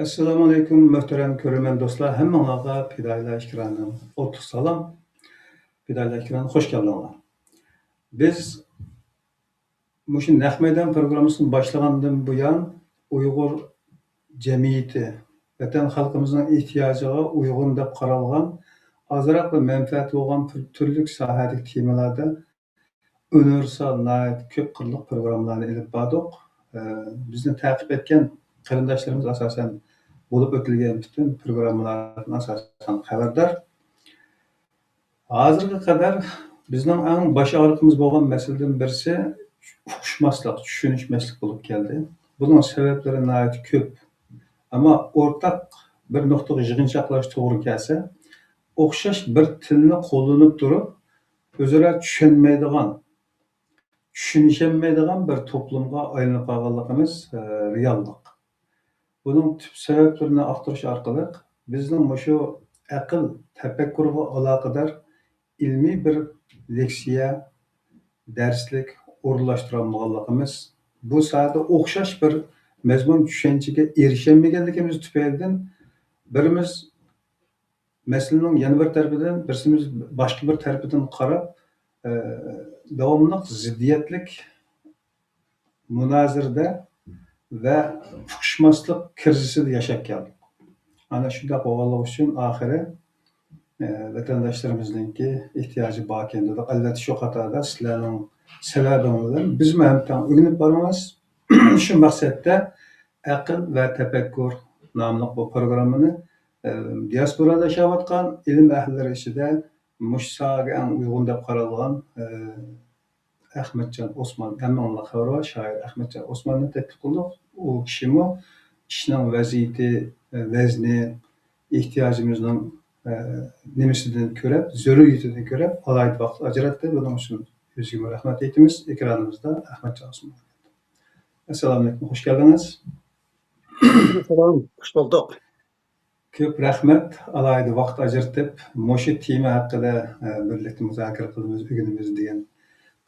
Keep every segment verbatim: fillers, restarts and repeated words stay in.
ئەسسالامۇئەلەيكۇم، مۆھتەرەم كۆرۈرمەن دوستلار، ھەممىڭلارغا پىدائىيلار ئىكرامىدىن ئوتلۇق سالام. پىدائىيلار ئىكرامىدىن خوش كەلدىڭلار. بىز مۇشۇ نەق مەيدان پروگراممىسىنى باشلىغاندىن بۇيان، ئۇيغۇر جەمئىيىتى، ۋەتەن خەلقىمىزنىڭ ئېھتىياجىغا ئۇيغۇن دەپ قارالغان، ئازراقلا مەنپەئەتى بولغان تۈرلۈك ساھەدىكى تېمىلاردا ئۇنىۋېرسال، ناھايىتى كۆپ قىرلىق پروگراممىلارنى ئېلىپ باردۇق. ئە، بىزنى تەقىب ئەتكەن قېرىنداشلىرىمىز ئاساسەن بولۇپ ئۆتۈلگەن پۈتۈن پروگراممىلاردىن ئاساسەن خەۋەردار. ھازىرغا قەدەر بىزنىڭ ئەڭ باش ئاغرىقىمىز بولغان مەسىلىدىن بىرسى ئۇقۇشماسلىق، چۈشىنىشمەسلىك بولۇپ كەلدى. بۇنىڭ سەۋەبلىرى ناھايىتى كۆپ. ئەمما ئورتاق بىر نۇقتىغا يىغىنچاقلاش توغرا كەلسە، ئوخشاش بىر تىلنى قوللىنىپ تۇرۇپ، ئۆزئارا چۈشەنمەيدىغان، چۈشىنىشەلمەيدىغان بىر توپلۇمغا ئايلىنىپ قالغانلىقىمىز، ئە، رېئاللىق. بۇنىڭ تۈپ سەۋەبلىرىنى ئاختۇرۇش ئارقىلىق بىزنىڭ مۇشۇ ئەقىل، تەپەككۇرغا ئالاقىدار ئىلمىي بىر لېكسىيە، دەرسلىك ئورۇنلاشتۇرالمىغانلىقىمىز، بۇ ساھەدە ئوخشاش بىر مەزمۇن چۈشەنچىگە ئېرىشەلمىگەنلىكىمىز تۈپەيلىدىن بىرىمىز مەسىلىنىڭ يەنە بىر تەرىپىدىن بىرسىمىز باشقا بىر تەرىپىدىن قاراپ، ئە، داۋاملىق زىددىيەتلىك مۇنازىرىدە ۋە ئۇقۇشماسلىق كىرىزىسىدە ياشاپ كەلدۇق. ئەنە شۇنداق بولغانلىقى ئۈچۈن ئاخىرى، ئە، ۋەتەنداشلىرىمىزنىڭكى ئېھتىياجى باركەن دېدۇق. ئەلۋەتتە، شۇ قاتاردا سىلەرنىڭ سەۋەبىڭىز بىلەن بىزمۇ ھەم تەڭ ئۆگىنىپ بارىمىز. شۇ مەقسەتتە ئەقىل ۋە تەپەككۇر ناملىق بۇ پروگراممىنى، ئە، دىياسپورادا ياشاۋاتقان ئىلىم ئەھلىلىرى ئىچىدە مۇشۇ ساھەگە ئەڭ ئۇيغۇن دەپ قارالغان، ئە، ئەخمەتجان ئوسمان، ھەممىڭلارنىڭ خەۋىرى بار، شائىر ئەخمەتجان ئوسماننى تەكلىپ قىلدۇق. ئۇ كىشىمۇ ئىشنىڭ ۋەزىيىتى، ئە، ۋەزنى، ئېھتىياجىمىزنىڭ، ئە، نېمىسىدىن كۆرۈپ، زۆرۈرىيىتىدىن كۆرۈپ، ئالاھىدە ۋاقىت ئاجراتتى. بۇنىڭ ئۈچۈن ئۆزىگىمۇ رەھمەت ئېيتىمىز. ئېكرانىمىزدا ئەخمەتجان ئوسمان. ئەسسالامۇئەلەيكۇم، خوش كەلدىڭىز. ئەلەيكۇم ئەسسالام، خوش بولدۇق. كۆپ رەھمەت، ئالاھىدە ۋاقىت ئاجرىتىپ، مۇشۇ تېما ھەققىدە، ئە، بىرلىكتە مۇزاكىرە قىلىمىز، ئۆگىنىمىز دېگەن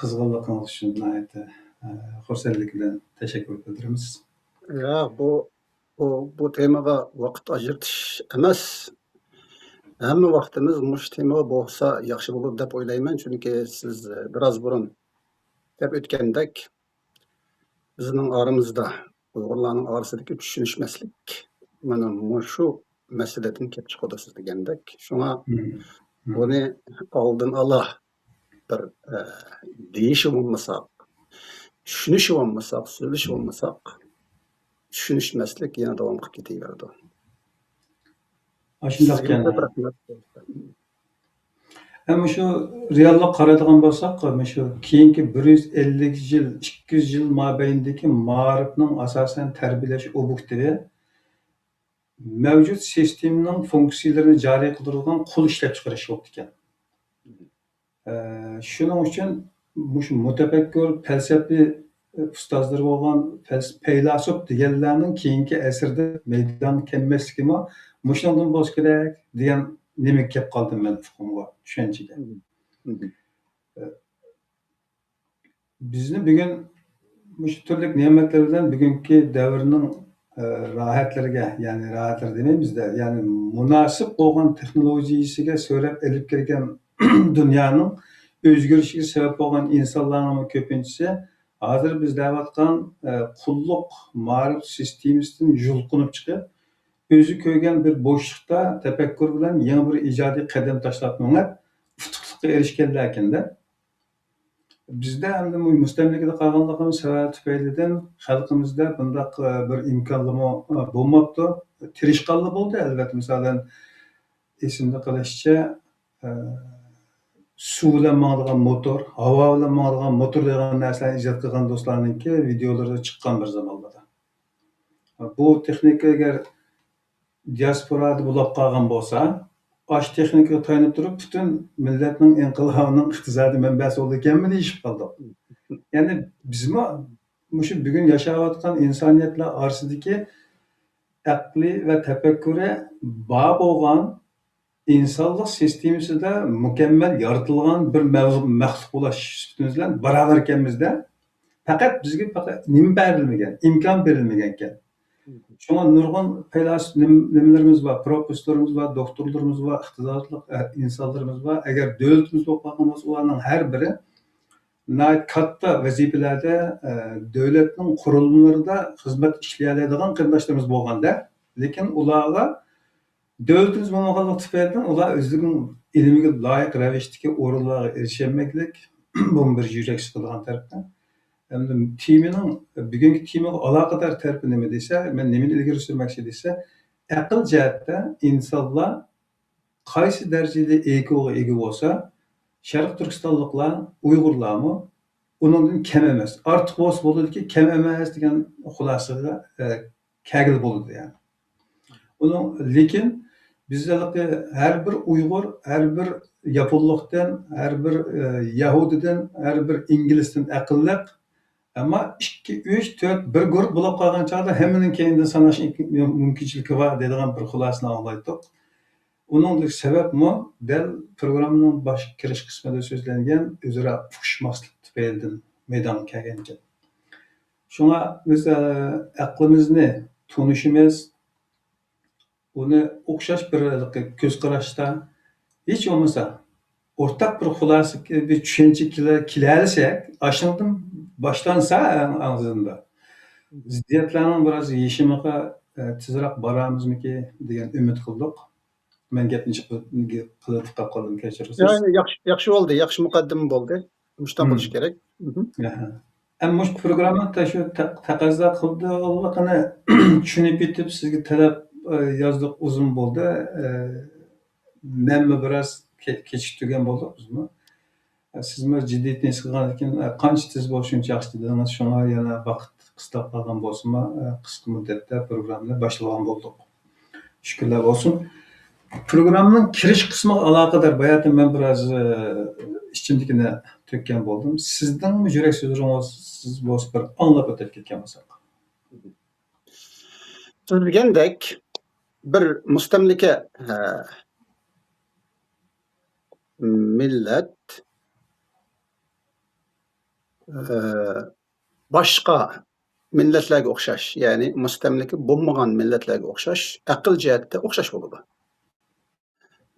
قىزغىنلىقىڭىز ئۈچۈن ناھايىتى، ئە، خۇرسەنلىك بىلەن تەشەككۈر بىلدۈرىمىز. يا، بۇ، بۇ، بۇ تېمىغا ۋاقىت ئاجرىتىش ئەمەس، ھەممە ۋاقتىمىز مۇشۇ تېمىغا بولسا ياخشى بولىدۇ دەپ ئويلايمەن، چۈنكى سىز، ئە، بىراز بۇرۇن دەپ ئۆتكەندەك، بىزنىڭ ئارىمىزدا، ئۇيغۇرلارنىڭ ئارىسىدىكى چۈشىنىشمەسلىك مانا مۇشۇ مەسىلىدىن كېلىپ چىقىدۇ سىز دېگەندەك. شۇڭا مم. مم. بۇنى ئالدىن ئالا بىر، ئە، دېيىشىۋالمىساق، چۈشىنىشىۋالمىساق، سۆزلىشىۋالمىساق، چۈشىنىشمەسلىك يەنە داۋام قىلىپ كېتىۋېرىدۇ. ئاشۇنداق سىزگە ئىكەن. كۆپ رەھمەت. ھەم مۇشۇ رېئاللىققا قارايدىغان بولساق، مۇشۇ كېيىنكى بىر يۈز ئەللىك يىل، ئىككى يۈز يىل مابەينىدىكى مائارىپنىڭ ئاساسەن تەربىيەلەش ئوبيېكتى مەۋجۇت سىستېمىنىڭ فۇنكسىيەلىرىنى جارى قىلدۇرىدىغان قۇل ئىشلەپچىقىرىش بوپتىكەن. ئە، شۇنىڭ ئۈچۈن مۇشۇ مۇتەپەككۇر، پەلسەپە ئۇستازلىرى بولغان پەيلاسوپ دېگەنلەرنىڭ كېيىنكى ئەسىردە مەيدانغا كەلمەسلىكىمۇ مۇشۇنىڭدىن بولسا كېرەك دېگەن نېمىگە كەپ قالدىم مەن ئۇقۇمغا، چۈشەنچىگە. مم. مم. بىزنى بۈگۈن مۇشۇ تۈرلۈك نېمەتلەر بىلەن بۈگۈنكى دەۋرنىڭ، ئە، راھەتلىرىگە، يەنى راھەتلىرى دېمەيمىز-دە، يەنى مۇناسىپ بولغان تېخنولوگىيىسىگە سۆرەپ ئېلىپ كىرگەن دۇنيانىڭ ئۆزگىرىشىگە سەۋەب بولغان ئىنسانلارنىڭمۇ كۆپىنچىسى ھازىر بىز دەۋاتقان، ئە، قۇللۇق مائارىپ سىستېمىسىدىن يۇلقۇنۇپ چىقىپ، ئۆزى كۆرگەن بىر بوشلۇقتا تەپەككۇر بىلەن يېڭى بىر ئىجادىي قەدەم تاشلاپ مېڭىپ، ئۇتۇقلۇققا ئېرىشكەنلەركەندە. بىزدە ئەمدى مۇ-، مۇستەملىكىدە قالغانلىقىمىز سەۋەبى تۈپەيلىدىن خەلقىمىزدە بۇنداق، ئە، بىر ئىمكانلىمۇ، ئە، بولماپتۇ. تىرىشقانلا بولدى، ئەلۋەتتە. مىسالەن، ئېسىمدە قېلىشىچە، ئە، سۇ بىلەن ماڭىدىغان موتور، ھاۋا بىلەن ماڭىدىغان موتور دېگەن نەرسىلەرنى ئىجاد قىلغان دوستلارنىڭكى ۋىدېئولىرى چىققان بىر زامانلاردا. بۇ تېخنىكا ئەگەر دىياسپورادا بولاپ قالغان بولسا، ئاشۇ تېخنىكىغا تايىنىپ تۇرۇپ، پۈتۈن مىللەتنىڭ ئىنقىلابىنىڭ ئىقتىسادىي مەنبەسى بولىدىكەنمۇ دېيىشىپ قالدۇق. يەنى بىزمۇ مۇشۇ بۈگۈن ياشاۋاتقان ئىنسانىيەتلەر ئارىسىدىكى ئەقلى ۋە تەپەككۇرى بار بولغان ئىنسانلىق سىستېمىسىدا مۇكەممەل يارىتىلغان بىر مەۋ-، مەخلۇق بولۇش سۈپىتىمىز بىلەن باراۋەر ئىكەنمىز-دە، پەقەت بىزگە پەقەت نېمە بېرىلمىگەن، ئىمكان بېرىلمىگەنكەن. شۇڭا نۇرغۇن پەيلاسوپ نېمىلىرىمىز بار، پروفېسسورلىرىمىز بار، دوكتورلىرىمىز بار، ئىقتىدارلىق ئىنسانلىرىمىز بار. ئەگەر دۆلىتىمىز بولۇپ قالغان بولسا، ئۇلارنىڭ ھەر بىرى ناھايىتى كاتتا ۋەزىپىلەردە، دۆلەتنىڭ قۇرۇلمىلىرىدا خىزمەت ئىشلىيەلەيدىغان قېرىنداشلىرىمىز بولغاندا، لېكىن ئۇلارغا دۆلىتىمىز بولمىغانلىقى تۈپەيلىدىن ئۇلار ئۆزلىرىنىڭ ئىلمىگە لايىق رەۋىشتىكى ئورۇنلارغا ئېرىشەلمەكلىك، بۇمۇ بىر يۈرەك سىقىدىغان تەرىپى. ئەمدى تېمىنىڭ، بۈگۈنكى تېمىغا ئالاقىدار تەرىپى نېمە دېسە، مەن نېمىنى ئىلگىرى سۈرمەكچى دېسە، ئەقىل جەھەتتە ئىنسانلار قايسى دەرىجىدە ئايكيۇغا ئىگە بولسا، شەرقىي تۈركىستانلىقلار، ئۇيغۇرلارمۇ ئۇنىڭدىن كەم ئەمەس. ئارتۇق بولسا بولىدۇكى، كەم ئەمەس دېگەن خۇلاسىگە، ئە، كەلگىلى بولىدۇ، يەنى. ئۇنىڭ، لېكىن بىز ھېلىقى ھەر بىر ئۇيغۇر، ھەر بىر ياپونلۇقتىن، ھەر بىر، ئە، يەھۇدىيدىن، ھەر بىر ئىنگلىزدىن ئەقىللىق. ئەمما ئىككى، ئۈچ، تۆت، بىر گۇرۇپ بولۇپ قالغان چاغدا ھەممىنىڭ كەينىدىن ساناش ئىمكىن-، مۇمكىنچىلىكى بار دەيدىغان بىر خۇلاسىنى ئاڭلايتتۇق. ئۇنىڭدىكى سەۋەبمۇ دەل پروگراممىنىڭ باش كىرىش قىسمىدا سۆزلەنگەن ئۆزئارا ئۇقۇشماسلىق تۈپەيلىدىن مەيدانغا كەلگەنىكەن. شۇڭا بىز، ئە، ئەقلىمىزنى تونۇشىمىز، ئۇنى ئوخشاش بىر ھېلىقى كۆز قاراشتا، ھېچ بولمىسا ئورتاق بىر خۇلاسە، بىر چۈشەنچىگە كېلە-، كېلەلىسەك، ئاشۇنىڭدىن باشلانسا ئەڭ ئاغزىدا زىددىيەتلەرنىڭ بىراز يېشىمىغا، ئە، تېزراق بارارمىزمىكى دېگەن ئۈمىد قىلدۇق. مەن گەپنى جىق قىلىۋېتىپ قالدىم، كەچۈرۈڭ. ياق، ياخشى، ياخشى بولدى، ياخشى مۇقەددىمە بولدى. مۇشۇنداق بولۇشى كېرەك. ئەمما مۇشۇ پروگرامما تا-، شۇ تە-، تەقەززا قىلىدىغانلىقىنى چۈشىنىپ يېتىپ سىزگە تەلەپ، ئە، يازدۇق، ئۇزۇن بولدى. ئە، مەنمۇ بىراز كە-، كېچىكتۈرگەن بولدۇق بىزمۇ. ئە، سىزمۇ جىددىيىتىنى ھېس قىلغاندىن كېيىن، ئە، قانچە تېز بولسا شۇنچە ياخشى دېدىڭىز. شۇڭا يەنە ۋاقىت قىستاپ قالغان بولسىمۇ، ئە، قىسقا مۇددەتتە پروگراممىنى باشلىغان بولدۇق. شۈكۈرلەر بولسۇن. پروگراممىنىڭ كىرىش قىسمىغا ئالاقىدار باياتىن مەن بىراز، ئە، ئىچىمدىكىنى تۆككەن بولدۇم. سىزنىڭمۇ يۈرەك سۆزلىرىڭىز بولسا بىر ئاڭلاپ ئۆتۈپ كەتكەن بولساق. سىز دېگەندەك بىر مۇستەملىكە، ئە، مىللەت، ئە، باشقا مىللەتلەرگە ئوخشاش، يەنى مۇستەملىكە بولمىغان مىللەتلەرگە ئوخشاش، ئەقىل جەھەتتە ئوخشاش بولىدۇ.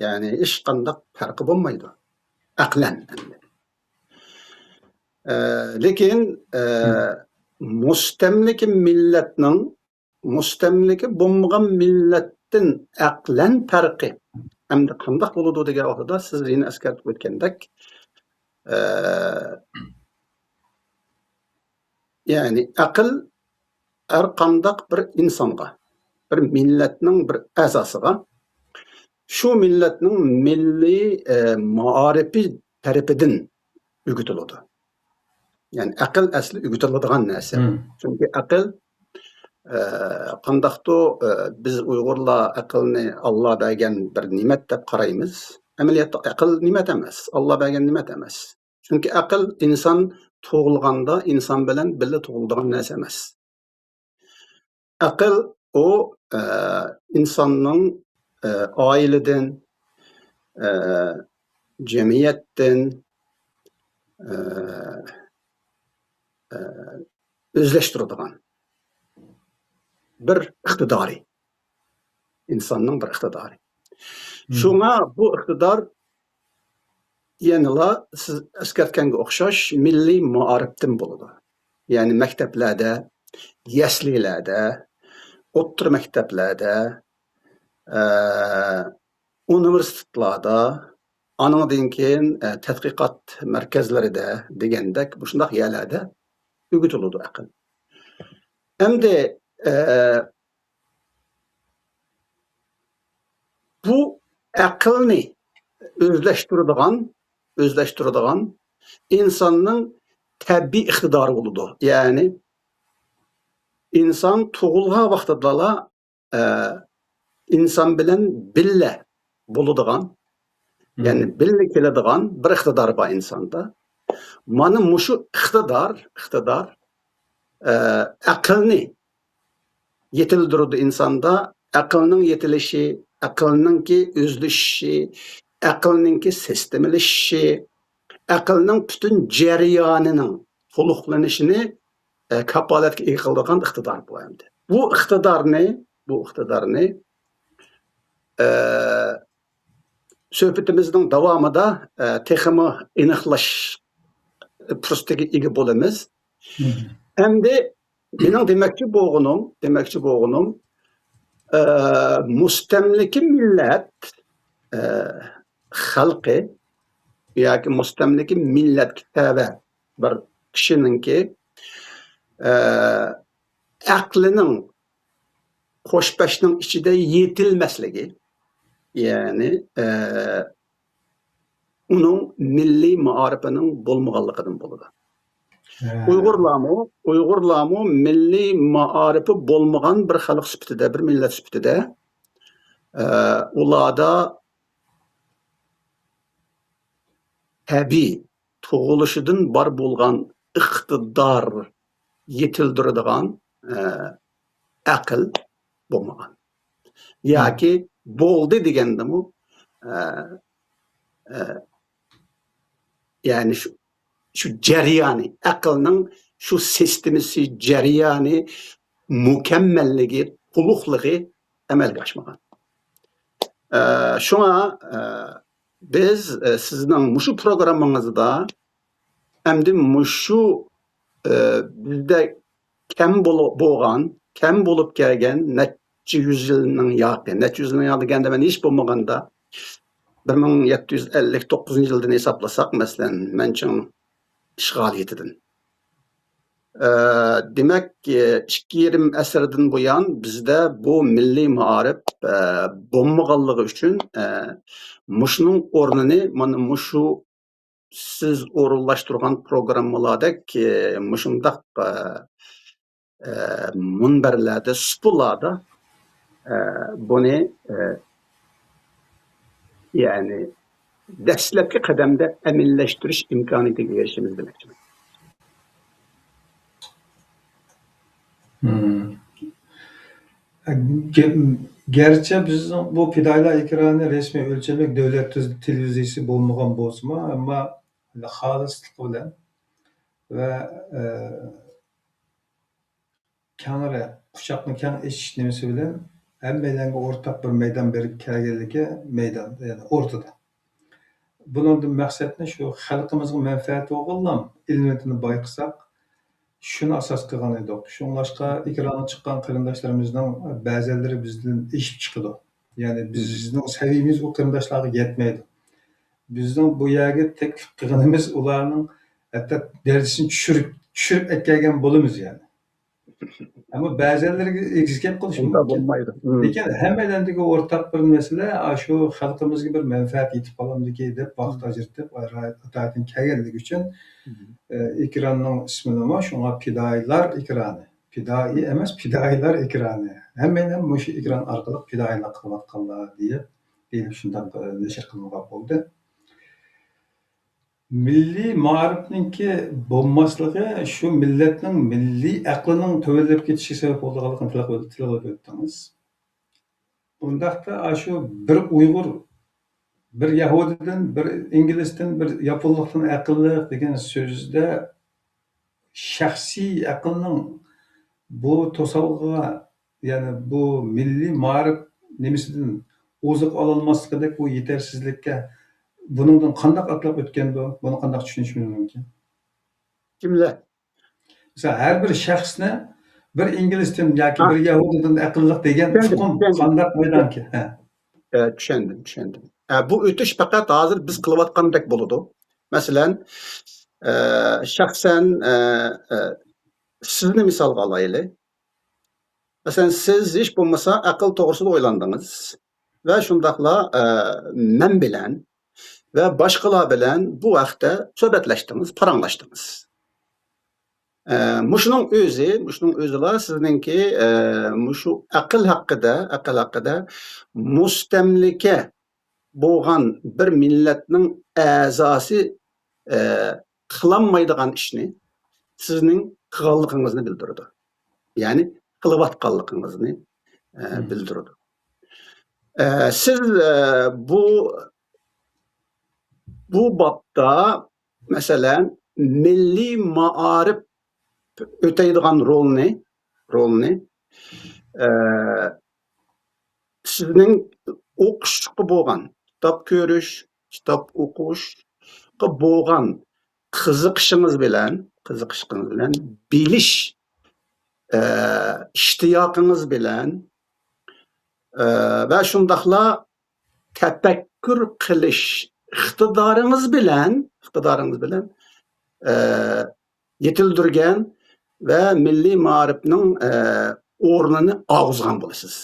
يەنى ھېچقانداق پەرقى بولمايدۇ. ئەقلەن. ئە، لېكىن، ئە، مۇستەملىكە مىللەتنىڭ مۇستەملىكە بولمىغان مىللەتتىن ئەقلەن پەرقى ئەمدى قانداق بولىدۇ دېگەن ۋاقتىدا، سىز يەنە ئەسكەرتىپ ئۆتكەندەك، ئە، يەنى ئەقىل ھەر قانداق بىر ئىنسانغا، بىر مىللەتنىڭ بىر ئەزاسىغا شۇ مىللەتنىڭ مىللىي، ئە، مائارىپى تەرىپىدىن ئۆگىتىلىدۇ. يەنى ئەقىل ئەسلى ئۆگىتىلىدىغان نەرسە. چۈنكى ئەقىل، ئە، قانداقتۇ، ئە، بىز ئۇيغۇرلار ئەقىلنى ئاللا بەرگەن بىر نېمەت دەپ قارايمىز. ئەمەلىيەتتە ئەقىل نېمەت ئەمەس، ئاللا بەرگەن نېمەت ئەمەس. چۈنكى ئەقىل ئىنسان تۇغۇلغاندا ئىنسان بىلەن بىللە تۇغۇلىدىغان نەرسە ئەمەس. ئەقىل ئۇ، ئە، ئىنساننىڭ، ئە، ئائىلىدىن، ئە، جەمئىيەتتىن، ئە، ئە، ئۆزلەشتۈرىدىغان بىر ئىقتىدارى. ئىنساننىڭ بىر ئىقتىدارى. شۇڭا بۇ ئىقتىدار يەنىلا سىز ئەسكەرتكەنگە ئوخشاش مىللىي مائارىپتىن بولىدۇ. يەنى مەكتەپلەردە، يەسلىلەردە، ئوتتۇرا مەكتەپلەردە، ئە، ئۇنىۋېرسىتېتلاردا، ئانىڭدىن كېيىن، ئە، تەتقىقات مەركەزلىرىدە دېگەندەك مۇشۇنداق يەرلەردە ئۆگىتىلىدۇ ئەقىل. ئەمدى، ئە، بۇ ئەقىلنى ئۆزلەشتۈرىدىغان، ئۆزلەشتۈرىدىغان ئىنساننىڭ تەبىئىي ئىقتىدارى بولىدۇ. يەنى ئىنسان تۇغۇلغان ۋاقتىدىلا، ئە، ئىنسان بىلەن بىللە بولىدىغان، يەنى بىللە كېلىدىغان بىر ئىقتىدار بار ئىنساندا. مانا مۇشۇ ئىقتىدار، ئىقتىدار، ئە، ئەقىلنى يېتىلدۈرىدۇ ئىنساندا. ئەقىلنىڭ يېتىلىشى، ئەقىلنىڭكى ئۆزلىشىشى، ئەقىلنىڭكى سىستېمىلىشىشى، ئەقىلنىڭ پۈتۈن جەريانىنىڭ تولۇقلىنىشىنى، ئە، كاپالەتكە ئىگە قىلىدىغان ئىقتىدار بۇ ئەمدى. بۇ ئىقتىدارنى، بۇ ئىقتىدارنى، ئە، سۆھبىتىمىزنىڭ داۋامىدا، ئە، تېخىمۇ ئېنىقلاش پۇرسىتىگە ئىگە بولىمىز. مم. ئەمدى مېنىڭ دېمەكچى بولغىنىم، دېمەكچى بولغىنىم، ئە، مۇستەملىكە مىللەت، ئە، خەلقى ياكى مۇستەملىكە مىللەتكە تەۋە بىر كىشىنىڭكى، ئە، ئەقلىنىڭ قوش بەشنىڭ ئىچىدە يېتىلمەسلىكى، يەنى، ئە، ئۇنىڭ مىللىي مائارىپىنىڭ بولمىغانلىقىدىن بولىدۇ. ھە. ئۇيغۇرلارمۇ، ئۇيغۇرلارمۇ مىللىي مائارىپى بولمىغان بىر خەلق سۈپىتىدە، بىر مىللەت سۈپىتىدە، ئە، ئۇلاردا تەبىئىي تۇغۇلۇشىدىن بار بولغان ئىقتىدار يېتىلدۈرىدىغان، ئە، ئەقىل بولمىغان. ياكى بولدى دېگەندىمۇ، ئە، ئە، يەنى شۇ، شۇ جەريانى، ئەقىلنىڭ شۇ سىستېمىسى، جەريانى، مۇكەممەللىكى، تولۇقلۇقى ئەمەلگە ئاشمىغان. ئە، شۇڭا، ئە، بىز، ئە، سىزنىڭ مۇشۇ پروگراممىڭىزدا ئەمدى مۇشۇ، ئە، بىزدە كەم بول-، بولغان، كەم بولۇپ كەلگەن نەچچە يۈز يىلنىڭ ياقى، نەچچە يۈز يىلنىڭ ياقى دېگەندە، مەن ھېچ بولمىغاندا بىر مىڭ يەتتە يۈز ئەللىك توققۇزىنچى يىلدىن ھېسابلىساق، مەسىلەن، مەنچىڭ ئىشغالىيىتىدىن. ئە، دېمەك، ئىككى يېرىم ئەسىردىن بۇيان بىزدە بۇ مىللىي مائارىپ، ئە، بولمىغانلىقى ئۈچۈن، ئە، مۇشۇنىڭ ئورنىنى مانا مۇشۇ سىز ئورۇنلاشتۇرغان پروگراممىلاردەك، ئە، مۇشۇنداق، ئە، ئە، مۇنبەرلەردە، سۇپىلاردا، ئە، بۇنى، ئە، يەنى دەسلەپكى قەدەمدە ئەمەلىيلەشتۈرۈش ئىمكانىيىتىگە ئېرىشىمىز دېمەكچىمەن. مم. گە-، گەرچە بىزنىڭ بۇ پىدائىيلار ئېكرانى رەسمىي ئۆلچەملىك دۆلەت تۈز-، تېلېۋىزىيىسى بولمىغان بولسىمۇ، ئەمما خالىسلىقى بىلەن ۋە، ئە، كەڭرى قۇچاقنى كەڭ ئېچىش نېمىسى بىلەن ھەممەيلەنگە ئورتاق بىر مەيدان بېرىپ كەلگەنلىكى مەيدان، يەنى ئورتىدا. بۇنىڭدىن مەقسەتنى شۇ خەلقىمىزغا مەنپەئەت بولغانلام ئىلمىنى بايقىساق، شۇنى ئاساس قىلغان ئىدۇق. شۇڭلاشقا ئېكرانغا چىققان قېرىنداشلىرىمىزنىڭ بەزەنلىرى بىزدىن ئېشىپ چىقىدۇ. يەنى بىزنىڭ سەۋىيىمىز ئۇ قېرىنداشلارغا يەتمەيدۇ. بىزنىڭ بۇ يەرگە تەكلىپ قىلغىنىمىز ئۇلارنىڭ ھەتتا دەرىجىسىنى چۈشۈرۈپ، چۈشۈرۈپ ئەكەلگەن بولىمىز يەنى. ئەمما بەزەنلىرىگە ئېگىز گەپ قىلىشى مۇمكىن. بولمايدۇ. مم. لېكىن ھەممەيلەندىكى ئورتاق بىر مەسىلە، ئاشۇ خەلقىمىزگە بىر مەنپەئەت يېتىپ قالامدىكى دەپ ۋاقىت ئاجرىتىپ، ئايرا-، ئاتايىتىن كەلگەنلىكى ئۈچۈن، مم. ئە، ئېكراننىڭ ئىسمىنىمۇ شۇڭا پىدائىيلار ئېكرانى. پىدائىي ئەمەس، پىدائىيلار ئېكرانى. ھەممەيلەن مۇشۇ ئېكران ئارقىلىق پىدائىيلىق قىلىۋاتقانلار دېيىپ، دېيىلىپ شۇنداق، ئە، نەشر قىلىنغان بولدى. مىللىي مائارىپنىڭكى بولماسلىقى شۇ مىللەتنىڭ مىللىي ئەقلىنىڭ تۆۋەنلەپ كېتىشىگە سەۋەب بولىدىغانلىقىنى تىلغا، تىلغا ئۆتتىڭىز. ئۇنداقتا ئاشۇ بىر ئۇيغۇر، بىر يەھۇدىيدىن، بىر ئىنگلىزدىن، بىر ياپونلۇقتىن ئەقىللىق دېگەن سۆزدە شەخسىي ئەقىلنىڭ بۇ توسالغۇغا، يەنى بۇ مىللىي مائارىپ نېمىسىدىن ئوزۇق ئالالماسلىقىدەك بۇ يېتەرسىزلىككە بۇنىڭدىن قانداق ئاتلاپ ئۆتكەندۇ؟ بۇنى قانداق چۈشىنىشىمىز مۇمكىن؟ كىملەر؟ مىسال، ھەر بىر شەخسنى بىر ئىنگلىزدىن ياكى ھا. بىر يەھۇدىيدىن ئەقىللىق دېگەن چۈشەندىم، ئۇقۇم چۈشەندىم. قانداق مەيدانكى؟ ھە. ئە، چۈشەندىم، چۈشەندىم. ئە، بۇ ئۆتۈش پەقەت ھازىر بىز قىلىۋاتقاندەك بولىدۇ. مەسىلەن، ئە، شەخسەن، ئە، ئە، سىزنى مىسالغا ئالايلى. مەسىلەن، سىز ھېچ بولمىسا ئەقىل توغرىسىدا ئويلاندىڭىز ۋە شۇنداقلا، ئە، مەن بىلەن ۋە باشقىلار بىلەن بۇ ھەقتە سۆھبەتلەشتىڭىز، پاراڭلاشتىڭىز. ئە، مۇشۇنىڭ ئۆزى، مۇشۇنىڭ ئۆزىلا سىزنىڭكى، ئە، مۇشۇ ئەقىل ھەققىدە، ئەقىل ھەققىدە مۇستەملىكە بولغان بىر مىللەتنىڭ ئەزاسى، ئە، قىلالمايدىغان ئىشنى سىزنىڭ قىلغانلىقىڭىزنى بىلدۈرىدۇ. يەنى قىلىۋاتقانلىقىڭىزنى، ئە، مم. بىلدۈرىدۇ. ئە، سىز، ئە، بۇ، بۇ بابتا، مەسىلەن، مىللىي مائارىپ ئۆتەيدىغان رولنى، رولنى ئە، سىزنىڭ ئوقۇشقا بولغان، كىتاب كۆرۈش، كىتاب ئوقۇشقا بولغان قىزىقىشىڭىز بىلەن، قىزىقىشىڭىز بىلەن، بىلىش، ئە، ئىشتىياقىڭىز بىلەن، ئە، ۋە شۇنداقلا تەپەككۇر قىلىش ئىقتىدارىڭىز بىلەن، ئىقتىدارىڭىز بىلەن، ئە، يېتىلدۈرگەن ۋە مىللىي مائارىپنىڭ، ئە، ئورنىنى ئالغۇزغان بولىسىز.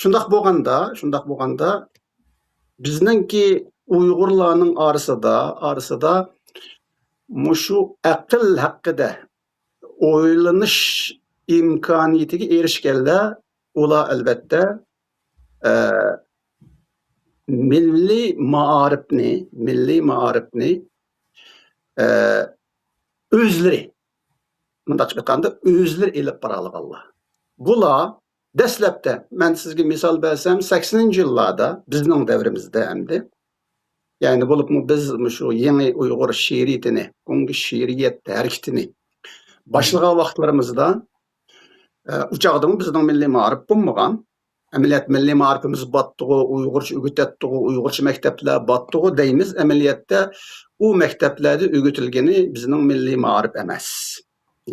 شۇنداق بولغاندا، شۇنداق بولغاندا، بىزنىڭكى ئۇيغۇرلارنىڭ ئارىسىدا، ئارىسىدا مۇشۇ ئەقىل ھەققىدە ئويلىنىش ئىمكانىيىتىگە ئېرىشكەنلەر، ئۇلار ئەلۋەتتە، ئە، مىللىي مائارىپنى، مىللىي مائارىپنى، ئە، ئۆزلىرى، مۇنداقچە ئېيتقاندا، ئۆزلىرى ئېلىپ بارالىغانلار. بۇلار دەسلەپتە، مەن سىزگە مىسال بەرسەم، سەكسىنىنچى يىللاردا بىزنىڭ دەۋرىمىزدە ئەمدى، يەنى بولۇپمۇ بىز مۇشۇ يېڭى ئۇيغۇر شېئىرىيىتىنى، گۇڭگې شېئىرىيەت ھەرىكىتىنى باشلىغان ۋاقىتلىرىمىزدا، ئە، ئۇ چاغدىمۇ بىزنىڭ مىللىي مائارىپ بولمىغان. ئەمەلىيەت مىللىي مائارىپىمىز باتتىغۇ، ئۇيغۇرچە ئۆگىتەتتىغۇ، ئۇيغۇرچە مەكتەپلەر باتتىغۇ دەيمىز. ئەمەلىيەتتە ئۇ مەكتەپلەردە ئۆگىتىلگىنى بىزنىڭ مىللىي مائارىپ ئەمەس.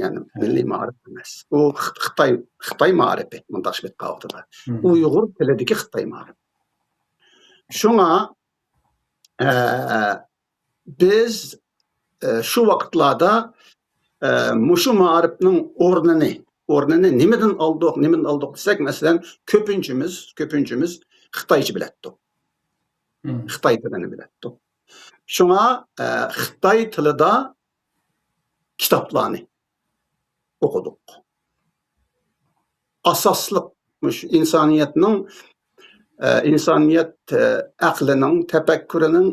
يەنى ھە. مىللىي مائارىپ ئەمەس. ئۇ خىت-، خىتاي، خىتاي مائارىپى، مۇنداقچە ئېيتقان ۋاقتىدا. مم. ئۇيغۇر تىلىدىكى خىتاي مائارىپى. شۇڭا، ئە، بىز، ئە، شۇ ۋاقىتلاردا، ئە، مۇشۇ مائارىپنىڭ ئورنىنى، ئورنىنى نېمىدىن ئالدۇق، نېمىدىن ئالدۇق دېسەك، مەسىلەن، كۆپىنچىمىز، كۆپىنچىمىز خىتايچە بىلەتتۇق. مم. خىتاي تىلىنى بىلەتتۇق. شۇڭا، ئە، خىتاي تىلىدا كىتابلارنى ئوقۇدۇق. ئاساسلىق مۇشۇ ئىنسانىيەتنىڭ، ئە، ئىنسانىيەت، ئە، ئەقلىنىڭ، تەپەككۇرىنىڭ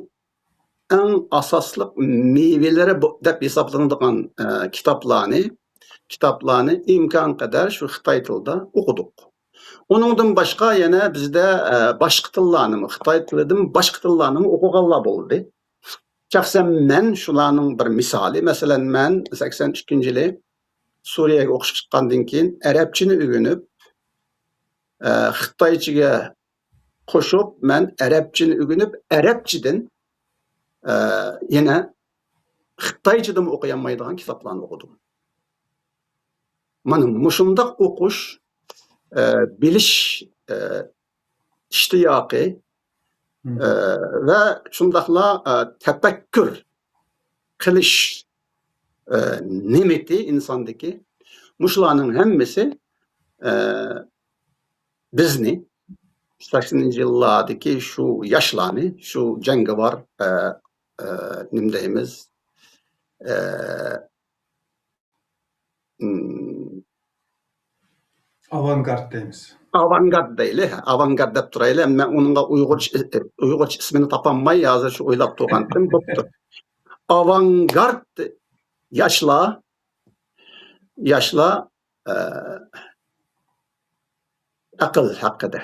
ئەڭ ئاساسلىق مېۋىلىرى بۇ، دەپ ھېسابلىنىدىغان، ئە، كىتابلارنى، كىتابلارنى ئىمكانقەدەر شۇ خىتاي تىلىدا ئوقۇدۇق. ئۇنىڭدىن باشقا يەنە بىزدە، ئە، باشقا تىللارنىمۇ، خىتاي تىلىدىن باشقا تىللارنىمۇ ئوقۇغانلار بولدى. شەخسەن مەن شۇلارنىڭ بىر مىسالى. مەسىلەن، مەن سەكسەن ئىككىنچى يىلى سۈرىيەگە ئوقۇشقا چىققاندىن كېيىن ئەرەبچىنى ئۆگىنىپ، ئە، خىتايچىگە قوشۇپ، مەن ئەرەبچىنى ئۆگىنىپ، ئەرەبچىدىن، ئە، يەنە خىتايچىدىمۇ ئوقۇيالمايدىغان كىتابلارنى ئوقۇدۇم. مانا مۇشۇنداق ئوقۇش، ئە، بىلىش، ئە، ئىشتىياقى، مم. ئە، ۋە شۇنداقلا، ئە، تەپەككۇر قىلىش، ئە، نېمىتى ئىنساندىكى، مۇشۇلارنىڭ ھەممىسى، ئە، بىزنى، سەكسىنىنچى يىللاردىكى شۇ ياشلارنى، شۇ جەڭگىۋار، ئە، ئە، نېمە دەيمىز، ئە، ئاۋانگارد دەيمىز. ئاۋانگارد دەيلى، ئاۋانگارد دەپ تۇرايلى. مەن ئۇنىڭغا ئۇيغۇرچە، ئۇيغۇرچە ئىسمىنى تاپالماي، ھازىر شۇ ئويلاپ تۇرغانتىم بوپتۇ. ئاۋانگارد ياشلار، ياشلار، ئە، ئەقىل ھەققىدە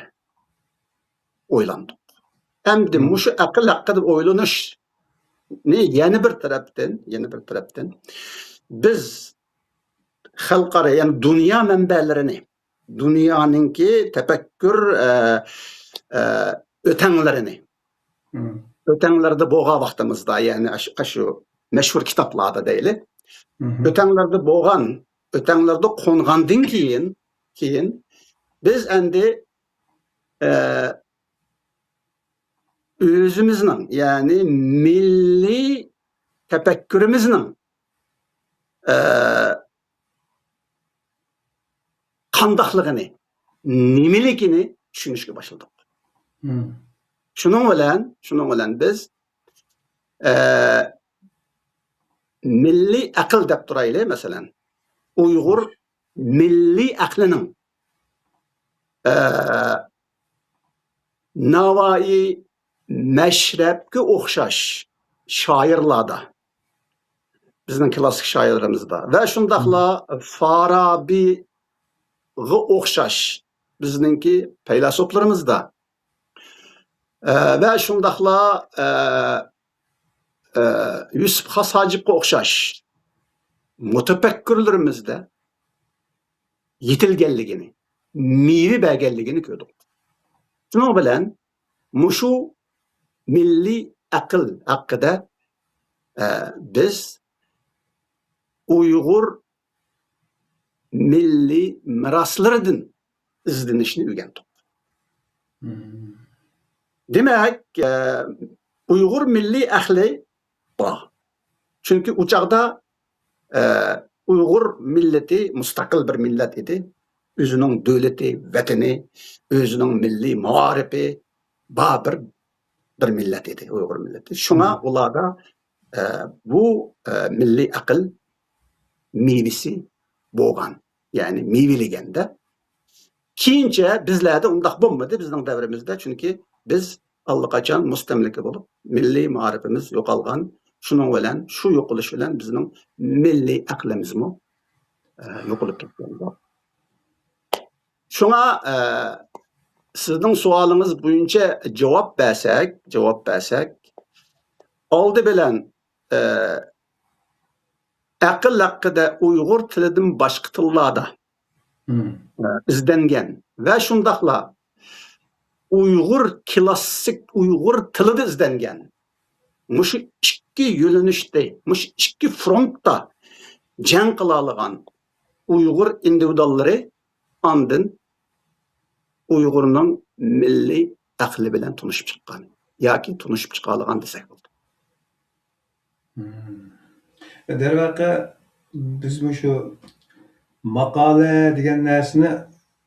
ئويلاندۇق. ئەمدى مم. مۇشۇ ئەقىل ھەققىدە ئويلىنىشنى يەنە بىر تەرەپتىن، يەنە بىر تەرەپتىن بىز خەلقئارا، يەنى دۇنيا مەنبەلىرىنى، دۇنيانىڭكى تەپەككۇر، ئە، ئە، ئۆتەڭلىرىنى، مم. ئۆتەڭلىرىدە بولغان ۋاقتىمىزدا، يەنى ئاشۇ، ئاشۇ مەشھۇر كىتابلاردا دەيلى، مم. ئۆتەڭلىرىدە بولغان، ئۆتەڭلىرىدە قونغاندىن كېيىن، كېيىن بىز ئەمدى، ئە، ئۆزىمىزنىڭ، يەنى مىللىي تەپەككۇرىمىزنىڭ، ئە، قانداقلىقىنى، نېمىلىكىنى چۈشىنىشكە باشلىدۇق. مم. شۇنىڭ بىلەن، شۇنىڭ بىلەن بىز، ئە، مىللىي ئەقىل دەپ تۇرايلى، مەسىلەن، ئۇيغۇر مىللىي ئەقلىنىڭ، ئە، ناۋايى، مەشرەپكە ئوخشاش شائىرلاردا، بىزنىڭ كلاسسىك شائىرلىرىمىزدا ۋە شۇنداقلا فارابىغا ئوخشاش بىزنىڭكى پەيلاسوپلىرىمىزدا، ئە، ۋە شۇنداقلا، ئە، ئە، يۈسۈپ خاس ھاجىپقا ئوخشاش مۇتەپەككۇرلىرىمىزدە يېتىلگەنلىكىنى، مېۋە بەرگەنلىكىنى كۆردۇق. شۇنىڭ بىلەن مۇشۇ مىللىي ئەقىل ھەققىدە، ئە، بىز ئۇيغۇر مىللىي مىراسلىرىدىن ئىزدىنىشنى ئۆگەندۇق. مم. دېمەك، ئە، ئۇيغۇر مىللىي ئەقلى بار. چۈنكى ئۇ چاغدا، ئە، ئۇيغۇر مىللىتى مۇستەقىل بىر مىللەت ئىدى. ئۆزىنىڭ دۆلىتى، ۋەتىنى، ئۆزىنىڭ مىللىي مائارىپى بار بىر، بىر مىللەت ئىدى، ئۇيغۇر مىللىتى. شۇڭا مم. ئۇلاردا، ئە، بۇ، ئە، مىللىي ئەقىل مېۋىسى بولغان. يەنى مېۋىلىگەندە. كېيىنچە بىزلەردە ئۇنداق بولمىدى، بىزنىڭ دەۋرىمىزدە. چۈنكى بىز ئاللىقاچان مۇستەملىكە بولۇپ، مىللىي مائارىپىمىز يوقالغان. شۇنىڭ بىلەن، شۇ يوقىلىش بىلەن بىزنىڭ مىللىي ئەقلىمىزمۇ، ئە، يوقىلىپ كەتكەن. شۇڭا، ئە، سىزنىڭ سوئالىڭىز بويىچە جاۋاب بەرسەك، جاۋاب بەرسەك، ئالدى بىلەن، ئە، ئەقىل ھەققىدە ئۇيغۇر تىلىدىن باشقا تىللاردا، مم. ئە، ئىزدەنگەن ۋە شۇنداقلا ئۇيغۇر كلاسسىك ئۇيغۇر تىلىدا ئىزدەنگەن مۇشۇ ئىككى يۆنىلىشتە، مۇشۇ ئىككى فرونتتا جەڭ قىلالىغان ئۇيغۇر ئىندىۋىدۇئاللىرى ئاندىن ئۇيغۇرنىڭ مىللىي ئەقلى بىلەن تونۇشۇپ چىققان ياكى تونۇشۇپ چىقالىغان دېسەك بولىدۇ. مم. دەرۋەقە، بىز مۇشۇ ماقالە دېگەن نەرسىنى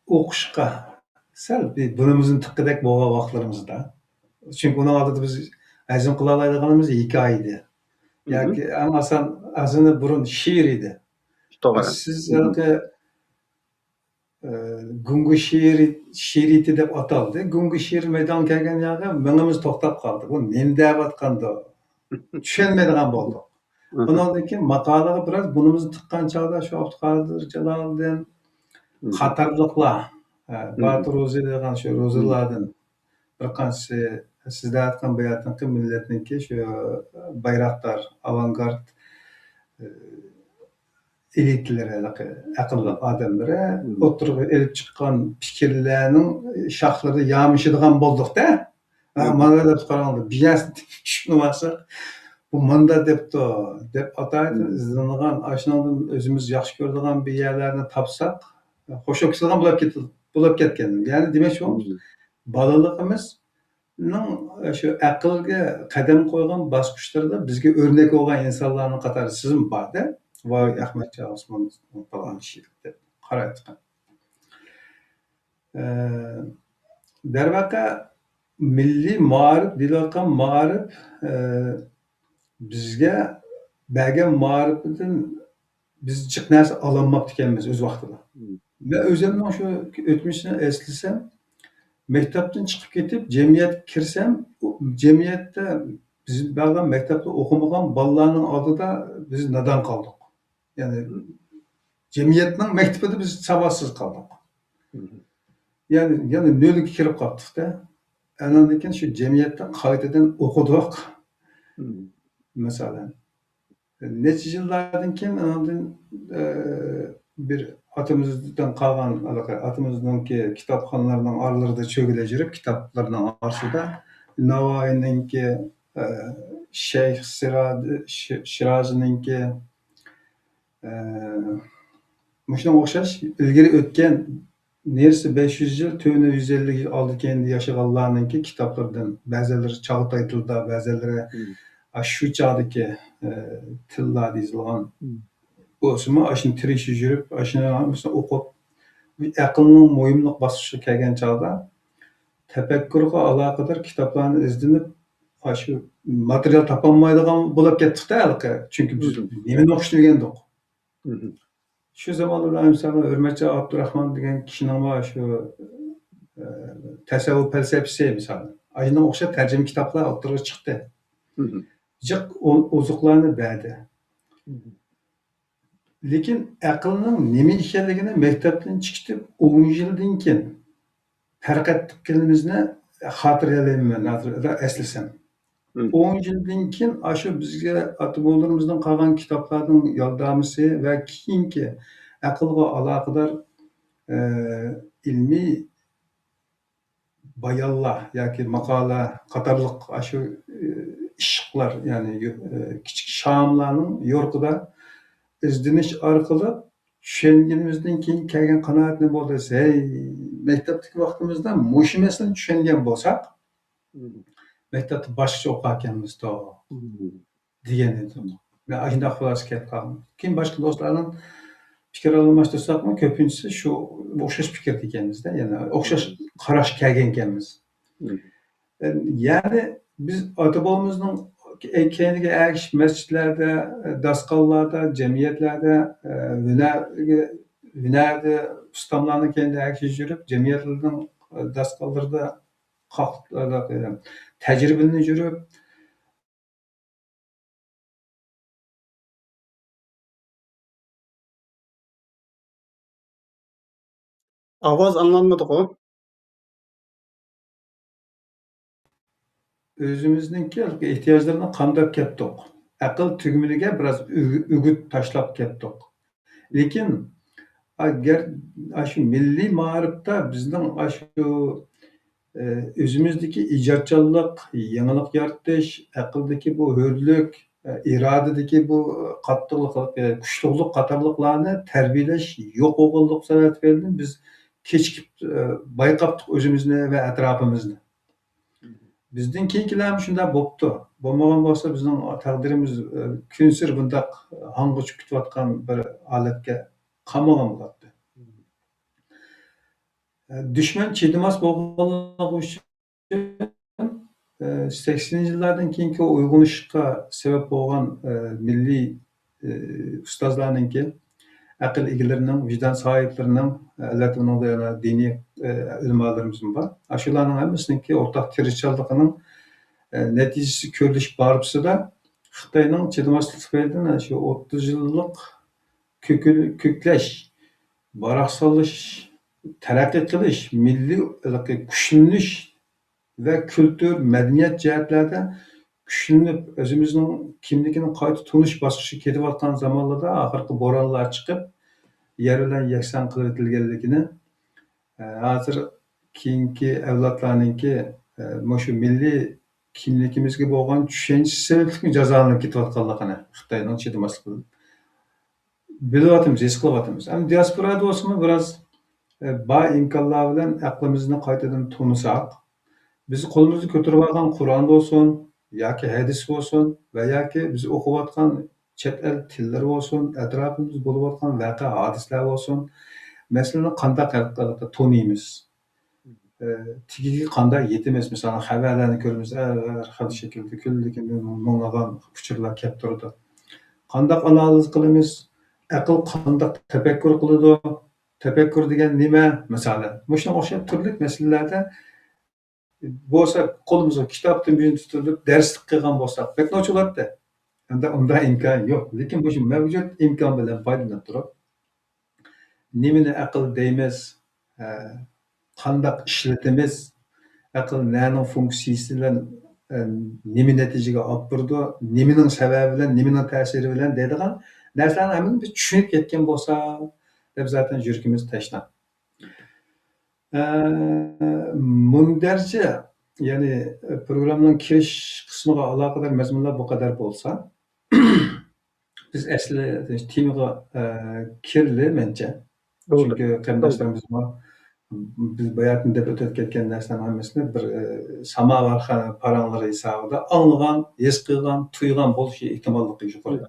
ئوقۇشقا سەل بىر بۇرنىمىزنى تىققۇدەك بولغان ۋاقىتلىرىمىزدا، چۈنكى ئۇنىڭ ئالدىدا بىز ھەزىم قىلالايدىغىنىمىز ھېكايە ئىدى. مم. ياكى ئەڭ ئاسان، ئاسانى بۇرۇن شېئىر ئىدى. توغرا. سىز مم. ھېلىقى ئە، گۇڭگۇ شېئىرى-، شېئىرىيىتى دەپ ئاتالدى. گۇڭگۇ شېئىر مەيدانغا كەلگەن يەرگە مېڭىمىز توختاپ قالدى. بۇ نېمە دەۋاتقاندۇ؟ چۈشەنمەيدىغان بولدۇق. مم. ئۇنىڭدىن كېيىن ماقالىغا بىراز بۇرنىمىزنى تىققان چاغدا شۇ ئابدۇقادىر جالالىدىن مم. قاتارلىقلار، ئە، مم. باتۇر روزى دېگەن شۇ مم. روزىلاردىن بىر قانچىسى سىز دەۋاتقان باياتىنقى مىللەتنىڭكى شۇ بايراقدار، ئاۋانگارد، ئە، ئېلىتىلىرى، ھېلىقى ئەقىللىق ئادەملىرى مم. ئوتتۇرىغا ئېلىپ چىققان پىكىرلەرنىڭ شاخلىرىدا يامىشىدىغان بولدۇق-دە. ھە، مم. مانا دەپ قاراڭلار، بىر يەردە شۇنى بارسا، بۇ ماندا دەپتۇ، دەپ ئاتايىتىن مم. ئىزدىنىدىغان، ئاشۇنىڭدىن ئۆزىمىز ياخشى كۆرىدىغان بىر يەرلەرنى تاپساق، خوش بولىدىغان بولۇپ كېتىدۇ، بولۇپ كەتكەن. يەنى دېمەكچى بولغىنىم، مم. بالىلىقىمىز نىڭ شۇ ئەقىلگە قەدەم قويغان باسقۇچلىرىدا بىزگە ئۆرنەك بولغان ئىنسانلارنىڭ قاتارىدا سىزمۇ بار-دە. ۋاي، ئەخمەتجان ئوسمان پالان كىشى دەپ قارايدىغان. ئە، دەرۋەقە، مىللىي مائارىپ دېيىلىۋاتقان مائارىپ، ئە، بىزگە بەرگەن مائارىپىدىن بىز جىق نەرسە ئالالماپتىكەنمىز ئۆز ۋاقتىدا. مم. مەن ئۆزۈمنىڭ شۇ ئۆتمۈشىنى ئەسلىسەم، مەكتەپتىن چىقىپ كېتىپ، جەمئىيەتكە كىرسەم، ئۇ جەمئىيەتتە بىز بارغان مەكتەپتە ئوقۇمىغان بالىلارنىڭ ئالدىدا بىز نادان قالدۇق. يەنى، مم. جەمئىيەتنىڭ مەكتىپىدە بىز ساۋاتسىز قالدۇق. مم. يەنى، يەنە نۆلگە كىرىپ قاپتۇق-دە. ئاندىن كېيىن شۇ جەمئىيەتتە قايتىدىن ئوقۇدۇق. مم. مەسىلەن. نەچچە يىللاردىن كېيىن ئاندىن، ئە، بىر ئاتىمىزدىن قالغان، ھېلىقى ئاتىمىزنىڭكى كىتابخانىلىرىنىڭ ئارىلىرىدا چۆگىلەپ يۈرۈپ، كىتابلىرىنىڭ ئارىسىدا ناۋايىنىڭكى، ئە، شەيخ سىرا-، شى-، شىرازىنىڭكى، ئە، مۇشۇنىڭغا ئوخشاش ئىلگىرى ئۆتكەن نېرىسى بەش يۈز يىل، تۆۋىنى يۈز ئەللىك يىل ئالدى كەينىدە ياشىغانلارنىڭكى كىتابلىرىدىن، بەزىلىرى چاغاتاي تىلىدا، بەزىلىرى مم. ئاشۇ چاغدىكى، ئە، تىللاردا يېزىلغان مم. بولسىمۇ، ئاشۇنى تىرىشىپ يۈرۈپ، ئاشۇنى ھەممىسىنى ئوقۇپ، ئەقىلنىڭ مۇھىملىق باسقۇچىغا كەلگەن چاغدا، تەپەككۇرغا ئالاقىدار كىتابلارنى ئىزدىنىپ، ئاشۇ ماتېرىيال تاپالمايدىغان بولۇپ كەتتۇق-دە ھېلىقى. چۈنكى بىز مم. نېمىنى ئوقۇشنى ئۆگەندۇق؟ مم. شۇ زامانلاردا مەسىلەن، ھۆرمەتچان ئابدۇراخمان دېگەن كىشىنىڭ بار شۇ، ئە، تەسەۋۋۇپ پەلسەپىسى مىسالى. ئاشۇنىڭغا ئوخشاپ تەرجىمە كىتابلار ئوتتۇرىغا چىقتى. مم. جىق ئو-، ئوزۇقلارنى بەردى. مم. لېكىن ئەقىلنىڭ نېمە ئىكەنلىكىنى مەكتەپتىن چىقىپ ئون يىلدىن كېيىن پەرقەت دېگىنىمىزنى خاتىرىلەيمەن، ھازىر ئەسلىسەم. مم. ئون يىلدىن كېيىن ئاشۇ بىزگە ئاتا-بوۋىلىرىمىزدىن قالغان كىتابلارنىڭ يالدامىسى ۋە كېيىنكى ئەقىلغا ئالاقىدار ئە، ئىلمىي بايانلار ياكى ماقالە قاتارلىق ئاشۇ، ئە، ئىششىقلار، يەنى، ئە، كىچىك شاملارنىڭ يورۇقىدا ئىزدىنىش ئارقىلىق چۈشەنگىنىمىزدىن كېيىن كەلگەن قانائەت نېمە بولدى دېسە، ھەي، مەكتەپتىكى ۋاقتىمىزدا مۇشۇ مەسىلىنى چۈشەنگەن بولساق، مەكتەپتە باشقىچە ئوقۇغانىكەنمىز تو. دېگەن ئىدىم. مەن ئاشۇنداق خۇلاسىگە كېلىپ قالدىم. كېيىن باشقا دوستلار بىلەن پىكىر ئالماشتۇرساقمۇ، كۆپىنچىسى شۇ ئوخشاش پىكىردە ئىكەنمىز-دە، يەنى ئوخشاش قاراشقا كەلگەنكەنمىز. يەنى بىز ئاتا-بوۋىمىزنىڭ كەينىگە ئەگىشىپ مەسچىتلەردە، داستىخانلاردا، جەمئىيەتلەردە، ھۈنەرگە، ھۈنەردە ئۇستاملارنىڭ كەينىدە ئەگىشىپ يۈرۈپ، جەمئىيەتلەرنىڭ داستىخانلىرىدا قاق-، تەجرىبىلىنىپ يۈرۈپ، ئاۋاز ئاڭلانمىدىغۇ؟ ئۆزىمىزنىڭكى ئېھتىياجلىرىنى قامداپ كەتتۇق. ئەقىل تۈگمىنىگە بىراز ئۈ-، ئۈگۈت تاشلاپ كەتتۇق. لېكىن، ئەگەر ئاشۇ مىللىي مائارىپتا بىزنىڭ ئاشۇ، ئە، ئۆزىمىزدىكى ئىجادچانلىق، يېڭىلىق يارىتىش، ئەقىلدىكى بۇ ھۆرلۈك، ئە، ئىرادىدىكى بۇ قاتتىقلىق، ئە، كۈچلۈكلۈك قاتارلىقلارنى تەربىيەلەش يوق بولغانلىقى سەۋەبىدىن بىز كېچىكىپ، ئە، بايقاپتۇق ئۆزىمىزنى ۋە ئەتراپىمىزنى. بىزدىن كېيىنكىلەرمۇ شۇنداق بوپتۇ. بولمىغان بولسا بىزنىڭ تەقدىرىمىز، ئە، كۈنسېرى بۇنداق ھاڭغا چۈشۈپ كېتىۋاتقان بىر ھالەتكە قالمىغان بولاتتى. ئە، دۈشمەن چىدىماس بولغانلىقى ئۈچۈن، ئە، سەكسىنىنچى يىللاردىن كېيىنكى ئويغىنىشقا سەۋەب بولغان، ئە، مىللىي، ئە، ئۇستازلارنىڭكى، ئەقىل ئىگىلىرىنىڭ، ۋىجدان ساھىبلىرىنىڭ، ئەلۋەتتە، بۇنىڭدا يەنە دىنىي، ئە، ئۆلىمالىرىمىزمۇ بار. ئاشۇلارنىڭ ھەممىسىنىڭكى ئورتاق تىرىشچانلىقىنىڭ، ئە، نەتىجىسى كۆرۈلۈش بارپىسىدا، خىتاينىڭ چىدىماسلىق تۈپەيلىدىن شۇ ئوتتۇز يىللىق كۆكۈل-، كۆكلەش، باراقسانلىشىش، تەرەققىي قىلىش، مىللىي ھېلىقى كۈچلىنىش ۋە كۈلتۈر، مەدەنىيەت جەھەتلەردە كۈچلىنىپ، ئۆزىمىزنىڭ كىملىكىنى قايتا تونۇش باسقۇچىغا كېتىۋاتقان زامانلاردا ئاخىرقى بورانلار چىقىپ، يەر بىلەن يەكسان قىلىۋېتىلگەنلىكىنى، ئە، ھازىر كېيىنكى ئەۋلادلارنىڭكى، ئە، مۇشۇ مىللىي كىملىكىمىزگە بولغان چۈشەنچىسى سەۋەبلىكمۇ جازالىنىپ كېتىۋاتقانلىقىنى خىتاينىڭ چىدىماسلىقى بىلىۋاتىمىز، ھېس قىلىۋاتىمىز. ئەمدى دىياسپورادا بولسىمۇ بىراز، ئە، بار ئىمكانلار بىلەن ئەقلىمىزنى قايتىدىن تونۇساق، بىز قولىمىزدا كۆتۈرۈۋالغان قۇرئان بولسۇن، ياكى ھەدىس بولسۇن ۋە ياكى بىز ئوقۇۋاتقان چەت ئەل تىللىرى بولسۇن، ئەتراپىمىزدا بولۇۋاتقان ۋەقە، ھادىسىلەر بولسۇن، مەسىلىنى قانداق ھەل قىلىپ تونۇيمىز؟ ئە، تېگىگە قانداق يېتىمىز؟ مىسالەن، خەۋەرلەرنى كۆرىمىز، ھەر خىل شەكىلدە كۈنلۈكۈن مىڭلىغان ئۇچۇرلار كەپ تۇرىدۇ. قانداق ئانالىز قىلىمىز؟ ئەقىل قانداق تەپەككۇر قىلىدۇ؟ تەپەككۇر دېگەن نېمە؟ مىسالەن، مۇشۇنىڭغا ئوخشاپ تۈرلۈك مەسىلىلەردە بولسا قولىمىزغا كىتابتىن بىرنى تۇتۇپ دەرسلىك قىلغان بولساق بەك نوچى بولاتتى. ئەمدى ئۇنداق ئىمكان يوق. لېكىن مۇشۇ مەۋجۇت ئىمكان بىلەن پايدىلىنىپ تۇرۇپ، نېمىنى ئەقىل دەيمىز، ھە، قانداق ئىشلىتىمىز، ئەقىل نەنىڭ فۇنكسىيىسى بىلەن، ئە، نېمە نەتىجىگە ئاپىرىدۇ، نېمىنىڭ سەۋەبى بىلەن، نېمىنىڭ تەسىرى بىلەن دەيدىغان نەرسىلەرنى ھەممىنى بىر چۈشىنىپ كەتكەن بولسا دەپ زاتەن يۈرىكىمىز تەشنا. ئە، مۇندەرىجە، يەنى، پروگراممىنىڭ كىرىش قىسمىغا ئالاقىدار مەزمۇنلار بۇ قەدەر بولسا، بىز ئەسلى تېمىغا، ئە، كىرىلى مەنچە. توغرا. چۈنكى قېرىنداشلىرىمىزمۇ بىز باياتىن دەپ ئۆتۈپ كەتكەن نەرسىلەرنىڭ ھەممىسىنى بىر، ئە، ساماۋار خا-، پاراڭلىرى ھېسابىدا ئاڭلىغان، ھېس قىلغان، تۇيغان بولۇشى ئېھتىماللىقى يۇقىرى.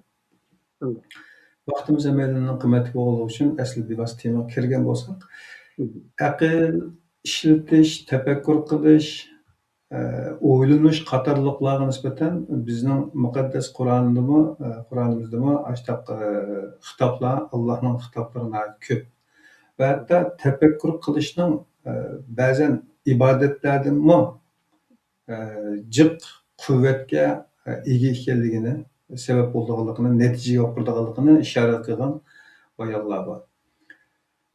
ۋاقتىمىز ھەممەيلەننىڭ قىممەتلىك بولغانلىقى ئۈچۈن ئەسلى بىۋاسىتە تېمىغا كىرگەن بولساق، ئەقىل ئىشلىتىش، تەپەككۇر قىلىش، ئە، ئويلىنىش قاتارلىقلارغا نىسبەتەن بىزنىڭ مۇقەددەس قۇرئاندىمۇ، ئە، قۇرئانىمىزدىمۇ ئاشۇنداق، ئە، خىتابلار، ئاللاھنىڭ خىتابلىرى ناھايىتى كۆپ. ۋە ھەتتا تەپەككۇر قىلىشنىڭ، ئە، بەزەن ئىبادەتلەردىنمۇ ئە، جىق قۇۋۋەتكە، ئە، ئىگە ئىكەنلىكىنى، سەۋەب بولىدىغانلىقىنى، نەتىجىگە ئاپىرىدىغانلىقىنى ئىشارەت قىلغان بايانلار بار.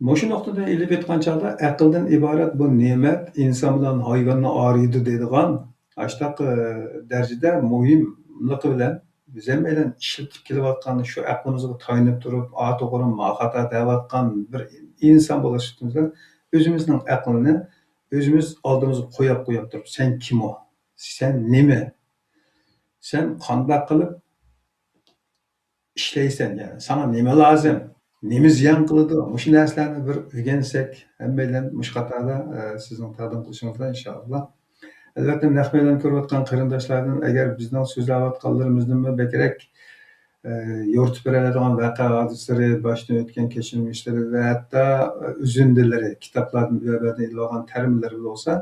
مۇشۇ نۇقتىدىن ئېلىپ ئېيتقان چاغدا، ئەقىلدىن ئىبارەت بۇ نېمەت ئىنسان بىلەن ھايۋاننى ئايرىيدۇ دەيدىغان ئاشۇنداق، ئە، دەرىجىدە مۇھىملىقى بىلەن بىز ھەممەيلەن ئىشلىتىپ كېلىۋاتقان شۇ ئەقلىمىزگە تايىنىپ تۇرۇپ، ئا توغرا، ما خاتا دەۋاتقان بىر ئىنسان بولۇش سۈپىتىمىز بىلەن ئۆزىمىزنىڭ ئەقلىنى ئۆزىمىز ئالدىمىزغا قويۇپ، قويۇپ تۇرۇپ، سەن كىم ئۇ؟ سەن نېمە؟ سەن قانداق قىلىپ ئىشلەيسەن، يەنى ساڭا نېمە لازىم؟ نېمە زىيان قىلىدۇ؟ مۇشۇ نەرسىلەرنى بىر ئۆگەنسەك، ھەممەيلەن مۇشۇ قاتاردا، ئە، سىزنىڭ تەقدىم قىلىشىڭىز بىلەن ئىنشائاللا. ئەلۋەتتە، نەق مەيدان كۆرۈۋاتقان قېرىنداشلاردىن ئەگەر بىزنىڭ سۆزلەۋاتقانلىرىمىزنىمۇ بەكرەك، ئە، يورۇتۇپ بېرەلەيدىغان ۋەقە ھادىسىلىرى، باشتىن ئۆتكەن كەچۈرمىشلىرى ۋە ھەتتا، ئە، ئۈزۈندىلىرى، كىتابلاردىن، بۇ يەردىن ئېلىۋالغان تەرىملىرى بولسا،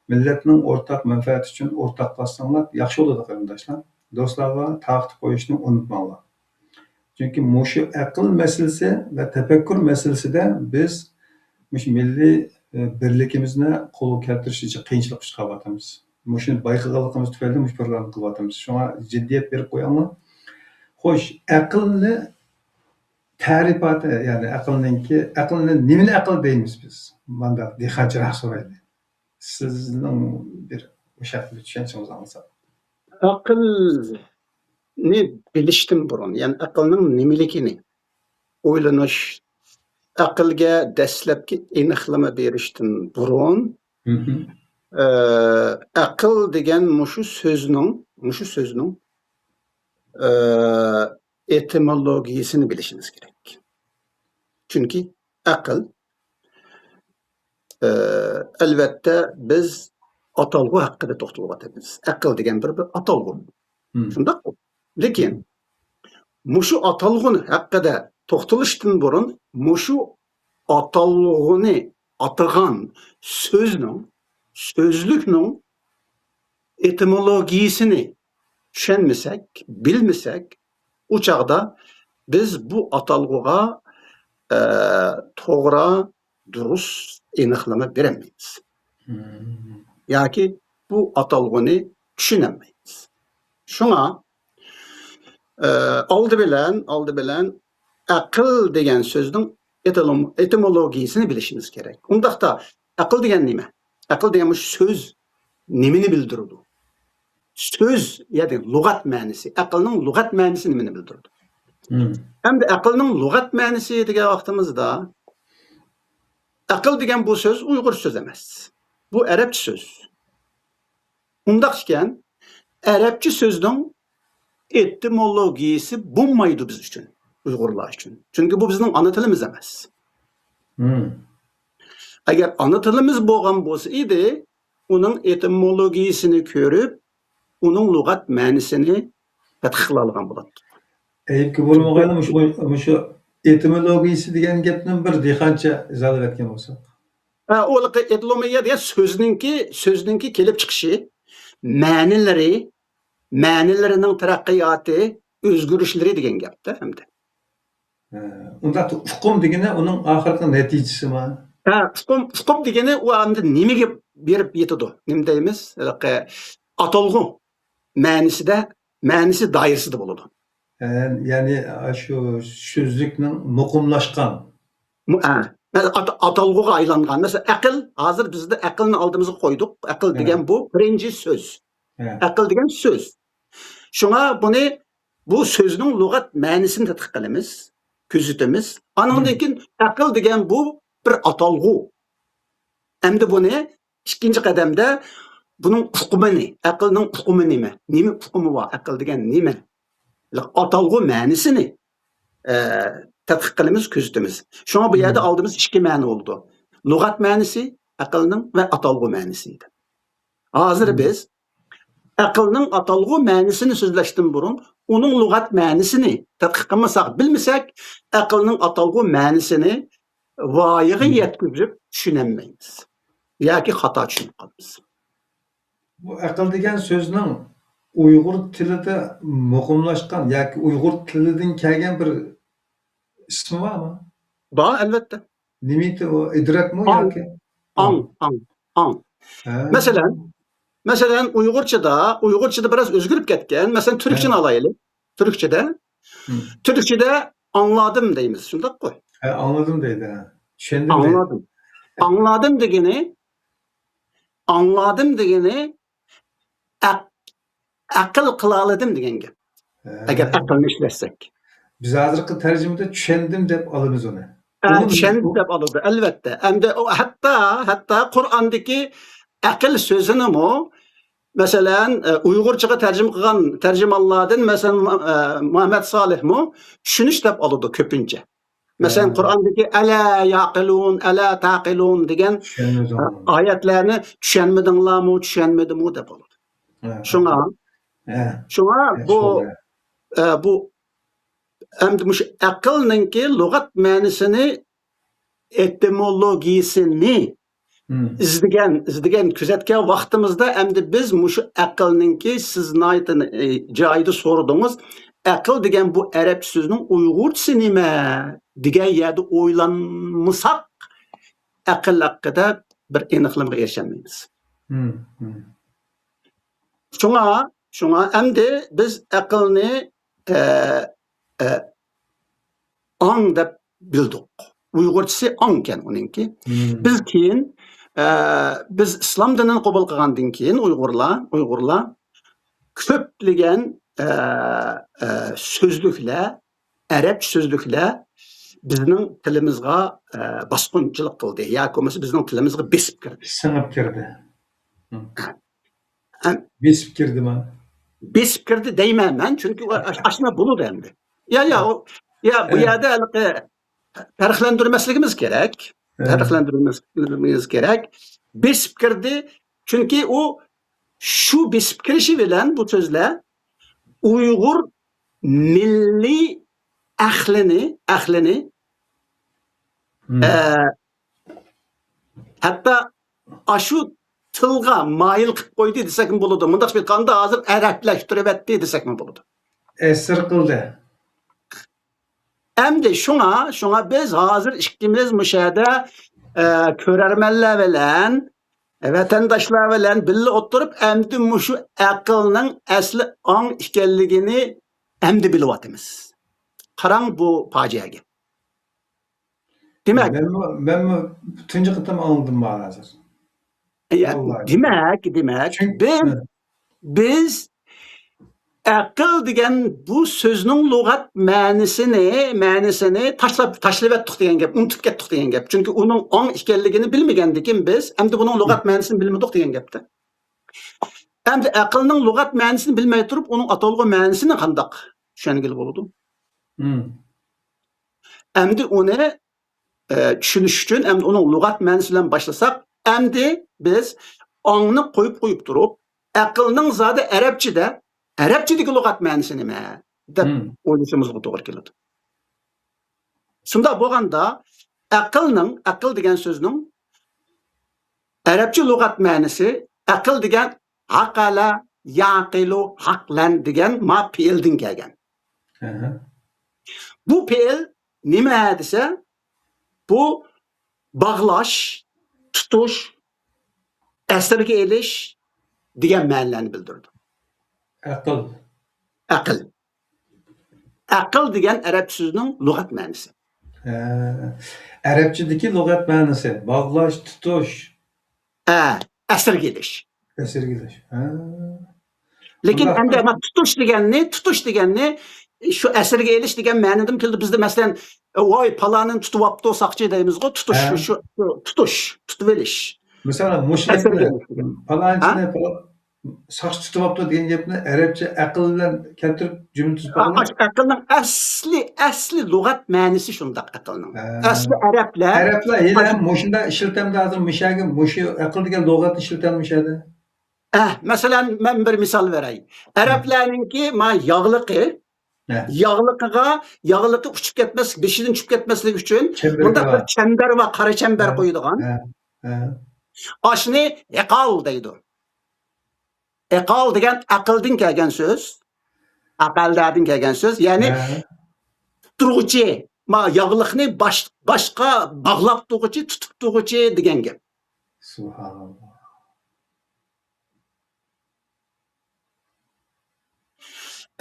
مىللەتنىڭ ئورتاق مەنپەئەتى ئۈچۈن ئورتاقلاشساڭلار ياخشى بولىدۇ، قېرىنداشلار. دوستلارغا تارقىتىپ قويۇشنى ئۇنتۇماڭلار. چۈنكى مۇشۇ ئەقىل مەسىلىسى ۋە تەپەككۇر مەسىلىسىدە بىز مۇشۇ مىللىي، ئە، بىرلىكىمىزنى قولغا كەلتۈرۈشتە قىيىنچىلىققا ئۇچراۋاتىمىز. مۇشۇنى بايقىغانلىقىمىز تۈپەيلىدىن مۇشۇ پروگراممىنى قىلىۋاتىمىز. شۇڭا جىددىيەت بېرىپ قويۇڭلار. خوش، ئەقىلنى تەرىپاتى، يەنى ئەقىلنىڭكى، ئەقىلنى، نېمىنى ئەقىل دەيمىز بىز؟ مانداق دېھقانچىراق سورايلى. سىزنىڭ بىر مۇشۇ ھەقتە بىر چۈشەنچىڭىزنى ئاڭلىساق. ئەقىلنى بىلىشتىن بۇرۇن، يەنى ئەقىلنىڭ نېمىلىكىنى ئويلىنىش، ئەقىلگە دەسلەپكى ئېنىقلىما بېرىشتىن بۇرۇن، مھم. ئە، ئەقىل دېگەن مۇشۇ سۆزنىڭ، مۇشۇ سۆزنىڭ، ئە، ئېتىمولوگىيىسىنى بىلىشىمىز كېرەك. چۈنكى ئەقىل، ئە، ئەلۋەتتە، بىز ئاتالغۇ ھەققىدە توختىلىۋاتىمىز. ئەقىل دېگەن بىر، بىر ئاتالغۇ. مم. شۇنداققۇ؟ لېكىن مۇشۇ ئاتالغۇ ھەققىدە توختىلىشتىن بۇرۇن، مۇشۇ ئاتالغۇنى ئاتىغان سۆزنىڭ، سۆزلۈكنىڭ ئېتىمولوگىيىسىنى چۈشەنمىسەك، بىلمىسەك، ئۇ چاغدا بىز بۇ ئاتالغۇغا، ئە، توغرا، دۇرۇس ئېنىقلىما بېرەلمەيمىز. مم. ياكى بۇ ئاتالغۇنى چۈشىنەلمەيمىز. شۇڭا، ئە، ئالدى بىلەن، ئالدى بىلەن ئەقىل دېگەن سۆزنىڭ ئېتىلوم-، ئېتىمولوگىيىسىنى بىلىشىمىز كېرەك. ئۇنداقتا ئەقىل دېگەن نېمە؟ ئەقىل دېگەن مۇشۇ سۆز نېمىنى بىلدۈرىدۇ؟ سۆز، يەنى لۇغەت مەنىسى، ئەقىلنىڭ لۇغەت مەنىسى نېمىنى بىلدۈرىدۇ؟ مم. ئەمدى ئەقىلنىڭ لۇغەت مەنىسى دېگەن ۋاقتىمىزدا، ئەقىل دېگەن بۇ سۆز ئۇيغۇرچە سۆز ئەمەس. بۇ ئەرەبچە سۆز. ئۇنداق ئىكەن، ئەرەبچە سۆزنىڭ ئېتىمولوگىيىسى بولمايدۇ بىز ئۈچۈن، ئۇيغۇرلار ئۈچۈن. چۈنكى بۇ بىزنىڭ ئانا تىلىمىز ئەمەس. مم. ئەگەر ئانا تىلىمىز بولغان بولسا ئىدى، ئۇنىڭ ئېتىمولوگىيىسىنى كۆرۈپ، ئۇنىڭ لۇغەت مەنىسىنى تەتقىق قىلالىغان بولاتتۇق. ئەيىبكە بولمىغايلا، مۇشۇ، مۇشۇ ئېتىمولوگىيىسى دېگەن گەپنى بىر دېھقانچە ئىزاھلاپ ئەتكەن بولساق. ھە، ئۇ ھېلىقى ئېتىمولوگىيە دېگەن سۆزنىڭكى، سۆزنىڭكى كېلىپ چىقىشى، مەنىلىرى، مەنىلىرىنىڭ تەرەققىياتى، ئۆزگىرىشلىرى دېگەن گەپتە ئەمدى. ھە، ئۇنداق ئۇقۇم دېگىنى ئۇنىڭ ئاخىرقى نەتىجىسىما؟ ھە، ئۇقۇم، ئۇقۇم دېگىنى ئۇ ئەمدى نېمىگە بېرىپ يېتىدۇ؟ نېمە دەيمىز؟ ھېلىقى ئاتالغۇ مەنىسىدە، مەنىسى دائىرىسىدە بولىدۇ. ھە، يەنى، ئاشۇ سۆزلۈكنىڭ مۇقىملاشقان. مۇ-، ھە. مەسىلەن، ئات-، ئاتالغۇغا ئايلانغان. مەسىلەن، ئەقىل، ھازىر بىزدە ئەقىلنى ئالدىمىزغا قويدۇق. ئەقىل ھە. دېگەن بۇ بىرىنچى سۆز. ھە. ئەقىل دېگەن سۆز. شۇڭا بۇنى، بۇ سۆزنىڭ لۇغەت مەنىسىنى تەتقىق قىلىمىز، كۆزىتىمىز. ئانىڭدىن ھە. كېيىن ئەقىل دېگەن بۇ بىر ئاتالغۇ. ئەمدى بۇنى ئىككىنچى قەدەمدە بۇنىڭ ئۇقۇمىنى، ئەقىلنىڭ ئۇقۇمى نېمە؟ نېمە ئۇقۇمى بار؟ ئەقىل دېگەن نېمە؟ ئاتالغۇ مەنىسىنى، ئە، تەتقىق قىلىمىز، كۆزىتىمىز. شۇڭا بۇ يەردە مم. ئالدىمىز ئىككى مەنە بولىدۇ. لۇغەت مەنىسى ئەقىلنىڭ ۋە ئاتالغۇ مەنىسى. ھازىر مم. بىز ئەقىلنىڭ ئاتالغۇ مەنىسىنى سۆزلەشتىن بۇرۇن، ئۇنىڭ لۇغەت مەنىسىنى تەتقىق قىلمىساق، بىلمىسەك، ئەقىلنىڭ ئاتالغۇ مەنىسىنى ۋايىغا مم. يەتكۈزۈپ چۈشىنەلمەيمىز. ياكى خاتا چۈشىنىپ قالىمىز. بۇ ئەقىل دېگەن سۆزنىڭ ئۇيغۇر تىلىدا مۇقىملاشقان ياكى ئۇيغۇر تىلىدىن كەلگەن بىر ئىسمى بارمۇ؟ بار، ئەلۋەتتە. نېمىدى ئۇ؟ ئىدراكمۇ ئاڭ. ياكى؟ ئاڭ، ئاڭ، ئاڭ. ھە. مەسىلەن، مەسىلەن، ئۇيغۇرچىدا، ئۇيغۇرچىدا بىراز ئۆزگىرىپ كەتكەن. مەسىلەن، تۈركچىنى ھە. ئالايلى. تۈركچىدە. مم. تۈركچىدە ئاڭلادىم دەيمىز، شۇنداققۇ؟ ھە، ئاڭلىدىم دەيدۇ، ھە. چۈشەندىم دەيدۇ. ئاڭلادىم. ئاڭلادىم دېگىنى، ئاڭلادىم دېگىنى ئەق-، ئەقىل قىلالىدىم دېگەن گەپ. ئەگەر ئەقىلنى ئىشلەتسەك. بىز ھازىرقى تەرجىمىدە چۈشەندىم دەپ ئالىمىز ئۇنى. ھە، چۈشەندىم دەپ ئالىدۇ، ئەلۋەتتە. ئەمدى ئۇ ھەتتا، ھەتتا قۇرئاندىكى ئەقىل سۆزىنىمۇ، مەسىلەن، ئە، ئۇيغۇرچىغا تەرجىمە قىلغان تەرجىمانلاردىن، مەسىلەن، ئە، مۇھەممەد سالىھمۇ چۈشىنىش دەپ ئالىدۇ كۆپىنچە. مەسىلەن، قۇرئاندىكى «ئەلا ياقىلۇن، ئەلا تاقىلۇن» دېگەن، ئە، ئايەتلەرنى «چۈشەنمىدىڭلارمۇ، چۈشەنمىدىمۇ؟» دەپ ئالىدۇ. شۇڭا، شۇڭا بۇ، ئە، بۇ ئەمدى مۇشۇ ئەقىلنىڭكى لۇغەت مەنىسىنى، ئېتىمولوگىيىسىنى ئىزدىگەن، ئىزدىگەن، كۆزەتكەن ۋاقتىمىزدا، ئەمدى بىز مۇشۇ ئەقىلنىڭكى، سىز ناھايىتى، ئى، جايىدا سورىدىڭىز، ئەقىل دېگەن بۇ ئەرەبچە سۆزنىڭ ئۇيغۇرچىسى نېمە دېگەن يەردە ئويلانمىساق، ئەقىل ھەققىدە بىر ئېنىقلىمىغا ئېرىشەلمەيمىز. شۇڭا، شۇڭا ئەمدى بىز ئەقىلنى، ئە، ئە، ئاڭ دەپ بىلدۇق. ئۇيغۇرچىسى ئاڭ ئىكەن ئۇنىڭكى. بىز كېيىن، ئە، بىز ئىسلام دىنىنى قوبۇل قىلغاندىن كېيىن ئۇيغۇرلار، ئۇيغۇرلار كۆپلىگەن، ئە، ئە، سۆزلۈكلەر، ئەرەبچە سۆزلۈكلەر بىزنىڭ تىلىمىزغا، ئە، باسقۇنچىلىق قىلدى ياكى بولمىسا بىزنىڭ تىلىمىزغا بېسىپ كىردى. سىڭىپ كىردى. ھە. بېسىپ كىردىما؟ بېسىپ كىردى دەيمەن مەن، چۈنكى ئۇ ئاش-، ئاشۇنداق بولىدۇ ئەمدى. يا، يا، ئۇ، يا، بۇ يەردە ھېلىقى پەرقلەندۈرمەسلىكىمىز كېرەك. پەرقلەندۈرمەسلىكىمىز كېرەك. بېسىپ كىردى، چۈنكى ئۇ شۇ بېسىپ كىرىشى بىلەن بۇ سۆزلەر ئۇيغۇر مىللىي ئەقلىنى، ئەقلىنى، ئە، ھەتتا ئاشۇ تىلغا مايىل قىلىپ قويدى دېسەكمۇ بولىدۇ. مۇنداق قىلىپ ئېيتقاندا، ھازىر ئەرەبلەشتۈرۈۋەتتى دېسەكمۇ بولىدۇ. تەسىر قىلدى. ئەمدى شۇڭا، شۇڭا بىز ھازىر ئىككىمىز مۇشۇ يەردە، ئە، كۆرەرمەنلەر بىلەن، ۋەتەنداشلار بىلەن بىللە ئولتۇرۇپ، ئەمدى مۇشۇ ئەقىلنىڭ ئەسلى ئاڭ ئىكەنلىكىنى ئەمدى بىلىۋاتىمىز. قاراڭ بۇ پاجىئەگە. دېمەك، مەنمۇ، مەنمۇ تۇنجى قېتىم ئاڭلىدىم مانا ھازىر. يا، دېمەك، دېمەك، بىز، بىز ئەقىل دېگەن بۇ سۆزنىڭ لۇغەت مەنىسىنى، مەنىسىنى تاشلاپ، تاشلىۋەتتۇق دېگەن گەپ، ئۇنتۇپ كەتتۇق دېگەن گەپ. چۈنكى ئۇنىڭ ئاڭ ئىكەنلىكىنى بىلمىگەندىكىن بىز، ئەمدى بۇنىڭ لۇغەت مەنىسىنى بىلمىدۇق دېگەن گەپتە. ئەمدى ئەقىلنىڭ لۇغەت مەنىسىنى بىلمەي تۇرۇپ، ئۇنىڭ ئاتالغۇ مەنىسىنى قانداق چۈشەنگىلى بولىدۇ؟ ئەمدى ئۇنى، ئە، چۈشىنىش ئۈچۈن ئەمدى ئۇنىڭ لۇغەت مەنىسى بىلەن باشلىساق، ئەمدى بىز ئاڭنى قويۇپ، قويۇپ تۇرۇپ، ئەقىلنىڭ زادى ئەرەبچىدە، ئەرەبچىدىكى لۇغەت مەنىسى نېمە دەپ ئويلىشىمىزغا توغرا كېلىدۇ. شۇنداق بولغاندا، ئەقىلنىڭ، ئەقىل دېگەن سۆزنىڭ ئەرەبچە لۇغەت مەنىسى، ئەقىل دېگەن ھەقەلە، يەقىلۇ، ھەقلەن دېگەن ما پېئىلدىن كەلگەن. بۇ پېئىل نېمە دېسە، بۇ باغلاش، تۇتۇش، ئەسىرگە ئېلىش دېگەن مەنىلەرنى بىلدۈرىدۇ. ئەقىل. ئەقىل. ئەقىل دېگەن ئەرەب سۆزىنىڭ لۇغەت مەنىسى. ھە. ئەرەبچىدىكى لۇغەت مەنىسى، باغلاش، تۇتۇش. ھە، ئەسىرگە ئېلىش. ئەسىرگە ئېلىش. ھە. لېكىن ئەمدى ئەمما تۇتۇش دېگەننى، تۇتۇش دېگەننى شۇ ئەسىرگە ئېلىش دېگەن مەنىدىمۇ كېلىدۇ. بىزدە مەسىلەن، ۋاي، پالانىنى تۇتۇۋاپتۇ ساقچى دەيمىزغۇ، تۇتۇش، ھە. شۇ، شۇ، تۇتۇش، تۇتۇۋېلىش. مىسالەن، مۇشۇ گەپنى، پالانچىنى ساقچى تۇتۇۋاپتۇ دېگەن گەپنى ئەرەبچە ئەقىل بىلەن كەلتۈرۈپ جۈملە تۈزۈپ بولىدۇ. ئەقىلنىڭ ئەسلى، ئەسلى لۇغەت مەنىسى شۇنداق ئەقىلنىڭ. ھە. ئەسلى ئەرەبلەر. ئەرەبلەر ھېلى ھەم مۇشۇنداق ئىشلىتەمدۇ ھازىر مۇشەگە، مۇشۇ ئەقىل دېگەن لۇغەتنى ئىشلىتەمدۇ مۇشەدە؟ ئە، مەسىلەن، مەن بىر مىسال بېرەي. ئەرەبلەرنىڭكى ما ياغلىقى، ياغلىقىغا، ياغلىقى ئۇچۇپ كەتمەس، بېشىدىن چۈشۈپ كەتمەسلىك ئۈچۈن مۇنداق بىر چەمبەر بار، قارا چەمبەر قويىدىغان. ئاشۇنى ھىقال دەيدۇ. ھىقال دېگەن ئەقىلدىن كەلگەن سۆز. ئەقەلدەدىن كەلگەن سۆز. يەنى تۇتتۇرغۇچى، ما ياغلىقنى باش، باشقا باغلاپ تۇرغۇچى، تۇتۇپ تۇرغۇچى دېگەن گەپ. سۇبھاناللا.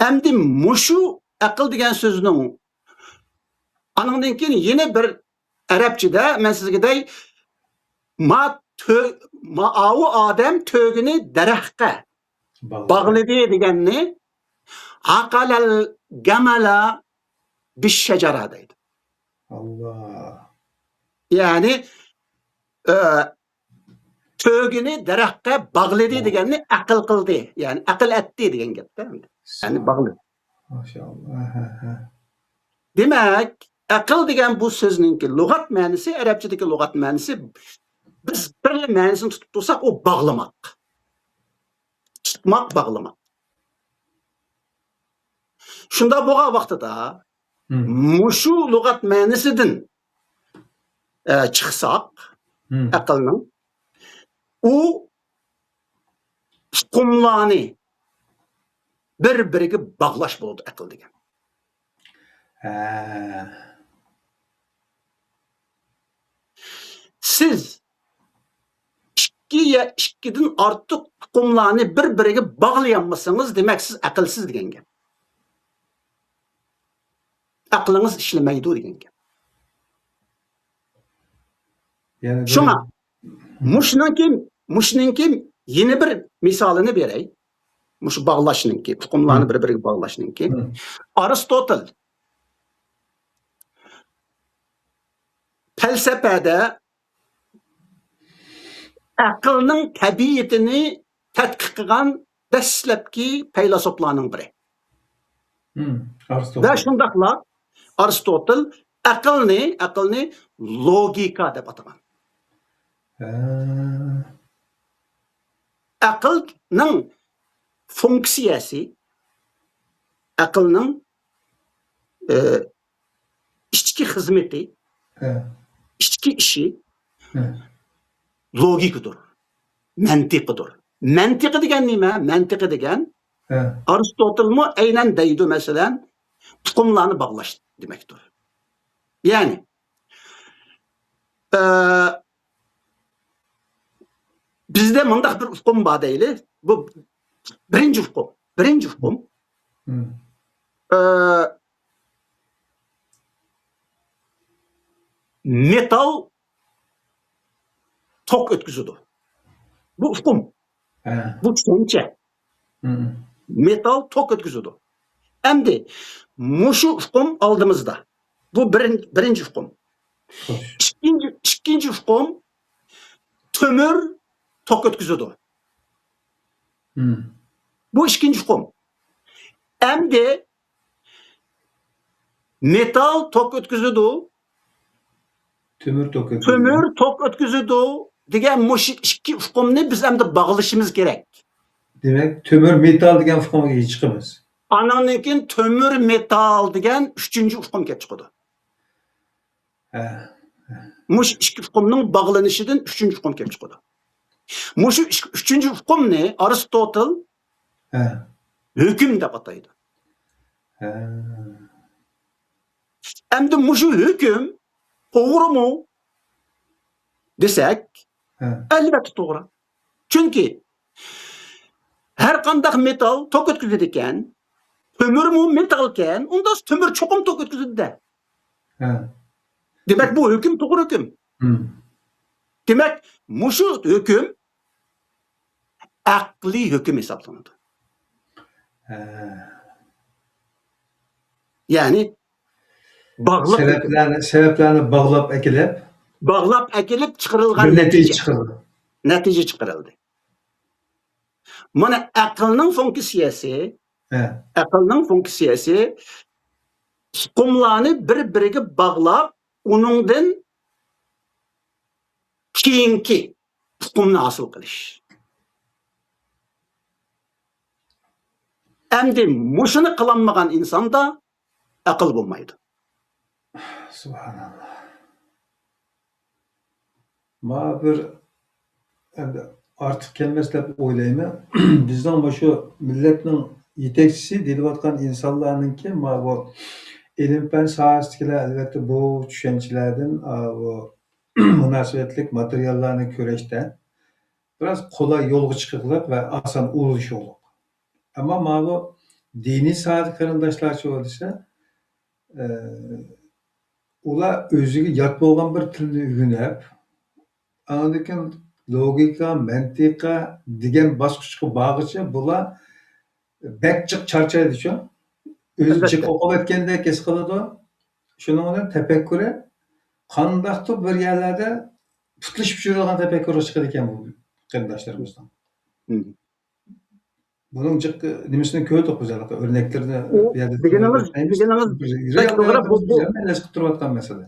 ئەمدى مۇشۇ ئەقىل دېگەن سۆزنىڭ، ئانىڭدىن كېيىن يەنە بىر ئەرەبچىدە مەن سىزگە دەي، ما تۆ-، ما ئاۋۇ ئادەم تۆگىنى دەرەخكە باغلىدى دېگەننى، «عقل الجمل بالشجرة» دەيدۇ. ئاللا. يەنى، ئە، تۆگىنى دەرەخكە باغلىدى دېگەننى ئەقىل قىلدى. يەنى ئەقىل ئەتتى دېگەن گەپتە. يەنى باغلىدى. ماشائاللا. ھە، ھە. دېمەك، ئەقىل دېگەن بۇ سۆزنىڭكى لۇغەت مەنىسى، ئەرەبچىدىكى لۇغەت مەنىسى، بىز بىر مەنىسىنى تۇتۇپ تۇرساق، ئۇ باغلىماق. تۇتماق، باغلىماق. شۇنداق بولغان ۋاقتىدا، ھىم. مۇشۇ لۇغەت مەنىسىدىن، ئە، چىقساق، ھىم. ئەقىلنىڭ، ئۇ ئۇقۇملارنى بىر-بىرىگە باغلاش بولىدۇ ئەقىل دېگەن. ھە. سىز ئىككى يا ئىككىدىن ئارتۇق ئۇقۇملارنى بىر-بىرىگە باغلىيالمىسىڭىز، دېمەك، سىز ئەقىلسىز دېگەن گەپ. ئەقلىڭىز ئىشلىمەيدۇ دېگەن گەپ. يەنە بىر شۇڭا مۇشۇنىڭكى، مۇشۇنىڭكى يەنە بىر مىسالىنى بېرەي. مۇشۇ باغلاشنىڭكى، ئۇقۇملارنى ھىم. بىر-بىرىگە باغلاشنىڭكى. ھىم. ئارستوتل پەلسەپەدە ئەقىلنىڭ تەبىئىتىنى تەتقىق قىلغان دەسلەپكى پەيلاسوپلارنىڭ بىرى. ھىم. ۋە ئارستوتل. شۇنداقلا ئارستوتل ئەقىلنى، ئەقىلنى لوگىكا دەپ ئاتىغان. ھە. ئەقىلنىڭ فۇنكسىيەسى، ئەقىلنىڭ، ئە، ئىچكى خىزمىتى، ھە. ئىچكى ئىشى ھە. لوگىكىدۇر، مەنتىقىدۇر. مەنتىقى دېگەن نېمە؟ مەنتىقى دېگەن ھە. ئارستوتلمۇ ئەينەن دەيدۇ، مەسىلەن، ئۇقۇملارنى باغلاش دېمەكتۇر. يەنى، ئە، بىزدە مۇنداق بىر ئۇقۇم بار دەيلى. بۇ بىرىنچى ئۇقۇم. بىرىنچى ئۇقۇم. ھىم. ئە، مېتال توك ئۆتكۈزىدۇ. بۇ ئۇقۇم. ھە. بۇ چۈشەنچە. ھىم. مېتال توك ئۆتكۈزىدۇ. ئەمدى مۇشۇ ئۇقۇم ئالدىمىزدا. بۇ بىرىن-، بىرىنچى ئۇقۇم. خوش. ئىككىنچى، ئىككىنچى ئۇقۇم تۆمۈر توك ئۆتكۈزىدۇ. ھىم. بۇ ئىككىنچى ئۇقۇم. ئەمدى مېتال توك ئۆتكۈزىدۇ، تۆمۈر توك ئۆتكۈزىدۇ. تۆمۈر توك ئۆتكۈزىدۇ دېگەن مۇشۇ ئىككى ئۇقۇمنى بىز ئەمدى باغلىشىمىز كېرەك. دېمەك، تۆمۈر مېتال دېگەن ئۇقۇمغا چىقىمىز. ئانىڭدىن كېيىن تۆمۈر مېتال دېگەن ئۈچىنچى ئۇقۇم كېلىپ چىقىدۇ. ھە. مۇشۇ ئىككى ئۇقۇمنىڭ باغلىنىشىدىن ئۈچىنچى ئۇقۇم كېلىپ چىقىدۇ. مۇشۇ ئىك-، ئۈچىنچى ئۇقۇمنى ئارستوتل ھە. ھۆكۈم دەپ ئاتايدۇ. ھە. ئەمدى مۇشۇ ھۆكۈم توغرىمۇ دېسەك، ھە. ئەلۋەتتە توغرا. چۈنكى ھەر قانداق مېتال توك ئۆتكۈزىدىكەن، تۆمۈرمۇ مېتالكەن، ئۇندا تۆمۈر چوقۇم توك ئۆتكۈزىدۇ-دە. ھە. دېمەك، بۇ ھۆكۈم توغرا ھۆكۈم. ھىم. دېمەك، مۇشۇ ھۆكۈم ئەقلىي ھۆكۈم ھېسابلىنىدۇ. ھە. يەنى باغلىق ھۆكۈم. سەۋەبلەرنى، سەۋەبلەرنى باغلاپ ئەكېلىپ، باغلاپ ئەكېلىپ چىقىرىلغان بىر نەتىجە نەتىجە. چىقىرىلدى. نەتىجە چىقىرىلدى. مانا ئەقىلنىڭ فۇنكسىيەسى، ھە. ئەقىلنىڭ فۇنكسىيەسى ئۇقۇملارنى بىر-بىرىگە باغلاپ، ئۇنىڭدىن كېيىنكى ئۇقۇمنى ھاسىل قىلىش. ئەمدى مۇشۇنى قىلالمىغان ئىنساندا ئەقىل بولمايدۇ. سۇبھاناللا. ما بىر ئەمدى ئارتۇق كەلمەس دەپ ئويلايمەن. بىزنىڭ مۇشۇ مىللەتنىڭ يېتەكچىسى دېيىلىۋاتقان ئىنسانلارنىڭكى ما بۇ ئىلىم-پەن ساھەسىدىكىلەر ئەلۋەتتە بۇ چۈشەنچىلەردىن، ئا، بۇ مۇناسىۋەتلىك ماتېرىياللارنى كۆرۈشتە بىراز قولاي يولغا چىقىقلىق ۋە ئاسان ئۇلىشىقلىق. ئەمما ماۋۇ دىنىي ساھەدە قېرىنداشلارچە بولسا، ئە، ئۇلار ئۆزىگە يات بولغان بىر تىلنى ئۆگىنىپ، ئاندىن كېيىن لوگىكا، مەنتىقە دېگەن باسقۇچقا بارغۇچە بۇلار بەك جىق چارچايدىچۇ. ئۆزى جىق ئوقۇۋەتكەندەك ھېس قىلىدۇ. شۇنىڭ بىلەن تەپەككۇرى قانداقتۇر بىر يەرلەردە پۇتلىشىپ يۈرىدىغان تەپەككۇرغا چىقىدىكەن بۇ قېرىنداشلىرىمىزنىڭ. بۇنىڭ جىق نېمىسىنى كۆردۇق بىز ھېلىقى ئۆرنەكلىرىنى بۇ يەردە دېگىنىڭىز، دېگىنىڭىز بەك توغرا. بۇ، بۇ، بۇ ئەمەلىيەتتە.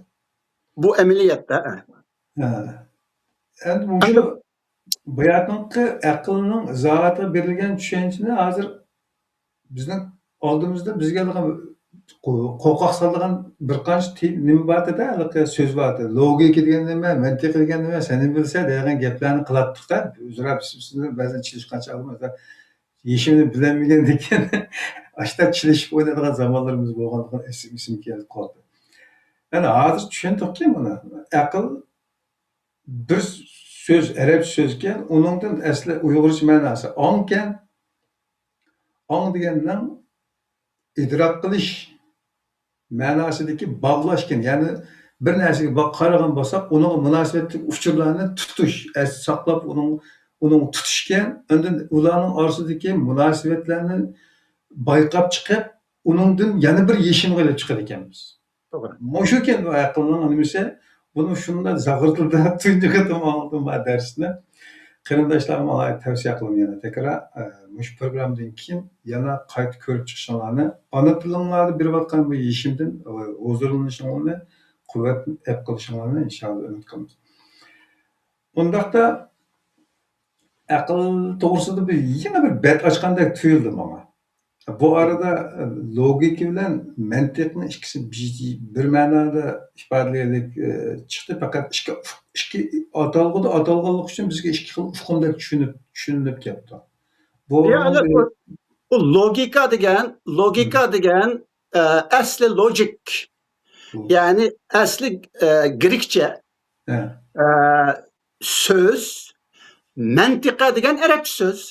بۇ ئەمەلىيەتتە، ھە. ھە. ئەمدى مۇشۇ باياتىنقى ئەقىلنىڭ زاتىغا بېرىلگەن چۈشەنچىنى ھازىر بىزنىڭ ئالدىمىزدا بىزگە ھېلىقى قو-، قورقاق سالىدىغان بىر قانچە تى-، نېمە بار ئىدى، ھېلىقى سۆز بار ئىدى. لوگىكا دېگەن نېمە، مەنتىق دېگەن نېمە، سەن نېمە بىلىسەن دەيدىغان گەپلەرنى قىلاتتۇق-دە. ئۆزئارا بىز-، بىز بەزەن چېلىشقان چاغلىرىمىز بار. ھېچنېمىنى بىلەلمىگەندىن كېيىن ئاشتا چېلىشىپ ئوينايدىغان زامانلىرىمىز بولغانلىقى ئېسىم-، ئېسىمگە كېلىپ قالدى. يەنى ھازىر چۈشەندۇقكى مانا ئەقىل بىر سۆز، ئەرەبچە سۆزكەن، ئۇنىڭدىن ئەسلى ئۇيغۇرچە مەناسى ئاڭكەن. ئاڭ دېگەننىڭ ئىدراك قىلىش مەناسىدىكى باغلاشكەن، يەنى بىر نەرسىگە با-، قارىغان بولساق، ئۇنىڭغا مۇناسىۋەتلىك ئۇچۇرلارنى تۇتۇش، ئەستە ساقلاپ، ئۇنىڭ، ئۇنىڭ تۇتۇشكەن، ئاندىن ئۇلارنىڭ ئارىسىدىكى مۇناسىۋەتلەرنى بايقاپ چىقىپ، ئۇنىڭدىن يەنە بىر يېشىمغا ئېلىپ چىقىدىكەنمىز. توغرا. مۇشۇكەن بۇ ئەقىلنىڭ نېمىسى، بۇنى شۇنداق زاغرىدىلداپ تۇنجى قېتىم ئاڭلىدىم بۇ دەرسنى. قېرىنداشلارغا ئالاھىدە تەۋسىيە قىلىمەن يەنە تەكرار، ئە، مۇشۇ پروگراممىدىن كېيىن يەنە قايتا كۆرۈپ چىقىشىڭلارنى، ئانا تىلىڭلاردا بېرىۋاتقان بۇ يېشىمدىن، ئە، ھۇزۇرلىنىشىڭلارنى، قۇۋۋەت ئەپ قىلىشىڭلارنى ئىنشاللا ئۈمىد قىلىمىز. ئۇنداقتا ئەقىل توغرىسىدا بىر يېڭى بىر بەت ئاچقاندەك تۇيۇلدى ماڭا. بۇ ئارىدا، ئە، لوگىكا بىلەن مەنتىقنى ئىككىسى بىر، بىر مەنادا ئىپادىلىگەنلىك، ئە، چىقتى. پەقەت ئىككى، ئىككى ئاتالغۇدا ئاتالغانلىقى ئۈچۈن بىزگە ئىككى خىل ئۇقۇمدەك چۈشىنىپ، چۈشىنىلىپ كەپتۇ. بۇ يا، ئۇ، ئۇ لوگىكا دېگەن، لوگىكا دېگەن، ئە، ئەسلى لوجىك. يەنى ئەسلى، ئە، گرېكچە، ئە، سۆز، مەنتىقە دېگەن ئەرەبچە سۆز.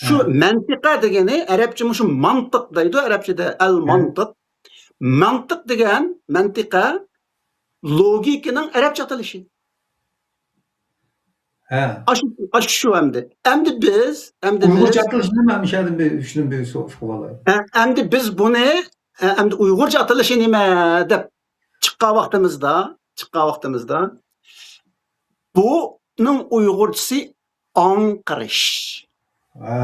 شۇ مەنتىقە دېگىنى ئەرەبچە مۇشۇ مانتىق دەيدۇ، ئەرەبچىدە ئەل مانتىق. مانتىق دېگەن مەنتىقە لوگىكىنىڭ ئەرەبچە ئاتىلىشى. ھە. ئاشۇ، ئاشۇ شۇ ئەمدى. ئەمدى بىز، ئەمدى ئۇيغۇرچە بىز ئاتىلىشىنى مەن مۇشۇدىن بىر، شۇنى بىر سو-، سوراپ ئالاي. ھە، ئەمدى بىز بۇنى، ھە، ئەمدى ئۇيغۇرچە ئاتىلىشى نېمە دەپ چىققان ۋاقتىمىزدا، چىققان ۋاقتىمىزدا، بۇنىڭ ئۇيغۇرچىسى ئاڭقىرىش. ھە.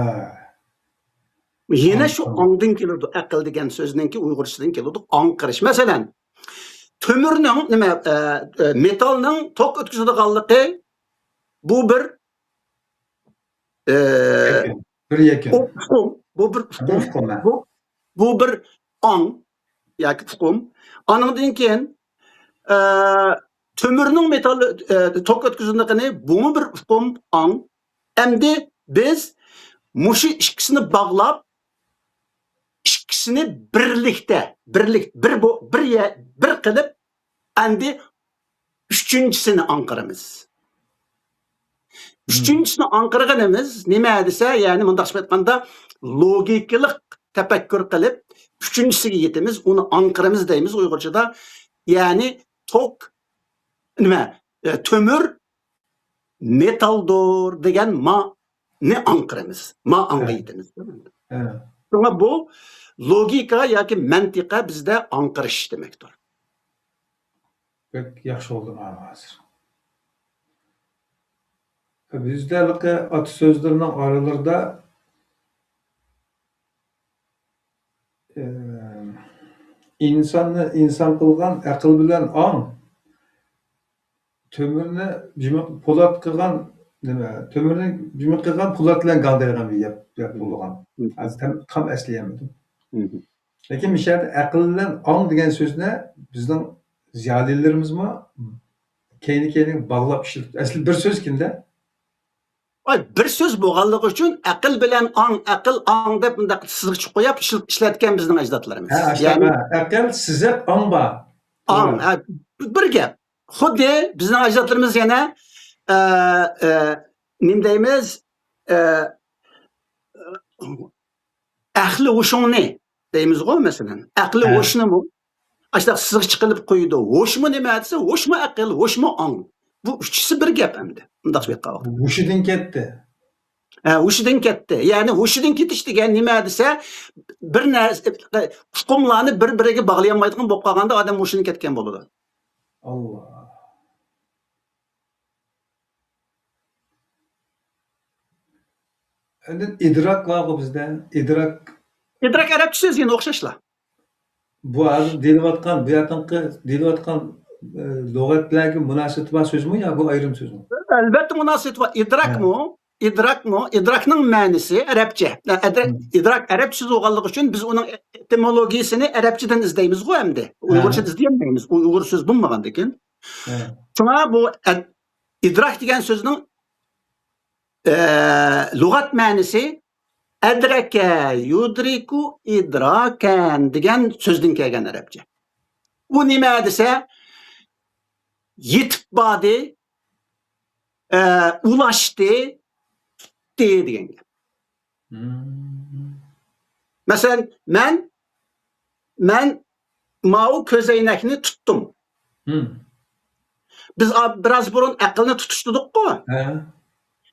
يەنە شۇ ئاڭدىن كېلىدۇ، ئەقىل دېگەن سۆزنىڭكى ئۇيغۇرچىسىدىن كېلىدۇ، ئاڭقىرىش. مەسىلەن، تۆمۈرنىڭ، نېمە، ئە، ئە، مېتالنىڭ توك ئۆتكۈزىدىغانلىقى، بۇ بىر، ئە، يەكۈن. بىر يەكۈن. ئۇ-، ئۇقۇم. بۇ بىر ئۇقۇم. بۇ، بۇ بىر ئاڭ ياكى ئۇقۇم. ئانىڭدىن كېيىن، ئە، تۆمۈرنىڭ مېتال، ئە، توك ئۆتكۈزىدىغىنى، بۇمۇ بىر ئۇقۇم، ئاڭ. ئەمدى بىز مۇشۇ ئىككىسىنى باغلاپ، ئىككىسىنى بىرلىكتە، بىرلىك، بىر بو-، بىر يە-، بىر قىلىپ، ئەمدى ئۈچىنچىسىنى ئاڭقىرىمىز. ئۈچىنچىسىنى ئاڭقىرغىنىمىز نېمە دېسە، يەنى مۇنداقچە ئېيتقاندا، لوگىكىلىق تەپەككۇر قىلىپ، ئۈچىنچىسىگە يېتىمىز، ئۇنى ئاڭقىرىمىز دەيمىز ئۇيغۇرچىدا. يەنى توك، نېمە، ئە، تۆمۈر مېتالدۇر دېگەن مانى ئاڭقىرىمىز. ما ئاڭغا يېتىمىز. شۇڭا بۇ لوگىكا ياكى مەنتىقە بىزدە ئاڭقىرىش دېمەكتۇر. بەك ياخشى بولدى مانا ھازىر. بىزدە ھېلىقى ئاتا سۆزلىرىنىڭ ئارىلىرىدا، ئە، ئىنساننى ئىنسان قىلغان ئەقىل بىلەن ئاڭ، تۆمۈرنى جىمىق پولات قىلغان، نېمە، تۆمۈرنى جىمىق قىلغان پولات بىلەن گاڭ دەيدىغان بىر گەپ، گەپ بولغان. ھازىر تام، تام ئەسلىيەلمىدىم. لېكىن مۇشۇ يەردە ئەقىل بىلەن ئاڭ دېگەن سۆزنى بىزنىڭ زىيالىيلىرىمىزمۇ كەينى-كەينىگە باغلاپ ئىشلىتىپ، ئەسلى بىر سۆزكىن-دە. ئاي، بىر سۆز بولغانلىقى ئۈچۈن ئەقىل بىلەن ئاڭ، ئەقىل، ئاڭ دەپ مۇنداق سىزىق قويۇپ ئىشل-، ئىشلەتكەن بىزنىڭ ئەجدادلىرىمىز. ھە، ئەقىل، سىزىق، ئاڭ بار. ئاڭ، ھە، بىر گەپ. خۇددى بىزنىڭ ئەجدادلىرىمىز يەنە، ئە، ئە، نېمە دەيمىز؟ ئە، ئەقلى ھوشۇڭنى دەيمىزغۇ، مەسىلەن. ئەقلى ھوشنىمۇ ئاشۇنداق سىزىق چىقىرىپ قويىدۇ. ھوشمۇ نېمە دېسە، ھوشمۇ ئەقىل، ھوشمۇ ئاڭ. بۇ ئۈچىسى بىر گەپ ئەمدى. مۇنداق ئېيتقان ۋاقىتتا. ھوشىدىن كەتتى. ھە، ھوشىدىن كەتتى. يەنى ھوشىدىن كېتىش دېگەن نېمە دېسە، بىر نەرسە، ئۇقۇملارنى بىر-بىرىگە باغلىيالمايدىغان بولۇپ قالغاندا ئادەم ھوشىدىن كەتكەن بولىدۇ. ئاللا. ئاندىن ئىدراك بارغۇ بىزدە. ئىدراك. ئىدراك ئەرەبچە سۆز يەنە ئوخشاشلا. بۇ ھازىر دېيىلىۋاتقان، بۇ يەردىكى دېيىلىۋاتقان، ئە، لۇغەتلەرگە مۇناسىۋىتى بار سۆزمۇ يا بۇ ئايرىم سۆزمۇ؟ ئەلۋەتتە مۇناسىۋىتى بار. ھە. ئىدراكمۇ، ئىدراكمۇ، ئىدراكنىڭ مەنىسى ئەرەبچە. ئە، ئەدرە-، ھە. ئىدراك ئەرەبچە سۆز بولغانلىقى ئۈچۈن بىز ئۇنىڭ ئېتىمولوگىيىسىنى ئەرەبچىدىن ئىزدەيمىزغۇ ئەمدى. ھە. ئۇيغۇرچىدا ئىزدىيەلمەيمىز. ئۇ ئۇيغۇر سۆز بولمىغاندىكىن. ھە. شۇڭا بۇ ئەد-، ئىدراك دېگەن سۆزنىڭ، ئە، لۇغەت مەنىسى ئەدرەكە يۇدرىكۇ ئىدراكەن دېگەن سۆزدىن كەلگەن ئەرەبچە. ئۇ نېمە دېسە، يېتىپ باردى، ئە، ئۇلاشتى، تۇتتى دېگەن گەپ. مم. مەسىلەن، مەن، مەن ماۋۇ كۆزەينەكنى تۇتتۇم. مم. بىز ئا-، بىراز بۇرۇن ئەقىلنى تۇتۇش دېدۇققۇ. ھە.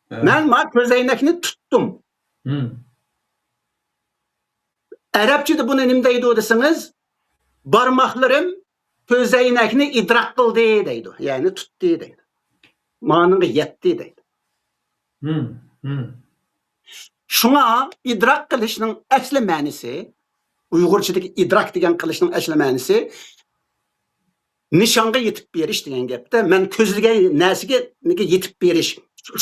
ھە. مەن ما كۆزەينەكنى تۇتتۇم. مم. ئەرەبچىدە بۇنى نېمە دەيدۇ دېسىڭىز، بارماقلىرىم كۆزەينەكنى ئىدراك قىلدى دەيدۇ. يەنى تۇتتى دەيدۇ. مانىڭغا يەتتى دەيدۇ. مم، مم. شۇڭا ئىدراك قىلىشنىڭ ئەسلى مەنىسى، ئۇيغۇرچىدىكى ئىدراك دېگەن قىلىشنىڭ ئەسلى مەنىسى نىشانغا يېتىپ بېرىش دېگەن گەپتە، مەن كۆزلىگەن نەرسىگە يېتىپ بېرىش،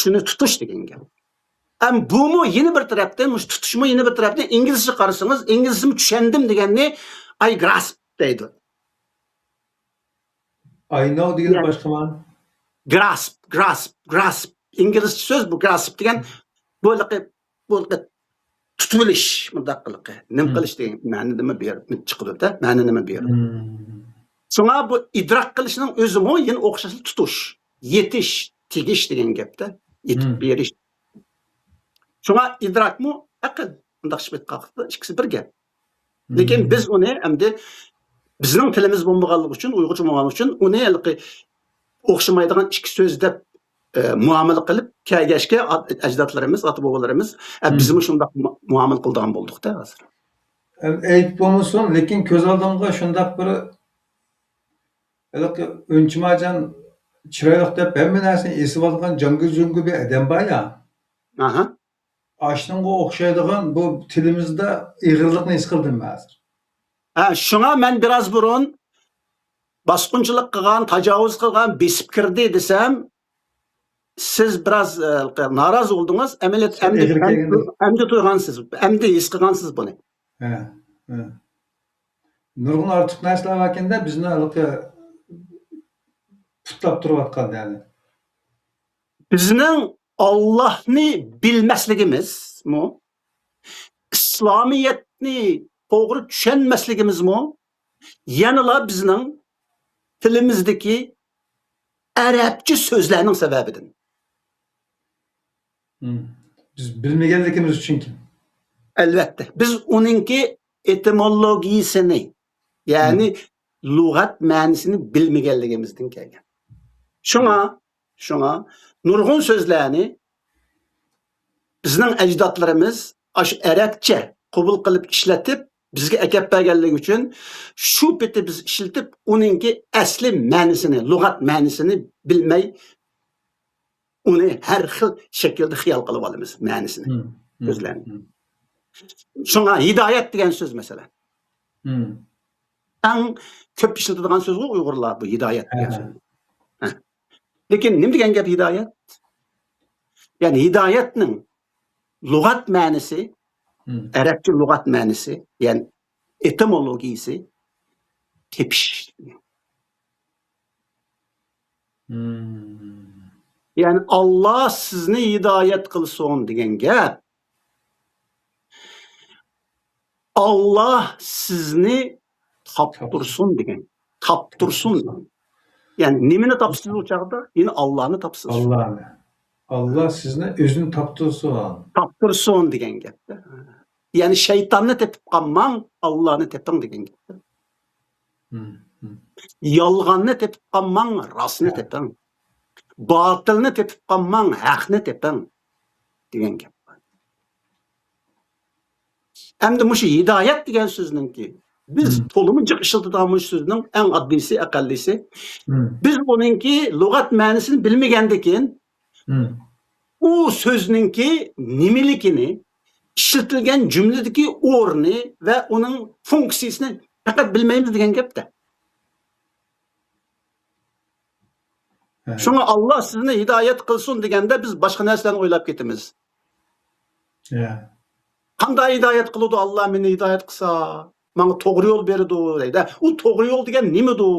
شۇنى تۇتۇش دېگەن گەپ. ئەم بۇمۇ يەنە بىر تەرەپتىن، مۇشۇ تۇتۇشمۇ يەنە بىر تەرەپتىن، ئىنگلىزچە قارىسىڭىز، ئىنگلىزچىمۇ چۈشەندىم دېگەننى I grasp دەيدۇ. I know دېگىنى يا. باشقىما؟ Grasp، grasp، grasp. ئىنگلىزچە سۆز بۇ، grasp دېگەن بۇ ھېلىقى، بۇ ھېلىقى تۇتۇۋېلىش، مۇنداق قىلىقى. نېمە مم. قىلىش دېگەن مەنىدىمۇ بېرىپ چىقىدۇ-دە، مەنىنىمۇ بېرىپ. مم. شۇڭا بۇ ئىدراك قىلىشنىڭ ئۆزىمۇ يەنە ئوخشاشلا تۇتۇش، يېتىش، تېگىش دېگەن گەپتە. يېتىپ مم. بېرىش. شۇڭا ئىدراكمۇ ئەقىل. مۇنداق ئېيتقاندا ئىككىسى بىر گەپ. لېكىن مم. بىز ئۇنى ئەمدى بىزنىڭ تىلىمىز بولمىغانلىقى ئۈچۈن، ئۇيغۇرچە بولمىغانلىقى ئۈچۈن ئۇنى ھېلىقى ئوخشىمايدىغان ئىككى سۆز دەپ، ئە، مۇئامىلە قىلىپ كەلگەچكە ئات-، ئەجدادلىرىمىز، ئاتا-بوۋىلىرىمىز، ئە، مم. بىزمۇ شۇنداق مۇ-، مۇئامىلە قىلىدىغان بولدۇق-دە ھازىر. ئەم، ئېيتىپ بولمىسۇن، لېكىن كۆز ئالدىمغا شۇنداق بىر ھېلىقى ئۈنچىماجان چىرايلىق دەپ ھەممە نەرسىنى ئېسىۋالغان جاڭگىل جۇڭگو بىر ئادەم بار يا. ئاھا. ئاشۇنىڭغا ئوخشايدىغان بۇ تىلىمىزدا ئېغىرلىقنى ھېس قىلدىم مەن ھازىر. ھە، شۇڭا مەن بىراز بۇرۇن باسقۇنچىلىق قىلغان، تاجاۋۇز قىلغان، بېسىپ كىردى دېسەم، سىز بىراز، ئە، نارازى بولدىڭىز. ئەمەلىيەتتە ئەمدى، ئېغىر ئەمدى، كەلگەندە. ئەمدى تۇيغانسىز، ئەمدى ھېس قىلغانسىز بۇنى. ھە، ھە. نۇرغۇن ئارتۇق نەرسىلەر باركەندە، بىزنى ھېلىقى پۇتلاپ تۇرۇۋاتقان، يەنى. بىزنىڭ ئاللاھنى بىلمەسلىكىمىزمۇ، ئىسلامىيەتنى توغرا چۈشەنمەسلىكىمىزمۇ يەنىلا بىزنىڭ تىلىمىزدىكى ئەرەبچە سۆزلەرنىڭ سەۋەبىدىن. مم. بىز بىلمىگەنلىكىمىز ئۈچۈنكى. ئەلۋەتتە، بىز ئۇنىڭكى ئېتىمولوگىيىسىنى، يەنى مم. لۇغەت مەنىسىنى بىلمىگەنلىكىمىزدىن كەلگەن. شۇڭا، شۇڭا نۇرغۇن سۆزلەرنى بىزنىڭ ئەجدادلىرىمىز ئاشۇ ئەرەبچە قوبۇل قىلىپ ئىشلىتىپ، بىزگە ئەكەپ بەرگەنلىكى ئۈچۈن، شۇ پېتى بىز ئىشلىتىپ، ئۇنىڭكى ئەسلى مەنىسىنى، لۇغەت مەنىسىنى بىلمەي، ئۇنى ھەر خىل شەكىلدە خىيال قىلىپ ئالىمىز، مەنىسىنى، مم، مم، سۆزلەرنى. مم. شۇڭا ھىدايەت دېگەن سۆز، مەسىلەن. مم. ئەڭ كۆپ ئىشلىتىدىغان سۆزغۇ ئۇيغۇرلار بۇ ھىدايەت دېگەن ھە. سۆز. ھە. لېكىن نېمە دېگەن گەپ ھىدايەت؟ يەنى ھىدايەتنىڭ لۇغەت مەنىسى، مم. ئەرەبچە لۇغەت مەنىسى، يەنى ئېتىمولوگىيىسى تېپىش. مم. يەنى، «ئاللا سىزنى ھىدايەت قىلسۇن» دېگەن گەپ. «ئاللا سىزنى تاپتۇرسۇن» دېگەن. تاپتۇرسۇن. يەنى، نېمىنى تاپىسىز ئۇ چاغدا؟ يەنى ئاللانى تاپىسىز. ئاللانى. ئاللا سىزنى ئۆزىنى تاپتۇرسۇن. تاپتۇرسۇن دېگەن گەپ. يەنى، شەيتاننى تېپىپ قالماڭ، ئاللانى تېپىڭ دېگەن گەپ. مم، مم. يالغاننى تېپىپ قالماڭ، راستنى ھە. تېپىڭ. باتىلنى تېپىپ قالماڭ، ھەقنى تېپىڭ دېگەن گەپ. ئەمدى مۇشۇ ھىدايەت دېگەن سۆزنىڭكى، بىز مم. تولىمۇ جىق ئىشلىتىدىغان مۇشۇ سۆزنىڭ ئەڭ ئاددىيسى، ئەقەللىسى. مم. بىز ئۇنىڭكى لۇغەت مەنىسىنى بىلمىگەندىكىن، مم. ئۇ سۆزنىڭكى نېمىلىكىنى، ئىشلىتىلگەن جۈملىدىكى ئورنى ۋە ئۇنىڭ فۇنكسىيىسىنى پەقەت بىلمەيمىز دېگەن گەپتە. ھە. شۇڭا «ئاللا سىزنى ھىدايەت قىلسۇن» دېگەندە، بىز باشقا نەرسىلەرنى ئويلاپ كېتىمىز. ھە. «قانداق ھىدايەت قىلىدۇ ئاللا، مېنى ھىدايەت قىلسا، ماڭا توغرا يول بېرىدۇ» دەيدۇ. ئۇ توغرا يول دېگەن نېمىدۇ؟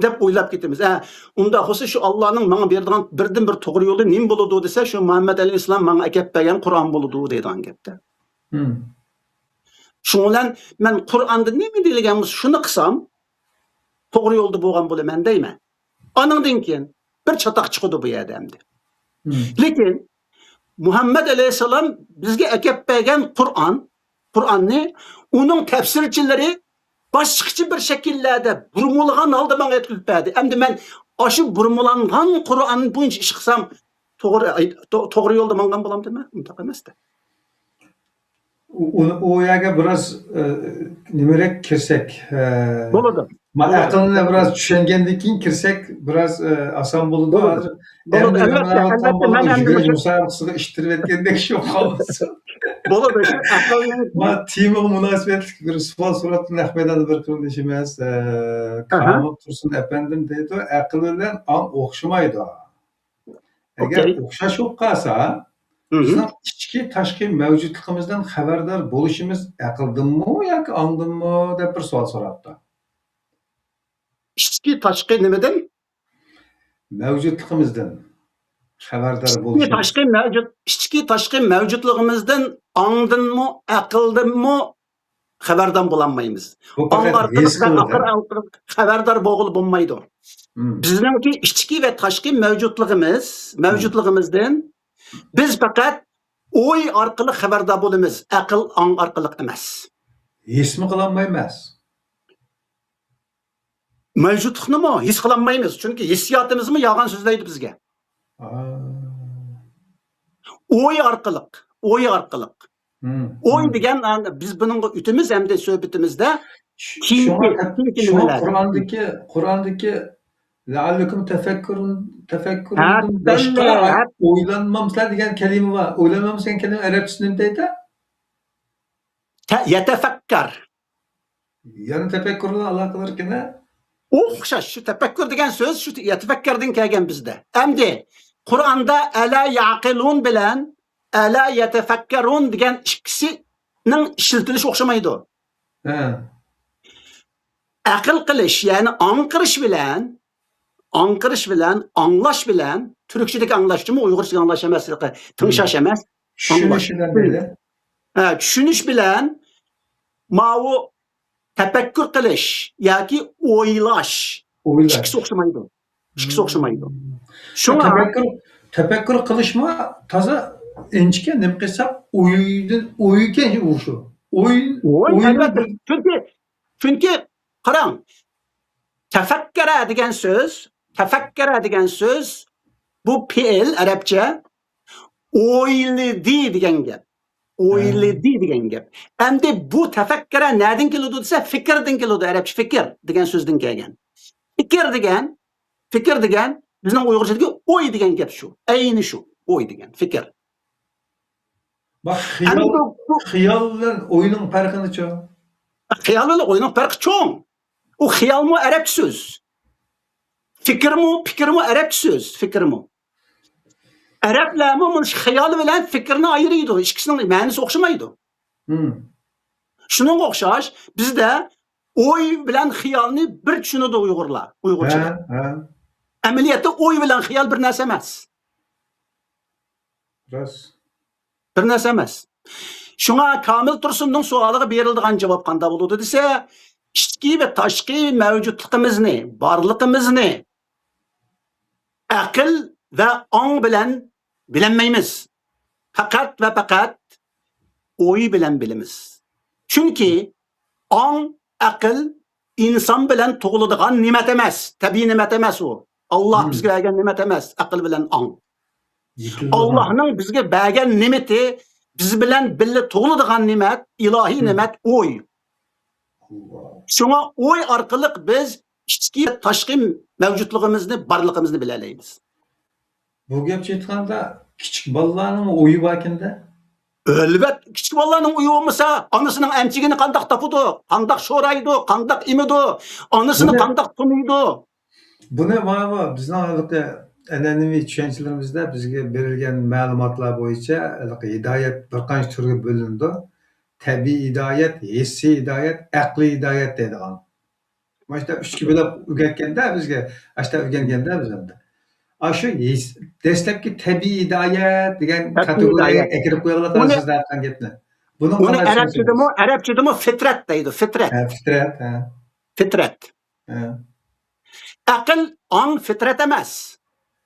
دەپ ئويلاپ كېتىمىز. ھە، ئۇنداق بولسا، شۇ ئاللانىڭ ماڭا بېرىدىغان بىردىنبىر توغرا يولى نېمە بولىدۇ دېسە، شۇ مۇھەممەد ئەلەيھىسسالام ماڭا ئەكەپ بەرگەن قۇرئان بولىدۇ دەيدىغان گەپتە. مم. شۇنىڭ بىلەن مەن قۇرئاندا نېمە دېيىلگەن بولسا، شۇنى قىلسام، توغرا يولدا بولغان بولىمەن دەيمەن. ئانىڭدىن كېيىن بىر چاتاق چىقىدۇ بۇ يەردە ئەمدى. مم. لېكىن مۇھەممەد ئەلەيھىسسالام بىزگە ئەكەپ بەرگەن قۇرئان، قۇرئاننى ئۇنىڭ تەپسىرچىلىرى باشقىچە بىر شەكىللەردە بۇرمىلىغان ھالدا ماڭا يەتكۈزۈپ بەردى. ئەمدى مەن ئاشۇ بۇرمىلانغان قۇرئان بويىچە ئىش قىلسام، توغرا، تو-، توغرا يولدا ماڭغان بولامدىمەن؟ ئۇنداق ئەمەس-دە. ئۇ، ئۇ، ئۇ يەرگە بىراز، ئە، نېمىرەك كىرسەك، ئە، بولىدۇ. ما-، بولىدۇ. ئەقىلنى بىراز چۈشەنگەندىن كېيىن كىرسەك، بىراز، ئە، ئاسان بولىدۇ. بولىدۇ. ھازىر بولىدۇ. ئەمدى ئەلۋەتتە، مانا ئەلۋەتتە، مانا مەن ئەمدى يۈگۈرۈش مۇسابىقىسىغا ئىشتىرىۋەتكەندەك شۇ قالمىسۇن. بولىدۇ. شۇ ئەقىلنىڭ ما تېمىغا مۇناسىۋەتلىك بىر سوئال سوراپتۇ نەق مەيداندا بىر قېرىندىشىمىز، ئە، ئاھا. كامىل تۇرسۇن ئەپەندىم دەيدۇ، ئەقىل بىلەن ئاڭ ئوخشىمايدۇ. ئەگەر ئوكەي. ئوخشاش بولۇپ قالسا، مھم. بىزنىڭ ئىچكى، تاشقى مەۋجۇتلۇقىمىزدىن خەۋەردار بولۇشىمىز ئەقىلدىنمۇ ياكى ئاڭدىنمۇ دەپ بىر سوئال سوراپتۇ. ئىچكى، تاشقى نېمىدىن؟ مەۋجۇتلۇقىمىزدىن خەۋەردار ئىچكى، بولۇشىمىز. تاشقى مەۋجۇت-، ئىچكى، تاشقى مەۋجۇتلۇقىمىزدىن ئاڭدىنمۇ، ئەقىلدىنمۇ خەۋەردار بولالمايمىز. بۇ ئاڭ پەقەت ئارقىلىق ھېس ۋە قىلىدۇ. ئەقىل ئارقىلىق خەۋەردار بولغىلى بولمايدۇ. مم. بىزنىڭكى ئىچكى ۋە تاشقى مەۋجۇتلۇقىمىز، مم. مەۋجۇتلۇقىمىزدىن بىز پەقەت ئوي ئارقىلىق خەۋەردار بولىمىز، ئەقىل ئاڭ ئارقىلىق ئەمەس. ھېسمۇ قىلالمايمىز. مەۋجۇتلۇقنىمۇ ھېس قىلالمايمىز، چۈنكى ھېسسىياتىمىزمۇ يالغان سۆزلەيدۇ بىزگە. ئا. ئوي ئارقىلىق، ئوي ئارقىلىق. مم، ئوي مم. دېگەن، ئە، بىز بۇنىڭغا ئۆتىمىز ئەمدى سۆھبىتىمىزدە. شۇ-، كېيىنكى، شۇڭا، كېيىنكى شۇڭا نېمىلەردە. قۇرئاندىكى، قۇرئاندىكى لەئەللىكۇم تەفەككۇرۇن، تەفەككۇرۇندىن ھە، باشقا بەللى، ھە. ئويلانمامسىلەر دېگەن كەلىمە بار. ئويلانمامسىلەر دېگەن كەلىمە ئەرەبچىسى نېمە دەيدۇ؟ تە-، يەتەفەككەر. يەنە تەپەككۇر بىلەن ئالاقىدار ئىكەن-ە. ئوخشاش. شۇ تەپەككۇر دېگەن سۆز شۇ يەتەفەككەردىن كەلگەن بىزدە. ئەمدى قۇرئاندا ئەلا يەقىلۇن بىلەن ئەلا يەتەفەككەرۇن دېگەن ئىككىسىنىڭ ئىشلىتىلىشى ئوخشىمايدۇ. ھە. ئەقىل قىلىش، يەنى ئاڭقىرىش بىلەن، ئاڭقىرىش بىلەن، ئاڭلاش بىلەن، تۈركچىدىكى ئاڭلاشچىمۇ، ئۇيغۇرچىدىكى ئاڭلاش ئەمەس، تىڭشاش ئەمەس. چۈشىنىش ئاڭلاش. بىلەن دەيدۇ. ھە، چۈشىنىش بىلەن ماۋۇ تەپەككۇر قىلىش ياكى ئويلاش. ئويلاش. ئىككىسى ئوخشىمايدۇ. ئىككىسى ئوخشىمايدۇ. شۇڭا تەپەككۇر، تەپەككۇر قىلىشمۇ تازا ئىنچىكە نېمە قىلساق، ئويدىن، ئويكەن ئۇ شۇ. ئوي، ئوي، ئوينى ئەلۋەتتە. بىر چۈنكى، چۈنكى قاراڭ، تەفەككەرە دېگەن سۆز، تەفەككەرە دېگەن سۆز، بۇ پېئىل ئەرەبچە، ئويلىدى دېگەن گەپ. ئويلىدى دېگەن گەپ. ئەمدى بۇ تەفەككەرە نەدىن كېلىدۇ دېسە، فىكىردىن كېلىدۇ، ئەرەبچە فىكىر دېگەن سۆزدىن كەلگەن. پىكىر دېگەن، پىكىر دېگەن بىزنىڭ ئۇيغۇرچىدىكى ئوي دېگەن گەپ شۇ. ئەينى شۇ، ئوي دېگەن، فىكىر. بۇ خىيال، ئەمدى بۇ، بۇ خىيال بىلەن ئوينىڭ پەرقى نېچە؟ خىيال بىلەن ئوينىڭ پەرقى چوڭ. ئۇ خىيالمۇ ئەرەبچە سۆز. فىكىرمۇ، پىكىرمۇ ئەرەبچە سۆز، فىكىرمۇ. ئەرەبلەرمۇ مۇشۇ خىيال بىلەن فىكىرنى ئايرىيدۇ. ئىككىسىنىڭ مەنىسى ئوخشىمايدۇ. مم. شۇنىڭغا ئوخشاش، بىزدە ئوي بىلەن خىيالنى بىر چۈشىنىدۇ ئۇيغۇرلار، ئۇيغۇرچىلار. ھە، ھە. ئەمەلىيەتتە ئوي بىلەن خىيال بىر نەرسە ئەمەس. راست. بىر نەرسە ئەمەس. شۇڭا كامىل تۇرسۇننىڭ سوئالىغا بېرىلىدىغان جاۋاب قانداق بولىدۇ دېسە، ئىچكى ۋە تاشقى مەۋجۇتلۇقىمىزنى، بارلىقىمىزنى ئەقىل ۋە ئاڭ بىلەن بىلەلمەيمىز. پەقەت ۋە پەقەت ئوي بىلەن بىلىمىز. چۈنكى ئاڭ، ئەقىل ئىنسان بىلەن تۇغۇلىدىغان نېمەت ئەمەس، تەبىئىي نېمەت ئەمەس ئۇ. ئاللا مم. بىزگە بەرگەن نېمەت ئەمەس، ئەقىل بىلەن ئاڭ. يېتىلىدىغان. ئاللانىڭ بىزگە بەرگەن نېمىتى بىز بىلەن بىللە تۇغۇلىدىغان نېمەت، ئىلاھىي نېمەت ئوي. شۇڭا ئوي ئارقىلىق بىز ئىچكى، تاشقى مەۋجۇتلۇقىمىزنى، بارلىقىمىزنى بىلەلەيمىز. بۇ گەپچە ئېيتقاندا، كىچىك بالىلارنىڭ ئويى باركەندە. ئەلۋەتتە، كىچىك بالىلارنىڭ ئويى بولمىسا، ئانىسىنىڭ ئەمچىكىنى قانداق تاپىدۇ، قانداق شورايدۇ، قانداق ئېمىدۇ، ئانىسىنى قانداق تونۇيدۇ؟ بۇنى ماۋۇ بىزنىڭ ھېلىقى ئەنئەنىۋى چۈشەنچىلىرىمىزدە بىزگە بېرىلگەن مەلۇماتلار بويىچە ھېلىقى ھىدايەت بىر قانچە تۈرگە بۆلۈنىدۇ. تەبىئىي ھىدايەت، ھېسسىي ھىدايەت، ئەقلىي ھىدايەت دەيدىغان. مانا شۇنداق ئۈچكە بۆلۈپ ئۆگەتكەندە بىزگە، ئاشۇنداق ئۆگەنگەندە بىز ئەمدى. ئاشۇ ھېس-، دەسلەپكى تەبىئىي ھىدايەت دېگەن كاتېگورىيەگە ئەكىرىپ قويغانلىقىنى سىز ئېيتقان گەپنى. بۇنىڭ ئۇنى ئەرەبچىدىمۇ، ئەرەبچىدىمۇ فىترەت دەيدۇ، فىترەت. ھە، فىترەت، ھە. فىترەت. ھە. ئەقىل، ئاڭ فىترەت ئەمەس.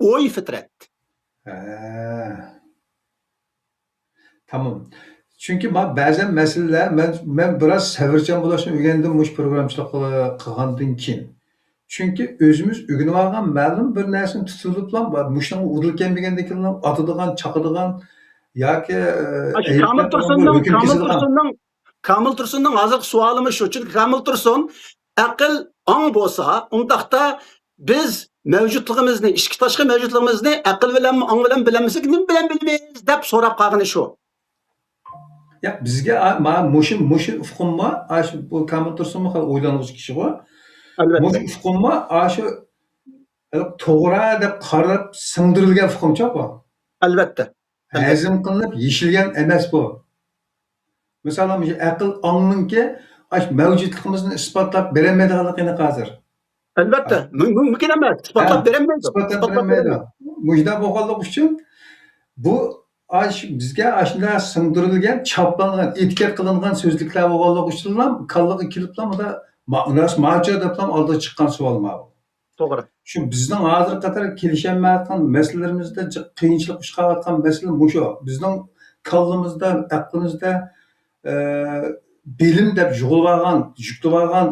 ئوي فىترەت. ھە. تامام. چۈنكى ما بەزەن مەسىلىلەر، مەن، مەن بىراز سەۋرچان بولۇشنى ئۆگەندىم مۇشۇ پروگرامچىلىق قىل-، قىلغاندىن كېيىن. چۈنكى ئۆزىمىز ئۆگىنىۋالغان مەلۇم بىر نەرسىنى تۇتۇۋېلىپلا، مۇشۇنىڭغا ئۇدۇل كەلمىگەندىن كېيىن ئاتىدىغان، چاقىدىغان ياكى، ئە، ئاشۇ ئەيىبلەپ كامىل تۇرسۇننىڭ، كامىل تۇرسۇننىڭ، كامىل تۇرسۇننىڭ ھازىرقى سوئالىمۇ شۇ. چۈنكى كامىل تۇرسۇن ئەقىل، ئاڭ بولسا، ئۇنداقتا بىز مەۋجۇتلۇقىمىزنى، ئىچكى تاشقى مەۋجۇتلۇقىمىزنى ئەقىل بىلەنمۇ، ئاڭ بىلەن بىلەلمىسەك، نېمە بىلەن بىلىمىز دەپ سوراپ قالغىنى شۇ. ياق، بىزگە ئا-، ما-، مۇشۇ، مۇشۇ ئۇقۇممۇ، ئاشۇ بۇ كامىل تۇرسۇنمۇ خېلى ئويلانغۇچ كىشىغۇ. ئەلۋەتتە. مۇشۇ ئۇقۇممۇ ئاشۇ توغرا دەپ قاراپ سىڭدۈرۈلگەن ئۇقۇمچۇ بۇ. ئەلۋەتتە. ئەلۋەتتە. ھەزىم قىلىنىپ يېشىلگەن ئەمەس بۇ. مىسالەن، مۇشۇ ئەقىل ئاڭنىڭكى ئاشۇ مەۋجۇتلۇقىمىزنى ئىسپاتلاپ بېرەلمەيدىغانلىقىنى ھازىر. ئەلۋەتتە، ھە. مۇ-، مۇ-، مۇمكىن ئەمەس. ئىسپاتلاپ ھە، بېرەلمەيدۇ. ئىسپاتلاپ ئىسپاتلاپ بېرەلمەيدۇ. بېرەلمەيدۇ. مۇشۇنداق بولغانلىقى ئۈچۈن بۇ ئاش-، بىزگە ئاشۇنداق سىڭدۈرۈلگەن، چاپلانغان، ئېتىكەت قىلىنغان سۆزلۈكلەر بولغانلىقى ئۈچۈنلا كاللىغا كېلىپلا مۇندا ما-، راست ماچۇ دەپلا ئالدىغا چىققان سوئال ماۋۇ. توغرا. شۇ بىزنىڭ ھازىرغا قەدەر كېلىشەلمەيۋاتقان مەسىلىلىرىمىزدە جىق قىيىنچىلىق ئۇچراۋاتقان مەسىلە مۇشۇ. بىزنىڭ كاللىمىزدا، ئەقلىمىزدە، ئە، بىلىم دەپ يۇغۇلۇۋالغان، يۈكلىۋالغان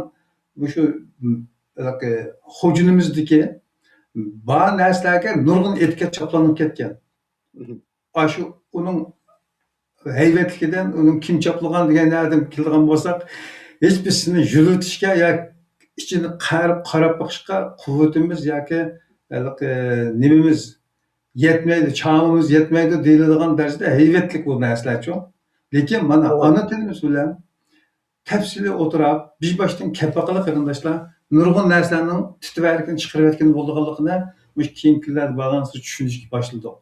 مۇشۇ، م، ھېلىقى خوجىنىمىزدىكى بار نەرسىلەرگە نۇرغۇن ئېتىكەت چاپلىنىپ كەتكەن. مهم. ئاشۇ ئۇنىڭ ھەيۋەتلىكىدىن، ئۇنىڭ كىم چاپلىغان دېگەن نەردىن كېلىدىغان بولساق، ھېچ بىرسىنى يۈرۈتۈشكە يا ئىچىنى قايرىپ قاراپ بېقىشقا قۇۋۋىتىمىز ياكى ھېلىقى نېمىمىز يەتمەيدۇ، چامىمىز يەتمەيدۇ دېيىلىدىغان دەرىجىدە ھەيۋەتلىك بۇ نەرسىلەرچۇ. لېكىن مانا توغرا. ئانا تىلىمىز بىلەن تەپسىلىي ئولتۇراپ، بىر باشتىن كەپ باقىلى قېرىنداشلار، نۇرغۇن نەرسىلەرنىڭ تىتىۋەرىكىنى چىقىرىۋەتكىلى بولىدىغانلىقىنى مۇشۇ كېيىنكى كۈنلەردە بارغانسېرى چۈشىنىشكە باشلىدۇق.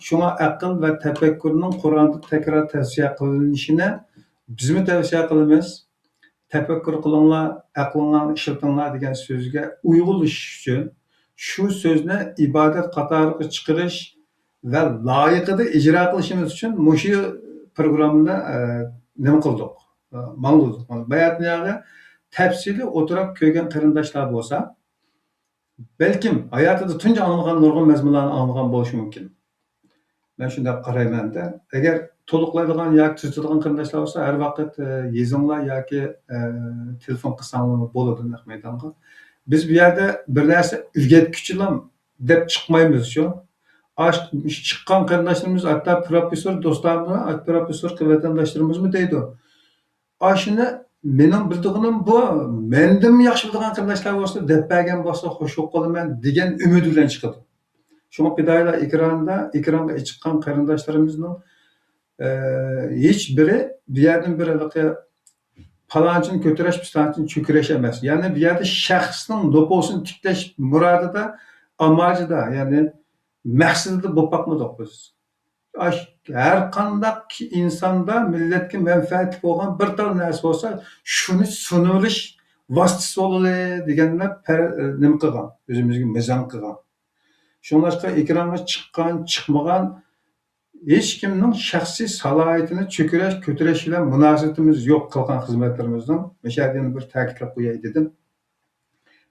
شۇڭا ئەقىل ۋە تەپەككۇرنىڭ قۇرئاندا تەكرار تەۋسىيە قىلىنىشىنى بىزمۇ تەۋسىيە قىلىمىز. تەپەككۇر قىلىڭلار، ئەقلىڭلارنى ئىشلىتىڭلار دېگەن سۆزگە ئۇيغۇنلىشىش ئۈچۈن شۇ سۆزنى ئىبادەت قاتارىغا چىقىرىش ۋە لايىقىدا ئىجرا قىلىشىمىز ئۈچۈن مۇشۇ پروگراممىنى، ئە، نېمە قىلدۇق؟ ئە، ماڭدۇردۇق. مانا باياتىنياغا تەپسىلىي ئولتۇراپ كۆرگەن قېرىنداشلار بولسا، بەلكىم ھاياتىدا تۇنجى ئاڭلىغان نۇرغۇن مەزمۇنلارنى ئاڭلىغان بولۇشى مۇمكىن. مەن شۇنداق قارايمەن-دە. ئەگەر تولۇقلايدىغان ياكى تۈزىتىدىغان قېرىنداشلار بولسا، ھەر ۋاقىت، ئە، يېزىڭلار ياكى، ئە، تېلېفون قىلساڭلارمۇ بولىدۇ نەق مەيدانغا. بىز بۇ يەردە بىر نەرسە ئۆگەتكۈچىلا دەپ چىقمايمىز شۇ. ئاش-، چىققان قېرىنداشلىرىمىز، ھەتتا پروفېسسور دوستلارمۇ، پروفېسسور ۋەتەنداشلىرىمىزمۇ دەيدۇ. ئاشۇنى مېنىڭ بىلىدىغىنىم بۇ، مەندىنمۇ ياخشى بىلىدىغان قېرىنداشلار بولسا، دەپ بەرگەن بولسا خوش بولۇپ قالىمەن دېگەن ئۈمىد بىلەن چىقىدۇ. شۇڭا پىدائىيلار ئېكراندا، ئېكرانغا چىققان قېرىنداشلىرىمىزنىڭ، ئە، ھېچ بىرى بۇ يەردىن بىر ھېلىقى پالانچىنى كۆتۈرۈش، پىستانچىنى چۆكۈرۈش ئەمەس. يەنى بۇ يەردە شەخسنىڭ نوپۇسىنى تىكلەش مۇرادىدا، ئاماجىدا، يەنى مەقسىتىدە بولۇپ باقمىدۇق بىز. ئاش-، ھەر قانداق ئىنساندا مىللەتكە مەنپەئەتلىك بولغان بىر تال نەرسە بولسا، شۇنى سۇنۇۋېلىش ۋاسىتىسى بولغىلى دېگەندە پەر-، نېمە قىلغان، ئۆزىمىزگە مىزان قىلغان. شۇڭلاشقا ئېكرانغا چىققان، چىقمىغان، ھېچكىمنىڭ شەخسىي سالاھىيىتىنى چۆكۈرۈش، كۆتۈرۈش بىلەن مۇناسىۋىتىمىز يوق قىلغان خىزمەتلىرىمىزنىڭ. مۇشۇ يەردە يەنە بىر تەكىتلەپ قوياي دېدىم.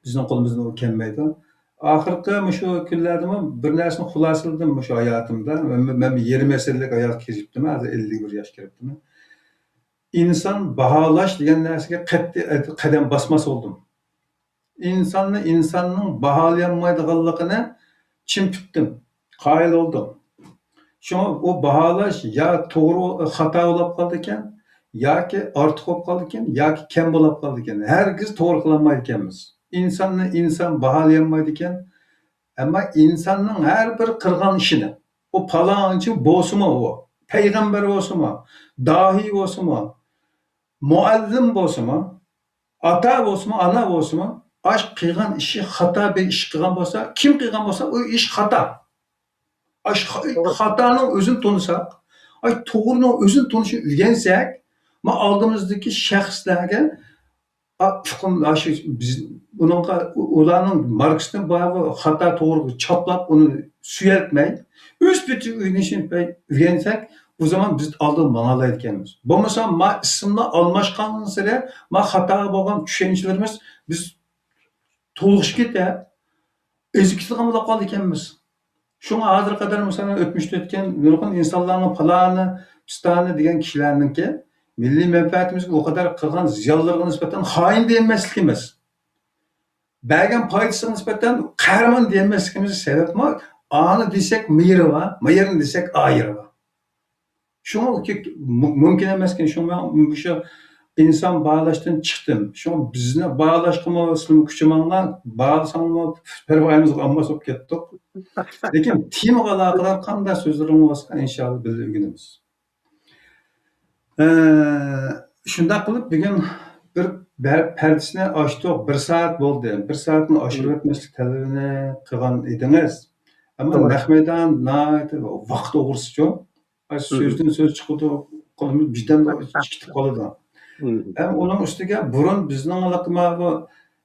بىزنىڭ قولىمىزدىن ئۇ كەلمەيدۇ. ئاخىرقى مۇشۇ كۈنلەردىمۇ بىر نەرسىنى خۇلاسىلىدىم مۇشۇ ھاياتىمدا. مەن، مەن يېرىم ئەسىرلىك ھاياتقا كىرىپتىمەن، ھازىر ئەللىك بىر ياشقا كىرىپتىمەن. ئىنسان باھالاش دېگەن نەرسىگە قەتئىي قەدەم باسماس بولدۇم. ئىنساننى ئىنساننىڭ باھالىيالمايدىغانلىقىنى چىم پۈتتۈم، قايىل بولدۇم. شۇڭا ئۇ باھالاش يا توغرا، خاتا بولاپ قالىدىكەن، ياكى ئارتۇق بولۇپ قالىدىكەن، ياكى كەم بولاپ قالىدىكەن. ھەرگىز توغرا قىلالمايدىكەنمىز. ئىنساننى ئىنسان باھالىيالمايدىكەن. ئەمما ئىنساننىڭ ھەر بىر قىلغان ئىشىنى، ئۇ پالانچى بولسىمۇ، ئۇ پەيغەمبەر بولسىمۇ، داھىي بولسىمۇ، مۇئەللىم بولسىمۇ، ئاتا بولسىمۇ، ئانا بولسىمۇ، ئاش قىلغان ئىشى خاتا بىر ئىش قىلغان بولسا، كىم قىلغان بولسا، ئۇ ئىش خاتا. ئاش خا-، توغرا. خاتانىڭ ئۆزىنى تونۇساق، ئاي، توغرىنىڭ ئۆزىنى تونۇشنى ئۆگەنسەك، ما ئالدىمىزدىكى شەخسلەرگە، ئا، ئۇقۇم، ئاشۇ بىز ئۇنىڭغا، ئۇ-، ئۇلارنىڭ ماركسنى بارغۇ خاتا توغرىغا چاپلاپ، ئۇنى سۆيەلتمەي، ئۆز پېتى ئۆگىنىشنى پەي-، ئۆگەنسەك، ئۇ زامان بىز ئالدىغا ماڭالايدىكەنمىز. بولمىسا ما ئىسىملار ئالماشقانسېرى ما خاتا بولغان چۈشەنچىلىرىمىز بىز تولۇقۇشۇپ كېتىپ، ئېزىپ كېتىدىغان بولۇپ قالىدىكەنمىز. شۇڭا ھازىرغا قەدەر، مىسالەن، ئۆتمۈشتە ئۆتكەن نۇرغۇن ئىنسانلارنىڭ پالانى، پىستانى دېگەن كىشىلەرنىڭكى مىللىي مەنپەئەتىمىزگە ئۇ قەدەر قىلغان زىيانلىرىغا نىسبەتەن خائىن دېيەلمەسلىكىمىز، بەرگەن پايدىسىغا نىسبەتەن قەھرىمان دېيەلمەسلىكىمىزگە سەۋەبمۇ، ئانى دېسەك مېيىرى بار، مېيىرنى دېسەك ئايىرى بار. شۇڭا ئۇ كى-، مۇ-، مۇمكىن ئەمەسكەن. شۇڭا مەن مۇشۇ ئىنسان باھالاشتىن چىقتىم. شۇڭا بىزنى باھالاشقىمۇ سىلىمۇ كۈچىمەڭلار، باھالىساڭلارمۇ پەرۋايىمىزغا ئالماس بولۇپ كەتتۇق. لېكىن تېمىغا ئالاقىدار قانداق سۆزلىرىڭ بولسا، ئىنشاللا بىللە ئۆگىنىمىز. ئە، شۇنداق قىلىپ بۈگۈن بىر بەر-، پەردىسىنى ئاچتۇق. بىر سائەت بولدى. بىر سائەتنى ئاشۇرۇۋەتمەسلىك تەلىپىنى قىلغان ئىدىڭىز. ئەمما توغرا. نەق مەيدان ناھايىتى ۋاقىت ئوغرىسىچۇ. ئاي، مم. سۆزدىن سۆز چىقىدۇ، قولىمىز بىردەم كېتىپ قالىدۇ. مم. ھەم ئۇنىڭ ئۈستىگە بۇرۇن بىزنىڭ ھېلىقى ماۋۇ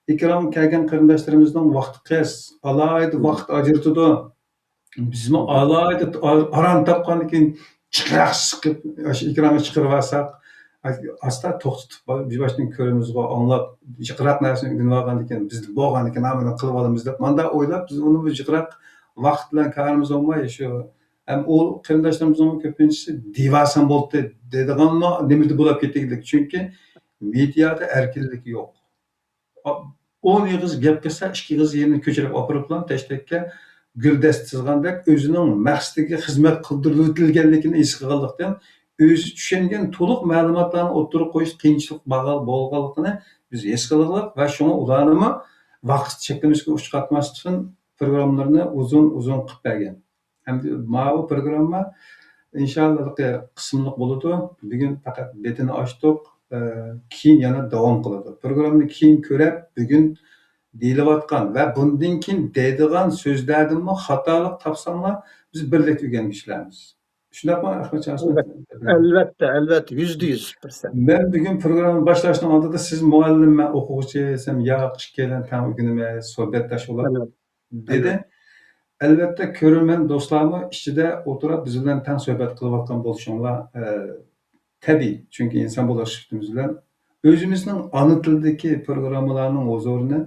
ئېكرانغا كەلگەن قېرىنداشلىرىمىزنىڭ ۋاقتى قىس، ئالاھىدە مم. ۋاقىت ئاجرىتىدۇ. بىزمۇ مم. ئالاھىدە ئا-، ئاران تاپقاندىن كېيىن جىقراق سىقىپ، ئاشۇ ئېكرانغا چىقىرىۋالساق، ئاستا توختىتىپ، بىر باشتىن كۆرىمىزغۇ، ئاڭلاپ، جىقراق نەرسىنى ئۆگىنىۋالغاندىن كېيىن، بىزدە بولغاندىن كېيىن، ھە، مانا قىلىۋالىمىز دەپ، ماندا ئويلاپ، بىز ئۇنى بىر جىقراق ۋاقىت بىلەن كارىمىز بولماي، شۇ ھەم ئۇ قېرىنداشلىرىمىزنىڭ كۆپىنچىسى دېۋالسام بولدى دەيدىغانمۇ نېمىدە بولۇپ كېتىگلىك. چۈنكى مېدىيادا ئەركىنلىك يوق. ئون ئېغىز گەپ قىلسا، ئىككى ئېغىز يېرىنى كۆچۈرۈپ ئاپىرىپلا تەشتەككە گۈلدەستە سىزغاندەك ئۆزىنىڭ مەقسىتىگە خىزمەت قىلدۇرۇۋېتىلگەنلىكىنى ھېس قىلغانلىقتىن، ئۆزى چۈشەنگەن تولۇق مەلۇماتلارنى ئوتتۇرىغا قويۇش قىيىنچىلىق بار-، بولغانلىقىنى بىز ھېس قىلغانلىق ۋە شۇڭا ئۇلارنىمۇ ۋاقىت چەكلىمىسىگە ئۇچراتماسلىق ئۈچۈن پروگراممىلىرىنى ئۇزۇن-ئۇزۇن قىلىپ بەرگەن. ئەمدى ماۋۇ پروگرامما، ئىنشاللا، قىسىملىق بولىدۇ. بۈگۈن پەقەت بېتىنى ئاچتۇق. ئە، كېيىن يەنە داۋام قىلىدۇ. پروگراممىنى كېيىن كۆرۈپ، بۈگۈن دېيىلىۋاتقان ۋە بۇندىن كېيىن دەيدىغان سۆزلەردىنمۇ خاتالىق تاپساڭلار، بىز بىرلىكتە ئۆگەنگۈچىلەرمىز. شۇنداقمۇ، ئەخمەتجان ئەسمەت؟ ئەلۋەتتە، ئەلۋەتتە، يۈزدە يۈز پىرسەنت. مەن بۈگۈن پروگرامما باشلاشنىڭ ئالدىدا سىز مۇئەللىم، مەن ئوقۇغۇچى دېسەم، ياق، ئىككىيلەن تەڭ ئۆگىنىمىز، سۆھبەتداش بولۇپ. ئەلۋەتتە. دېدى. ئەلۋەتتە، كۆرۈرمەن دوستلارمۇ ئىچىدە ئولتۇرۇپ بىز بىلەن تەڭ سۆھبەت قىلىۋاتقان بولۇشۇڭلار، ئە، تەبىئىي. چۈنكى ئىنسان بولۇش سۈپىتىمىز بىلەن ئۆزىمىزنىڭ ئانا تىلدىكى پروگراممىلارنىڭ ھۇزۇرىنى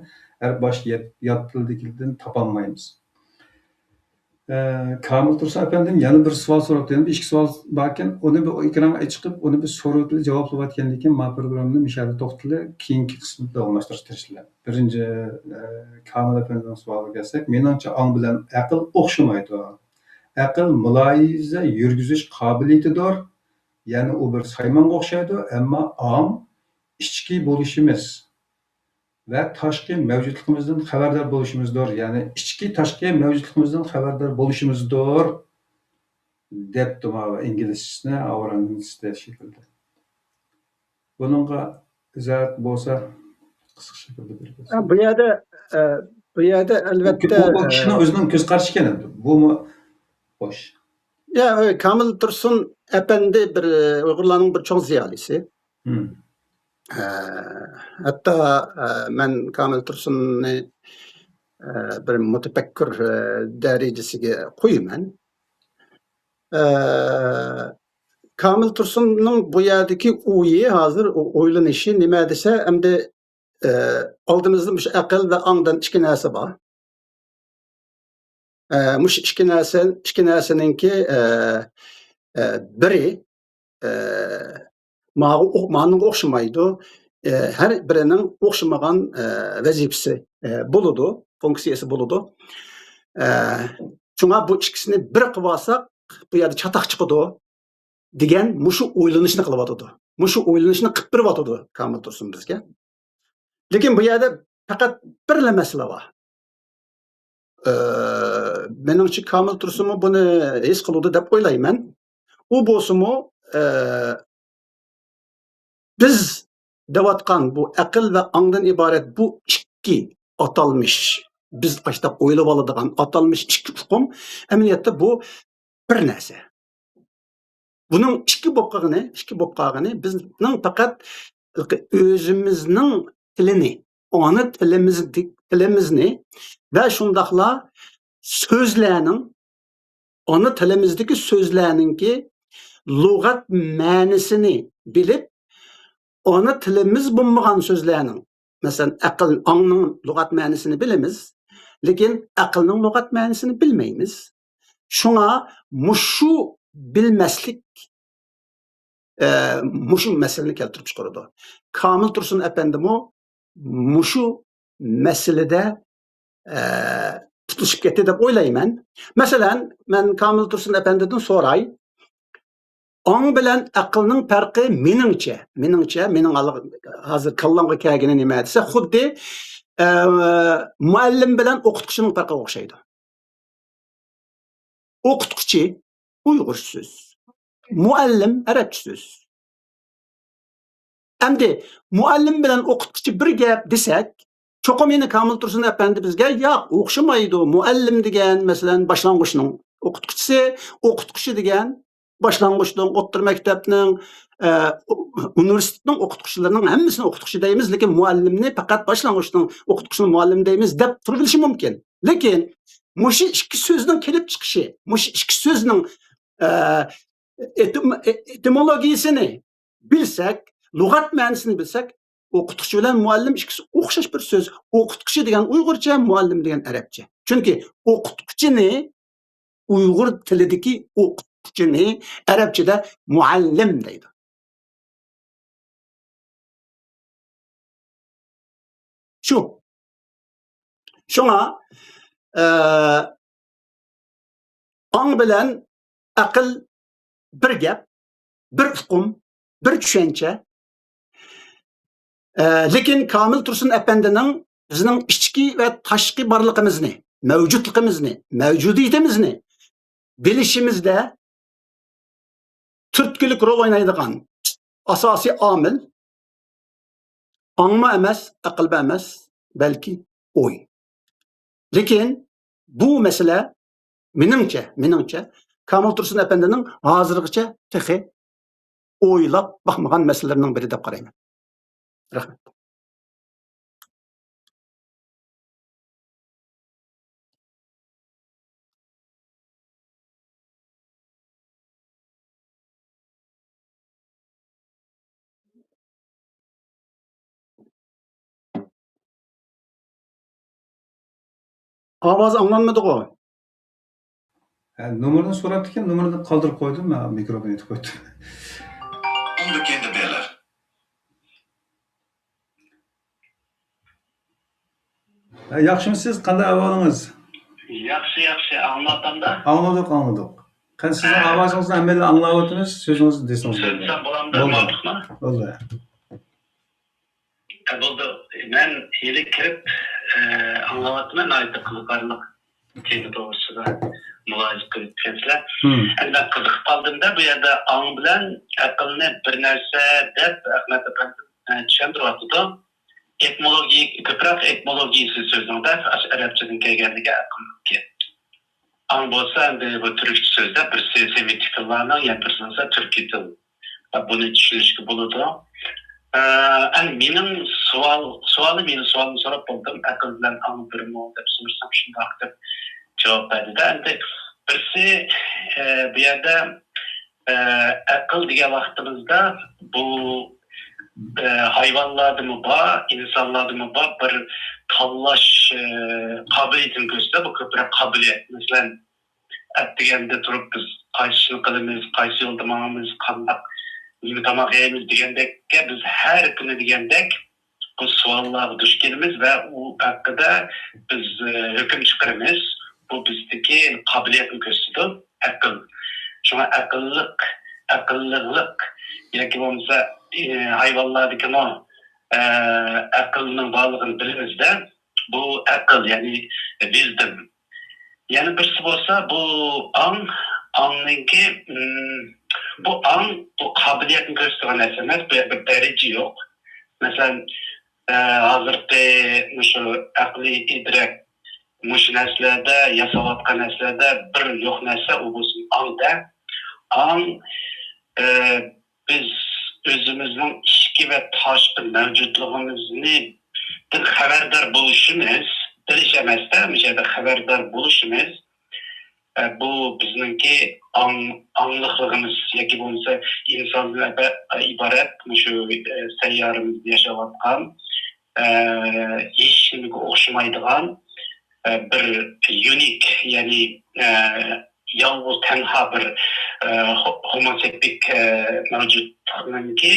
ھەر باش يات، يات تىلدىكىدىن تاپالمايمىز. ئە، كامىل تۇرسۇن ئەپەندىم، يەنە بىر سوئال سوراپتۇ. يەنە بىر ئىككى سوئال باركەن، ئۇنى بىر ئېكرانغا چىقىپ، ئۇنى بىر سوراۋېتىلى، جاۋابلىۋەتكەندىن كېيىن، ما پروگراممىنى مۇشۇ يەردە توختىتىلى، كېيىنكى قىسمىدا داۋاملاشتۇرۇشقا تىرىشىلى. بىرىنچى، ئە، كامىل ئەپەندىنىڭ سوئالىغا كەلسەك، مېنىڭچە ئاڭ بىلەن ئەقىل ئوخشىمايدۇ. ئەقىل مۇلاھىزە يۈرگۈزۈش قابىلىيىتىدۇر، يەنى ئۇ بىر سايمانغا ئوخشايدۇ، ئەمما ئاڭ ئىچكى بولۇشىمىز ۋە تاشقى مەۋجۇتلۇقىمىزدىن خەۋەردار بولۇشىمىزدۇر، يەنى ئىچكى تاشقى مەۋجۇتلۇقىمىزدىن خەۋەردار بولۇشىمىزدۇر، دەپتۇ ماۋۇ ئىنگلىزچىسىنى ئاۋرامنىڭ شەكلىدە. بۇنىڭغا ئىزاھات بولسا قىسقا شەكىلدە بېرىپ ھە، بۇ يەردە، ئە، بۇ يەردە ئەلۋەتتە، ئۇ، ئۇ ئە، كىشىنىڭ ئۆزىنىڭ كۆز قارىشى ئىكەن ئەمدى. بۇمۇ خوش. يا، ئە، كامىل تۇرسۇن ئەپەندى بىر، ئە، ئۇيغۇرلارنىڭ بىر چوڭ زىيالىيسى. مم. ئە، ھەتتا، ئە، مەن كامىل تۇرسۇننى، ئە، بىر مۇتەپەككۇر، ئە، دەرىجىسىگە قويىمەن. ئە، كامىل تۇرسۇننىڭ بۇ يەردىكى ئويى، ھازىر ئو-، ئويلىنىشى نېمە دېسە، ئەمدى، ئە، ئالدىمىزدا مۇشۇ ئەقىل ۋە ئاڭدىن ئىككى نەرسە بار. ئە، مۇشۇ ئىككى نەرسە، ئىككى نەرسىنىڭكى، ئە، ئە، بىرى، ئە، ماغۇ-، مانىڭغا ئوخشىمايدۇ. ئە، ھەر بىرىنىڭ ئوخشىمىغان، ئە، ۋەزىپىسى، ئە، بولىدۇ، فۇنكسىيەسى بولىدۇ. ئە، شۇڭا بۇ ئىككىسىنى بىر قىلىۋالساق، بۇ يەردە چاتاق چىقىدۇ دېگەن مۇشۇ ئويلىنىشنى قىلىۋاتىدۇ. مۇشۇ ئويلىنىشنى قىلىپ بېرىۋاتىدۇ كامىل تۇرسۇن بىزگە. لېكىن بۇ يەردە پەقەت بىرلا مەسىلە بار. ئى، مېنىڭچە كامىل تۇرسۇنمۇ بۇنى ھېس قىلىدۇ دەپ ئويلايمەن. ئۇ بولسىمۇ، ئى، بىز دەۋاتقان بۇ ئەقىل ۋە ئاڭدىن ئىبارەت بۇ ئىككى ئاتالمىش، بىز ئاشتاق ئويلىۋالىدىغان ئاتالمىش ئىككى ئۇقۇم، ئەمەلىيەتتە بۇ بىر نەرسە. بۇنىڭ ئىككى بولۇپ قالغىنى، ئىككى بولۇپ قالغىنى بىزنىڭ پەقەت ئۆزىمىزنىڭ تىلىنى، ئانا تىلىمىزدى-، تىلىمىزنى ۋە شۇنداقلا سۆزلەرنىڭ، ئانا تىلىمىزدىكى سۆزلەرنىڭكى لۇغەت مەنىسىنى بىلىپ، ئانا تىلىمىز بولمىغان سۆزلەرنىڭ، مەسىلەن، ئەقىل، ئاڭنىڭ لۇغەت مەنىسىنى بىلىمىز، لېكىن ئەقىلنىڭ لۇغەت مەنىسىنى بىلمەيمىز. شۇڭا مۇشۇ بىلمەسلىك، ئە، مۇشۇ مەسىلىنى كەلتۈرۈپ چىقىرىدۇ. كامىل تۇرسۇن ئەپەندىمۇ مۇشۇ مەسىلىدە، ئە، تۇتۇشۇپ كەتتى دەپ ئويلايمەن. مەسىلەن، مەن كامىل تۇرسۇن ئەپەندىدىن سوراي. ئاڭ بىلەن ئەقىلنىڭ پەرقى مېنىڭچە، مېنىڭچە، مېنىڭ ھال-، ھازىر كاللامغا كەلگىنى نېمە دېسە، خۇددى، ئە، مۇئەللىم بىلەن ئوقۇتقۇچىنىڭ پەرقىگە ئوخشايدۇ. ئوقۇتقۇچى ئۇيغۇرچە سۆز، مۇئەللىم ئەرەبچە سۆز. ئەمدى مۇئەللىم بىلەن ئوقۇتقۇچى بىر گەپ دېسەك، چوقۇم يەنە كامىل تۇرسۇن ئەپەندى بىزگە، ياق، ئوخشىمايدۇ. مۇئەللىم دېگەن، مەسىلەن، باشلانغۇچنىڭ ئوقۇتقۇچىسى، ئوقۇتقۇچى دېگەن باشلانغۇچنىڭ، ئوتتۇرا مەكتەپنىڭ، ئە، ئۇنىۋېرسىتېتنىڭ ئوقۇتقۇچىلىرىنىڭ ھەممىسىنى ئوقۇتقۇچى دەيمىز، لېكىن مۇئەللىمنى پەقەت باشلانغۇچنىڭ ئوقۇتقۇچىسىنى مۇئەللىم دەيمىز دەپ تۇرۇۋېلىشى مۇمكىن. لېكىن مۇشۇ ئىككى سۆزنىڭ كېلىپ چىقىشى، مۇشۇ ئىككى سۆزنىڭ، ئە، ئېتىم-، ئېتىمولوگىيىسىنى بىلسەك، لۇغەت مەنىسىنى بىلسەك، ئوقۇتقۇچى بىلەن مۇئەللىم ئىككىسى ئوخشاش بىر سۆز. ئوقۇتقۇچى دېگەن ئۇيغۇرچە، مۇئەللىم دېگەن ئەرەبچە. چۈنكى ئوقۇتقۇچىنى، ئۇيغۇر تىلىدىكى ئوقۇتقۇچىنى ئەرەبچىدە مۇئەللىم دەيدۇ. شۇ. شۇڭا، ئە، ئاڭ بىلەن ئەقىل بىر گەپ، بىر ئۇقۇم، بىر چۈشەنچە. ئە، لېكىن كامىل تۇرسۇن ئەپەندىنىڭ بىزنىڭ ئىچكى ۋە تاشقى بارلىقىمىزنى، مەۋجۇتلۇقىمىزنى، مەۋجۇدىيىتىمىزنى بىلىشىمىزدە تۈرتكىلىك رول ئوينايدىغان ئاساسىي ئامىل ئاڭمۇ ئەمەس، ئەقىلمۇ ئەمەس، بەلكى ئوي. لېكىن بۇ مەسىلە مېنىڭچە، مېنىڭچە، كامىل تۇرسۇن ئەپەندىنىڭ ھازىرغىچە تېخى ئويلاپ باقمىغان مەسىلىلىرىنىڭ بىرى دەپ قارايمەن. رەھمەت. ئاۋاز ئاڭلانمىدىغۇ؟ ھە، نومۇرنى سوراپتىكەن، نومۇرنى قالدۇرۇپ قويدۇم، مەن مىكروفون يېتىپ قويدۇم. ھە، ياخشىمۇسىز؟ قانداق ئەھۋالىڭىز؟ ياخشى، ياخشى. ئاڭلاۋاتامدا؟ ئاڭلىدۇق، ئاڭلىدۇق. قېنى، سىزنىڭ ھە. ئاۋازىڭىزنى ھەممەيلەن ئاڭلاۋاتىمىز، سۆزىڭىزنى دېسىڭىز بولدى. سۆزلىسەم بولامدۇ؟ بولدى. مۇۋاپىقمۇ؟ بولدى. ھە، بولدى. مەن ھېلى كىرىپ، ئە، ئاڭلاۋاتىمەن، ناھايىتى قىزىقارلىق تېما توغرىسىدا مۇلاھىزە قىلىپ ئۆتكەنسىلەر. ھىم. ئەمدى مەن قىزىقىپ قالدىم-دە، بۇ يەردە ئاڭ بىلەن ئەقىلنى بىر نەرسە دەپ ئەخمەت ئەپەندىم، ئە، چۈشەندۈرۈۋاتىدۇ. ئېتىمولوگىيە، كۆپرەك ئېتىمولوگىيىسى سۆزنىڭ-دە، ئەرەبچىدىن كەلگەنلىكى ئەقىلنىڭكى. ئاڭ بولسا ئەمدى بۇ تۈركچە سۆزدە، بىرسى سېمىتىك تىللارنىڭ، يەنە بىرسى بولسا تۈركىي تىل. بۇنى چۈشىنىشكە بولىدۇ. ئە، ئەمدى مېنىڭ سوئال، سوئالى، مېنىڭ سوئالنى سوراپ بولدۇم، ئەقىل بىلەن ئاڭ بىرمۇ دەپ سورىسام، شۇنداق دەپ جاۋاب بەردى-دە. ئەمدى بىرسى، ئە، بۇ يەردە، ئە، ئەقىل دېگەن ۋاقتىمىزدا بۇ، ئە، ھايۋانلاردىمۇ بار، ئىنسانلاردىمۇ بار، بىر تاللاش، ئە، قابىلىيىتىنى كۆرسىتىدۇ. بۇ كۆپرەك قابىلىيەت. مەسىلەن، ئەتىگەندە تۇرۇپ بىز قايسى ئىشنى قىلىمىز، قايسى يولدا ماڭىمىز، قانداق، نېمە تاماق يەيمىز دېگەندەككە، بىز ھەر كۈنى دېگەندەك بۇ سوئاللارغا دۇچ كېلىمىز ۋە ئۇ ھەققىدە بىز، ئە، ھۆكۈم چىقىرىمىز. بۇ بىزدىكى قابىلىيەتنى كۆرسىتىدۇ، ئەقىل. ئەقىللىق، ئەقىللىقلىق ياكى بولمىسا، ئى، ھايۋانلاردىكىمۇ، ئە، ئەقىلنىڭ بارلىقىنى بىلىمىز-دە. بۇ ئەقىل، يەنى wisdom. يەنە بىرسى بولسا بۇ ئاڭ، ئاڭنىڭكى، ئىم، بۇ ئاڭ، بۇ قابىلىيەتنى كۆرسىتىدىغان نەرسە ئەمەس، بۇ يەردە بىر دەرىجە يوق. مەسىلەن، ئە، ھازىرقى مۇشۇ ئەقلىي ئىدراك، مۇشۇ نەرسىلەردە، ياساۋاتقان نەرسىلەردە بىر يوق نەرسە، ئۇ بولسۇن ئاڭ-دە. ئاڭ، ئە، بىز ئۆزىمىزنىڭ ئىچكى ۋە تاشقى مەۋجۇتلۇقىمىزنى، دىن خەۋەردار بولۇشىمىز، بىلىش ئەمەستە، مۇشۇ يەردە خەۋەردار بولۇشىمىز، ئە، بۇ بىزنىڭكى ئاڭ-، ئاڭلىقلىقىمىز ياكى بولمىسا ئىنساندىن ئەبە-، ئىبارەت مۇشۇ، ئە، سەييارىمىزدا ياشاۋاتقان، ئە، ھېچنېمىگە ئوخشىمايدىغان، ئە، بىر يۇنىك، يەنى، ئە، يالغۇز تەنھا بىر، ئە، ھو-، ھوموسېپىك، ئە، مەۋجۇتلۇقنىڭكى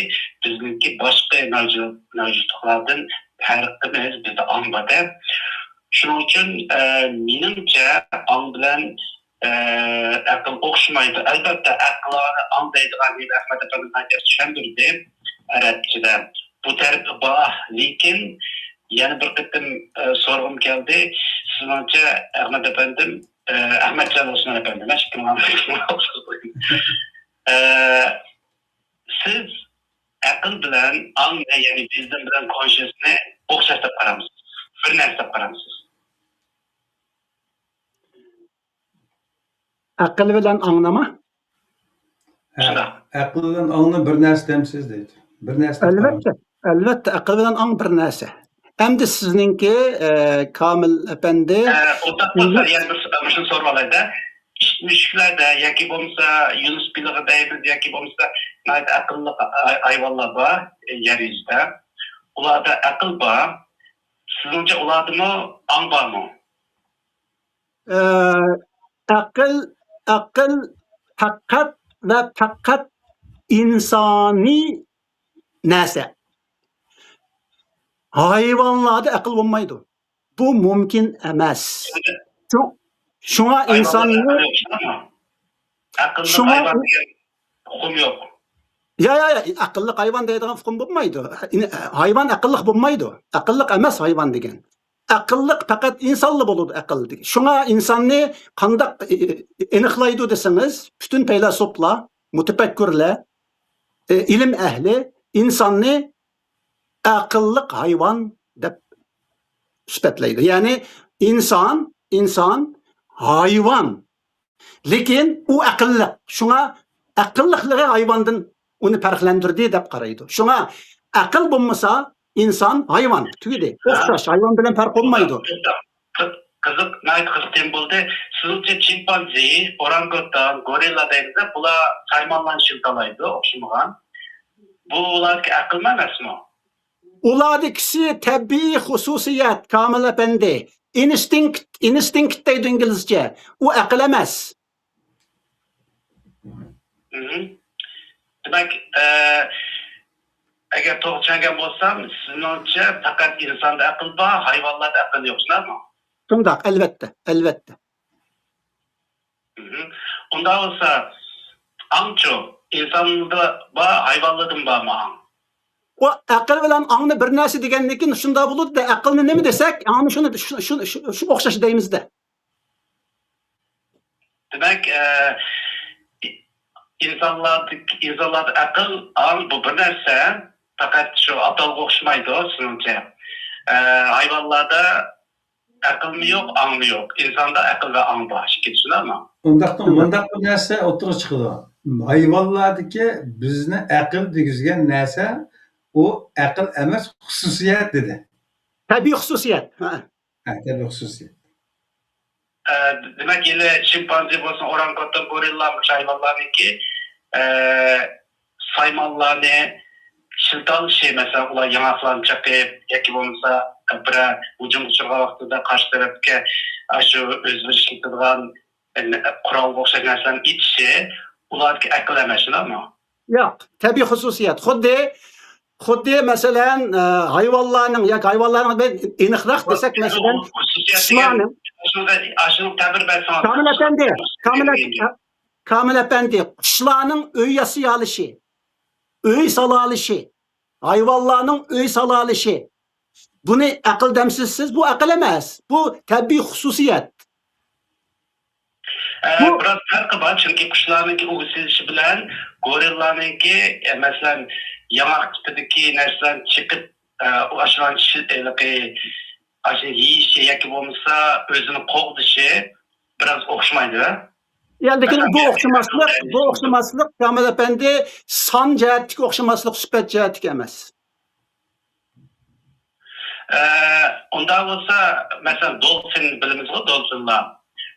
بىزنىڭكى باشقا مەۋجۇت-، مەۋجۇتلۇقلاردىن پەرقىمىز، بىزدە ئاڭ بار-دە. شۇنىڭ ئۈچۈن، ئە، مېنىڭچە ئاڭ بىلەن، ئە، ئەقىل ئوخشىمايدۇ. ئەلۋەتتە، ئەقىل ئاڭ دەيدىغان يەردە ئەخمەت ئەپەندى ناھايىتى ياخشى چۈشەندۈردى ئەرەبچىدە. بۇ تەرىپى بار، لېكىن يەنە بىر قېتىم، ئە، سورىغۇم كەلدى. سىزنىڭچە، ئەخمەت ئەپەندىم، ئە، ئەخمەتجان ئوسمان ئەپەندىم، ھە، ئىككىڭلارنى ئە، سىز ئەقىل بىلەن ئاڭنى، يەنى wisdom بىلەن consciousنى ئوخشاش دەپ قارامسىز؟ بىر نەرسە دەپ قارامسىز؟ ئەقىل بىلەن ئاڭنىمۇ؟ ھە، شۇنداق. ئەقىل بىلەن ئاڭنى بىر نەرسە دەمسىز دەيدۇ. بىر نەرسە دەپ ئەلۋەتتە، قارامسىز؟ ئەلۋەتتە، ئەقىل بىلەن ئاڭ بىر نەرسە. ئەمدى سىزنىڭكى، ئە، كامىل ئەپەندى، ئە، ئۇنداق بولسا، يەنە بىر سوئال، مۇشۇنى سورىۋالاي-دە. ئىت مۈشۈكلەردە ياكى بولمىسا يۇنۇس بېلىقى دەيمىز، ياكى بولمىسا ناھايىتى ئەقىللىق ھاي-، ھايۋانلار بار، ئە، يەر يۈزىدە. ئۇلاردا ئەقىل بار. سىزنىڭچە ئۇلاردىمۇ ئاڭ بارمۇ؟ ئە، ئەقىل، ئەقىل پەقەت ۋە پەقەت ئىنسانىي نەرسە. ھايۋانلاردا ئەقىل بولمايدۇ. بۇ مۇمكىن ئەمەس. شۇ-، شۇڭا ئىنساننى، ئەقىللىق شۇڭا ھايۋان دېگەن ئۇقۇم يوق. يا، يا، يا، ئەقىللىق ھايۋان دەيدىغان ئۇقۇم بولمايدۇ. ھايۋان ئەقىللىق بولمايدۇ. ئەقىللىق ئەمەس ھايۋان دېگەن. ئەقىللىق پەقەت ئىنسانلا بولىدۇ ئەقىل دېگەن. شۇڭا ئىنساننى قانداق، ئى، ئېنىقلايدۇ دېسىڭىز، پۈتۈن پەيلاسوپلار، مۇتەپەككۇرلار، ئى، ئىلىم ئەھلى ئىنساننى ئەقىللىق ھايۋان دەپ سۈپەتلەيدۇ. يەنى ئىنسان، ئىنسان ھايۋان. لېكىن ئۇ ئەقىللىق. شۇڭا ئەقىللىقلىقى ھايۋاندىن ئۇنى پەرقلەندۈردى دەپ قارايدۇ. شۇڭا ئەقىل بولمىسا ئىنسان ھايۋان. تۈگىدى. ھە؟ ئوخشاش. ھايۋان بىلەن پەرق بولمايدۇ. قىز-، قىزىق، ناھايىتى قىزىق تېما بولدى. سىزنىڭچە چىمپانزې، ئورانگۇتان، گورىللا دەيمىز، بۇلار سايمانلارنى شىلتالايدۇ، ئوخشىمىغان. بۇ ئۇلاردىكى ئەقىلمۇ ئەمەسمۇ؟ ئۇلاردىكىسى تەبىئىي خۇسۇسىيەت، كامىل ئەپەندى. ئىنستىنكت، ئىنستىنكت دەيدۇ ئىنگلىزچە. ئۇ ئەقىل ئەمەس. مھم. دېمەك، ئە، ئەگەر توغرا چۈشەنگەن بولسام، سىزنىڭچە پەقەت ئىنساندا ئەقىل بار، ھايۋانلاردا ئەقىل يوق، شۇنداقمۇ؟ شۇنداق، ئەلۋەتتە، ئەلۋەتتە. مھم. ئۇنداق بولسا، ئاڭچۇ، ئىنساندا بار، ھايۋانلاردىمۇ بارمۇ ئاڭ؟ ئۇ ئەقىل بىلەن ئاڭنى بىر نەرسە دېگەندىن كېيىن شۇنداق بولىدۇ-دە، ئەقىلنى نېمە دېسەك، ئاڭنى شۇنى، شۇ، شۇ، شۇ، شۇ ئوخشاش دەيمىز-دە. دېمەك، ئە، ئىنسانلاردا، ئىنسانلاردا ئەقىل، ئاڭ بۇ بىر نەرسە، پەقەت شۇ ئاتالغۇ ئوخشىمايدۇ، سىزنىڭچە. ئە، ھايۋانلاردا ئەقىلمۇ يوق، ئاڭمۇ يوق. ئىنساندا ئەقىل ۋە ئاڭ بار. ئىككىسى شۇنداقمۇ؟ ئۇنداقتا شۇنداق. مۇنداق بىر نەرسە ئوتتۇرىغا چىقىدۇ. ھايۋانلاردىكى بىزنى ئەقىل دېگۈزگەن نەرسە، ئۇ ئەقىل ئەمەس، خۇسۇسىيەت دېدى. تەبىئىي خۇسۇسىيەت. ھە. ھە، تەبىئىي خۇسۇسىيەت. ئە، دېمەك، ھېلى شىمپانزې بولسۇن، ئورانگۇتان، گورىللا، مۇشۇ ھايۋانلارنىڭكى، ئە، سايمانلارنى شىلتالىشى، مەسىلەن، ئۇلار ياڭاقلارنى چېقىپ ياكى بولمىسا بىرەر ھۇجۇمغا ئۇچرىغان ۋاقتىدا قارشى تەرەپكە ئاشۇ ئۆزلىرى ئىشلىتىدىغان قورالغا ئوخشاش نەرسىلەرنى ئېتىشى، ئۇلاردىكى ئەقىل ئەمەس، شۇنداقمۇ؟ ياق، تەبىئىي خۇسۇسىيەت. خۇددى، خۇددى، مەسىلەن، ئە، ھايۋانلارنىڭ ياكى ھايۋانلارنىڭ بىر ئېنىقراق دېسەك، مەسىلەن، خۇسۇسىيەت دېگەن، ئىسمانىڭ، ئاشۇنىڭ، ئاشۇنىڭ تەبىر بەرسىڭىز. كامىل ئەپەندى، كامىل ئەپەندى. كامىل ئەپەندى، قۇشلارنىڭ ئۆي ياسىيالىشى، ئۆي سالالىشى، ھايۋانلارنىڭ ئۆي سالالىشى، بۇنى ئەقىل دەمسىز سىز؟ بۇ ئەقىل ئەمەس. بۇ تەبىئىي خۇسۇسىيەت. ئە، بۇ بىراز پەرقى بار، چۈنكى قۇشلارنىڭكى ئۇگا سېلىشى بىلەن گورىللانىڭكى، ئە، مەسىلەن، ياڭاق تىپىدىكى نەرسىلەرنى چېقىپ، ئە، ئاشۇلارنى چىشى-، ھېلىقى، ئاشۇ يېيىشى ياكى بولمىسا ئۆزىنى قوغدىشى بىراز ئوخشىمايدۇ. يا، لېكىن مەسىلەن، بۇ ئوخشىماسلىق، بۇ ئوخشىماسلىق، كامىل ئەپەندى، سان جەھەتتىكى ئوخشىماسلىق، سۈپەت جەھەتتىكى ئەمەس. ئە، ئۇنداق بولسا، مەسىلەن، دولفىن بىلىمىزغۇ، دولفىنلار.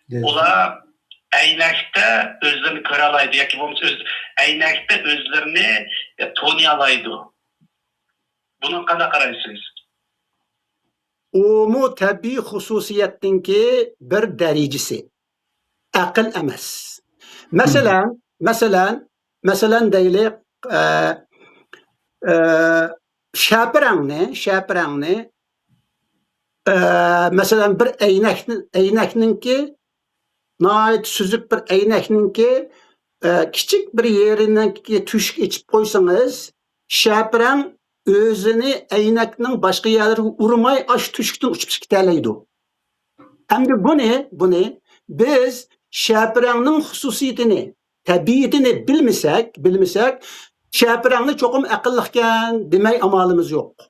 دولفىن. ئۇلار ئەينەكتە ئۆزلىرىنى كۆرەلايدۇ ياكى بولمىسا ئۆز-، ئەينەكتە ئۆزلىرىنى تونۇيالايدۇ. بۇنىڭغا قانداق قارايسىز؟ ئۇمۇ تەبىئىي خۇسۇسىيەتنىڭكى بىر دەرىجىسى. ئەقىل ئەمەس. مەسىلەن، مەسىلەن، مەسىلەن دەيلى، ئە، ئە، شەپىرەڭنى، شەپىرەڭنى، ئە، مەسىلەن، بىر ئەينەكنى، ئەينەكنىڭكى، ناھايىتى سۈزۈك بىر ئەينەكنىڭكى، ئە، كىچىك بىر يېرىنىڭكى تۆشۈك ئېچىپ قويسىڭىز، شەپىرەڭ ئۆزىنى ئەينەكنىڭ باشقا يەرلىرىگە ئۇرماي، ئاشۇ تۆشۈكتىن ئۇچۇپ چىقىپ كېتەلەيدۇ. ئەمدى بۇنى، بۇنى بىز شەپىرەڭنىڭ خۇسۇسىيىتىنى، تەبىئىتىنى بىلمىسەك، بىلمىسەك، شەپىرەڭنى چوقۇم ئەقىللىقكەن دېمەي ئامالىمىز يوق.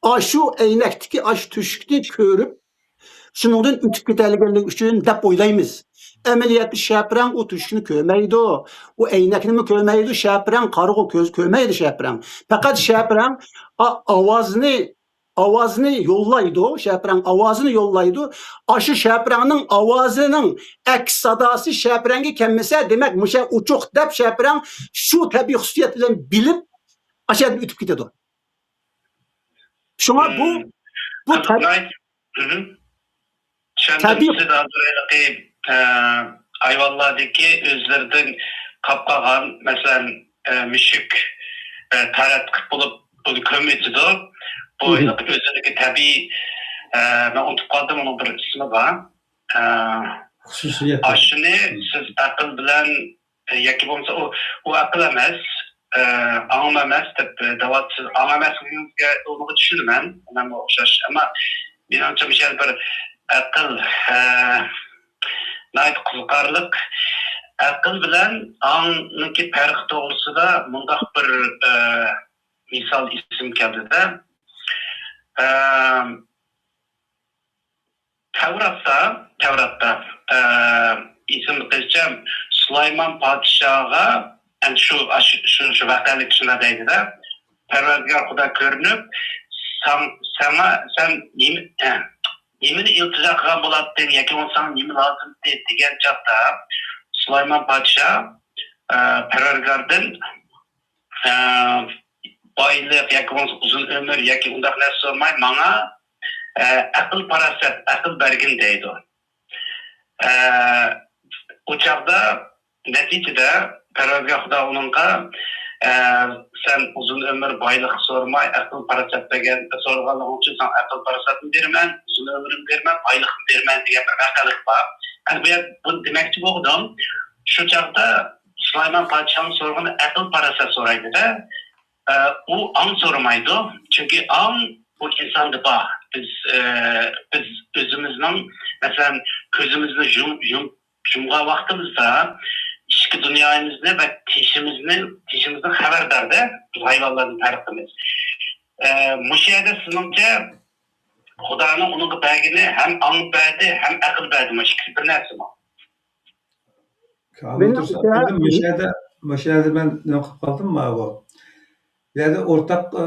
ئاشۇ ئەينەكتىكى ئاشۇ تۆشۈكنى كۆرۈپ، شۇنىڭدىن ئۆتۈپ كېتەلىگەنلىكى ئۈچۈن دەپ ئويلايمىز. ئەمەلىيەتتە شەپىرەڭ ئۇ تۆشۈكنى كۆرمەيدۇ، ئۇ ئەينەكنىمۇ كۆرمەيدۇ، شەپىرەڭ قارىغۇ كۆز كۆرمەيدۇ شەپىرەڭ. پەقەت شەپىرەڭ ئا-، ئاۋازنى، ئاۋازنى يوللايدۇ، شەپىرەڭ ئاۋازىنى يوللايدۇ. ئاشۇ شەپىرەڭنىڭ ئاۋازىنىڭ ئەكس ساداسى شەپىرەڭگە كەلمىسە، دېمەك، مۇشۇ ئوچۇق دەپ شەپىرەڭ شۇ تەبىئىي خۇسۇسىيەت بىلەن بىلىپ، ئاشۇ يەردىن ئۆتۈپ كېتىدۇ. شۇڭا بۇ، بۇ تەب-، چۈشەندىم. تەبىئىي. سىز ھازىر ھېلىقى، ئە، ھايۋانلاردىكى ئۆزلىرىدىن قاپقالغان، مەسىلەن، ئە، مۈشۈك، ئە، تاراتقۇ بولۇپ، بۇنى كۆمۈۋېتىدۇ. بۇ ھېلىقى ئۆزىدىكى تەبىئىي، ئە، مەن ئۇنتۇپ قالدىم، ئۇنىڭ بىر ئىسمى بار. ئە، خۇسۇسىيەت. ئاشۇنى سىز ئەقىل بىلەن ياكى بولمىسا ئۇ، ئۇ ئەقىل ئەمەس، ئە، ئاڭمۇ ئەمەس دەپ، ئە، دەۋاتىسىز. ئاڭ ئەمەسلىكىڭىزگە، ئۇنىڭغا چۈشىنىمەن، مەنمۇ ئوخشاش. ئەمما مېنىڭچە مۇشۇ يەردە بىر ئەقىل، ئە، ناھايىتى قىزىقارلىق. ئەقىل بىلەن ئاڭنىڭكى پەرقى توغرىسىدا مۇنداق بىر، ئە، مىسال ئېسىمگە كەلدى-دە. ئە، تەۋراتتا، تەۋراتتا، ئە، ئېسىمدە قېلىشىچە، سۇلايمان پادىشاھقا، ئەنە شۇ، شۇ، شۇ، شۇ ۋەقەلىك شۇنداق دەيدۇ-دە، پەرۋەردىگار خۇدا كۆرۈنۈپ، ساڭ-، ساڭا، سەن نېمە، ئە، نېمىنى ئىلتىجا قىلغان بولاتتىڭ ياكى بولمىسا ساڭا نېمە لازىمدى دېگەن چاغدا، سۇلايمان پادىشاھ، ئە، پەرۋەردىگاردىن، ئە، بايلىق ياكى بولمىسا ئۇزۇن ئۆمۈر ياكى ئۇنداق نەرسە سورىماي، ماڭا، ئە، ئەقىل-پاراسەت، ئەقىل بەرگىن دەيدۇ. ئە، ئۇ چاغدا نەتىجىدە پەرۋەردىگار خۇدا ئۇنىڭغا، ئە، سەن ئۇزۇن ئۆمۈر، بايلىق سورىماي، ئەقىل-پاراسەت بەرگەن، سورىغانلىقىڭ ئۈچۈن ساڭا ئەقىل-پاراسەتنى بېرىمەن، ئۇزۇن ئۆمۈرنى بېرىمەن، بايلىقنى بېرىمەن دېگەن بىر ۋەقەلىك بار. ئەنە بۇ يەردە بۇنى دېمەكچى بولغىنىم، شۇ چاغدا سۇلايمان پادىشاھنىڭ سورىغىنى ئەقىل-پاراسەت سورايدۇ-دە. ئە، ئۇ ئاڭ سورىمايدۇ. چۈنكى ئاڭ بۇ ئىنساندا بار. بىز، ئە، بىز ئۆزىمىزنىڭ، مەسىلەن، كۆزىمىزنى يۇم-، يۇم-، يۇمغان ۋاقتىمىزدا ئىچكى دۇنيايىمىزنى ۋە تېشىمىزنى، تېشىمىزدىن خەۋەردار-دە، بىز ھايۋانلاردىن پەرقىمىز. ئە، مۇشۇ يەردە سىزنىڭچە خۇدانىڭ ئۇنىڭغا بەرگىنى ھەم ئاڭ بەردى، ھەم ئەقىل بەردى. مۇشۇ ئىككىسى بىر نەرسىمۇ؟ كامىل تۇرسۇن. مۇشۇ يەردە، مۇشۇ يەردە مەن نېمە قىلىپ قالدىم، ماۋۇ. بۇ يەردە ئورتاق، ئە،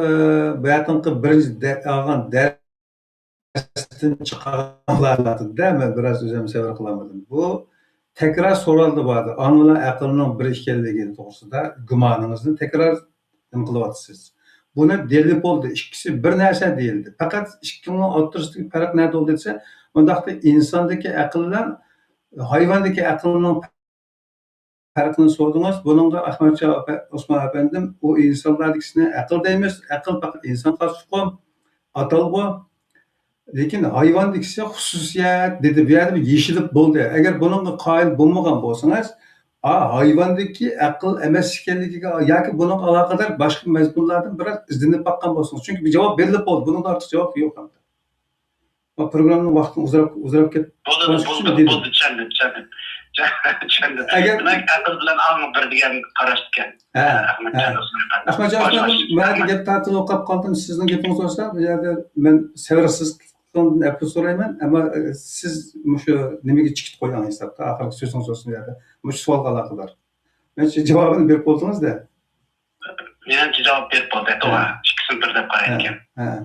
بۇ يەردىكى بىرىنچى دە-، ئالغان دەرستىن چىقارغانلار دە، مەن بىراز ئۆزۈم سەۋر قىلالمىدىم. بۇ تەكرار سورالدى بۇ يەردە. ئاڭ بىلەن ئەقىلنىڭ بىر ئىكەنلىكى توغرىسىدا گۇمانىڭىزنى تەكرار نېمە قىلىۋاتىسىز؟ بۇنى دېلىپ بولدى. ئىككىسى بىر نەرسە دېيىلدى. پەقەت ئىككىنىڭ ئوتتۇرىسىدىكى پەرق نەدە بولدى دېسە، ئۇنداقتا ئىنساندىكى ئەقىل بىلەن ھايۋاندىكى ئەقىلنىڭ پەرقىنى سورىدىڭىز. بۇنىڭغا ئەخمەتجان ئەپە-، ئوسمان ئەپەندىم، ئۇ ئىنسانلاردىكىسىنى ئەقىل دەيمىز. ئەقىل پەقەت ئىنسان خاس چوقۇم، ئاتالغۇ. لېكىن ھايۋاندىكىسى خۇسۇسىيەت دېدى. بۇ يەردە بىر يېشىلىپ بولدى. ئەگەر بۇنىڭغا قايىل بولمىغان بولسىڭىز، ئا، ھايۋاندىكى ئەقىل ئەمەس ئىكەنلىكىگە ياكى بۇنىڭغا ئالاقىدار باشقا مەزمۇنلاردىن بىراز ئىزدىنىپ باققان بولسىڭىز. چۈنكى بىر جاۋاب بېرىلىپ بولدى. بۇنىڭدا ئارتۇق جاۋاب يوق. بۇ پروگراممىنىڭ ۋاقتى ئۇزىراپ، ئۇزىراپ كېتىپ، بولدى، بولدى، بولدى، چۈشەندىم، چۈشەندىم. چۈشەندىم. ئەگەر دېمەك، ئەقىل بىلەن ئاڭ بىر دېگەن قاراشتىكەن. ھە، ئەخمەتجان ھە. ئوسمان ئەپەندى. ئەخمەتجان ئوسمان، مەن گەپ تارتىلىپ قالدىم. سىزنىڭ گېپىڭىز بولسا، بۇ يەردە مەن سەۋرسىزلىكىڭدىن ئەپۇ سورايمەن، ئەمما، ئە، سىز مۇشۇ نېمىگە چىقىپ قويۇڭ ھېسابتا، ئاخىرقى سۆزىڭىز بولسۇن بۇ يەردە. مۇشۇ سوئالغا ئالاقىدار. مەن شۇ جاۋابىنى بېرىپ بولدىڭىز-دە. مېنىڭچە جاۋاب بېرىپ بولدى، توغرا. ھە. ئىككىسىنى بىر دەپ قارايدىكەن. ھە، ھە.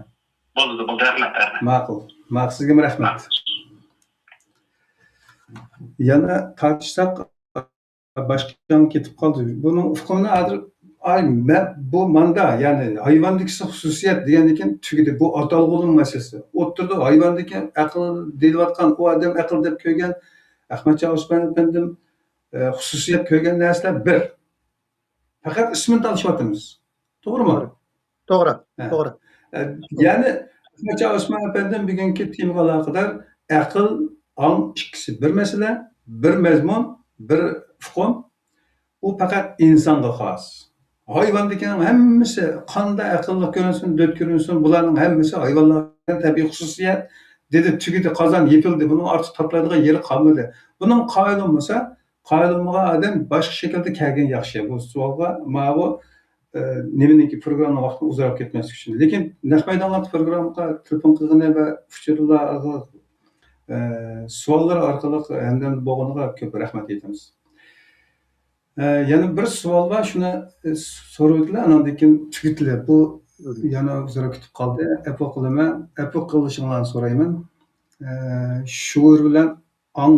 بولدى، بولدى، رەھمەت، رەھمەت. ماقۇل. ماقۇل، سىزگىمۇ رەھمەت. ماقۇل. يەنە تارتىشساق، باشقا يانغا كېتىپ قالدى. بۇنىڭ ئۇقۇمىنى ھازىر، ئاي، مەن، بۇ ماندا، يەنى ھايۋاندىكىسى خۇسۇسىيەت دېگەندىن كېيىن تۈگىدى. بۇ ئاتالغۇنىڭ مەسىلىسى. ئوتتۇرىدا ھايۋاندىكى ئەقىل دېيىلىۋاتقان، ئۇ ئادەم ئەقىل دەپ كۆرگەن ئەخمەتجان ئوسمان ئەپەندىم، ئە، خۇسۇسىيەت كۆرگەن نەرسىلەر بىر. پەقەت ئىسمىنى تالىشىۋاتىمىز. توغرىمۇ؟ توغرا. توغرا، ھە. توغرا. ئە، يەنى، ئەخمەتجان ئوسمان ئەپەندىم بۈگۈنكى تېمىغا ئالاقىدار، ئەقىل، ئاڭ ئىككىسى بىر مەسىلە، بىر مەزمۇن، بىر ئۇقۇم. ئۇ پەقەت ئىنسانغا خاس. ھايۋاندىكىنىڭ ھەممىسى، قاندا ئەقىللىق كۆرۈنسۇن، دۆت كۆرۈنسۇن، بۇلارنىڭ ھەممىسى ھايۋانلارغا تەبىئىي خۇسۇسىيەت، دېدى، تۈگىدى، قازان يېپىلدى. بۇنىڭ ئارتۇق تاتىلايدىغان يېرى قالمىدى. بۇنىڭ قايىل بولمىسا، قايىل بولمىغان ئادەم باشقا شەكىلدە كەلگەن ياخشى. بۇ سوئالغا ماۋۇ، ئە، نېمىنىڭكى پروگراممىنىڭ ۋاقتىنى ئۇزىراپ كەتمەسلىك ئۈچۈن. لېكىن نەق مەيدانلىق پروگراممىغا تېلېفون قىلغىنى ۋە ئۇچۇرلارغا، ئە، سوئاللار ئارقىلىق ھەمدەم بولغىنىغا كۆپ رەھمەت ئېيتىمىز. ئە، يەنە بىر سوئال بار، شۇنى، ئە، سورىۋېتىلە، ئاناندىن كېيىن تۈگىتىلە. بۇ يەنە ئۇزىراپ كېتىپ قالدى. ئەپۇ قىلىمەن، ئەپۇ قىلىشىڭلارنى سورايمەن. ئە، شۇئۇر بىلەن ئاڭ.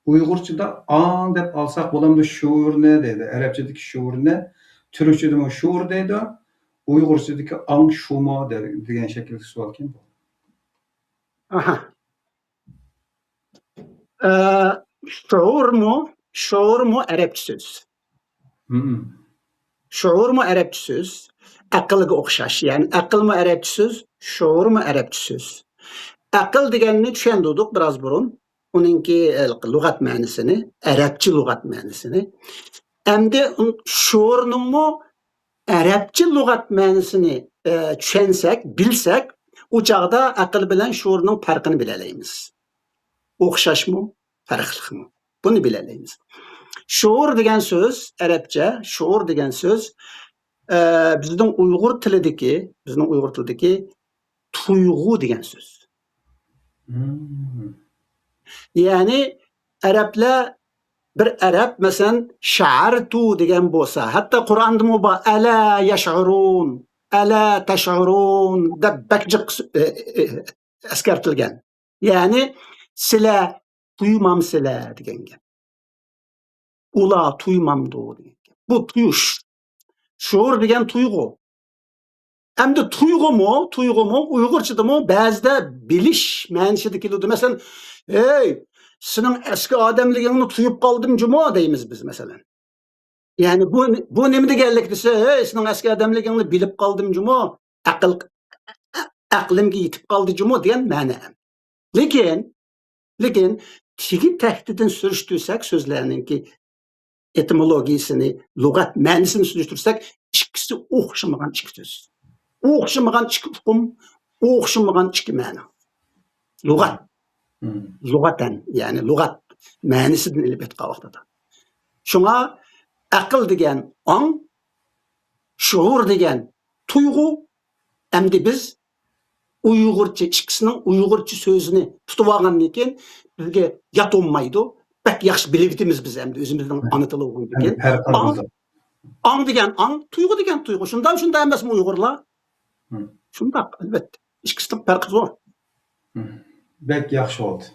ئۇيغۇرچىدا ئاڭ دەپ ئالساق بولامدۇ؟ شۇئۇرنى دەيدۇ. ئەرەبچىدىكى شۇئۇرنى، تۈركچىدىمۇ شۇئۇر دەيدۇ. ئۇيغۇرچىدىكى ئاڭ شۇمۇ دە-، دېگەن شەكىلدىكى سوئالكەن بۇ. ئاھا. ئە، شۇئۇرمۇ، شۇئۇرمۇ ئەرەبچە سۆز. مم. شۇئۇرمۇ ئەرەبچە سۆز. ئەقىلگە ئوخشاش. يەنى ئەقىلمۇ ئەرەبچە سۆز، شۇئۇرمۇ ئەرەبچە سۆز. ئەقىل دېگەننى چۈشەندۈردۇق بىراز بۇرۇن. ئۇنىڭكى، ئە، لۇغەت مەنىسىنى، ئەرەبچە لۇغەت مەنىسىنى. ئەمدى ئۇن-، شۇئۇرنىڭمۇ ئەرەبچە لۇغەت مەنىسىنى، ئە، چۈشەنسەك، بىلسەك، ئۇ چاغدا ئەقىل بىلەن شۇئۇرنىڭ پەرقىنى بىلەلەيمىز. ئوخشاشمۇ، پەرقلىقمۇ؟ بۇنى بىلەلەيمىز. شۇئۇر دېگەن سۆز، ئەرەبچە شۇئۇر دېگەن سۆز، ئە، بىزنىڭ ئۇيغۇر تىلىدىكى، بىزنىڭ ئۇيغۇر تىلىدىكى تۇيغۇ دېگەن سۆز. مم. يەنى ئەرەبلەر، بىر ئەرەب، مەسىلەن، شەئەرتۇ دېگەن بولسا، ھەتتا قۇرئاندىمۇ بار، ئەلە يەشئۇرۇن، ئەلە تەشئۇرۇن دەپ بەك جىق، ئە، ئە، ئەسكەرتىلگەن. يەنى، سىلە تۇيمامسىلە دېگەن گەپ. ئۇلار تۇيمامدۇ دېگەن گەپ. بۇ تۇيۇش. شۇئۇر دېگەن تۇيغۇ. ئەمدى تۇيغۇمۇ، تۇيغۇمۇ ئۇيغۇرچىدىمۇ بەزىدە بىلىش مەنىسىدە كېلىدۇ. مەسىلەن، «ھەي، سېنىڭ ئەسكى ئادەملىكىڭنى تۇيۇپ قالدىم جۇمۇ» دەيمىز بىز، مەسىلەن. يەنى بۇ، بۇ نېمە دېگەنلىك دېسە، «ھەي، سېنىڭ ئەسكى ئادەملىكىڭنى بىلىپ قالدىم جۇمۇ، ئەقىل، ئەقلىمگە يېتىپ قالدى جۇمۇ» دېگەن مەنە. لېكىن، لېكىن تېگى تەكتىدىن سۈرۈشتۈرسەك سۆزلەرنىڭكى ئېتىمولوگىيىسىنى، لۇغەت مەنىسىنى سۈرۈشتۈرسەك، ئىككىسى ئوخشىمىغان ئىككى سۆز. ئوخشىمىغان ئىككى ئۇقۇم، ئوخشىمىغان ئىككى مەنە. لۇغەت. مم. لۇغەتەن، يەنى لۇغەت مەنىسىدىن ئېلىپ ئېيتقان ۋاقتىدا. شۇڭا ئەقىل دېگەن ئاڭ، شۇئۇر دېگەن تۇيغۇ. ئەمدى بىز ئۇيغۇرچە، ئىككىسىنىڭ ئۇيغۇرچە سۆزىنى تۇتۇۋالغاندىن كېيىن، بىزگە يات بولمايدۇ. بەك ياخشى بىلىۋېتىمىز بىز ئەمدى ئۆزىمىزنىڭ ئانا تىلى بولغاندىن كېيىن. ئاڭ، ئاڭ دېگەن ئاڭ، تۇيغۇ دېگەن تۇيغۇ. شۇنداق، شۇنداق ئەمەسمۇ ئۇيغۇرلار؟ مم. شۇنداق، ئەلۋەتتە. ئىككىسىنىڭ پەرقى زور. مم. بەك ياخشى بولدى.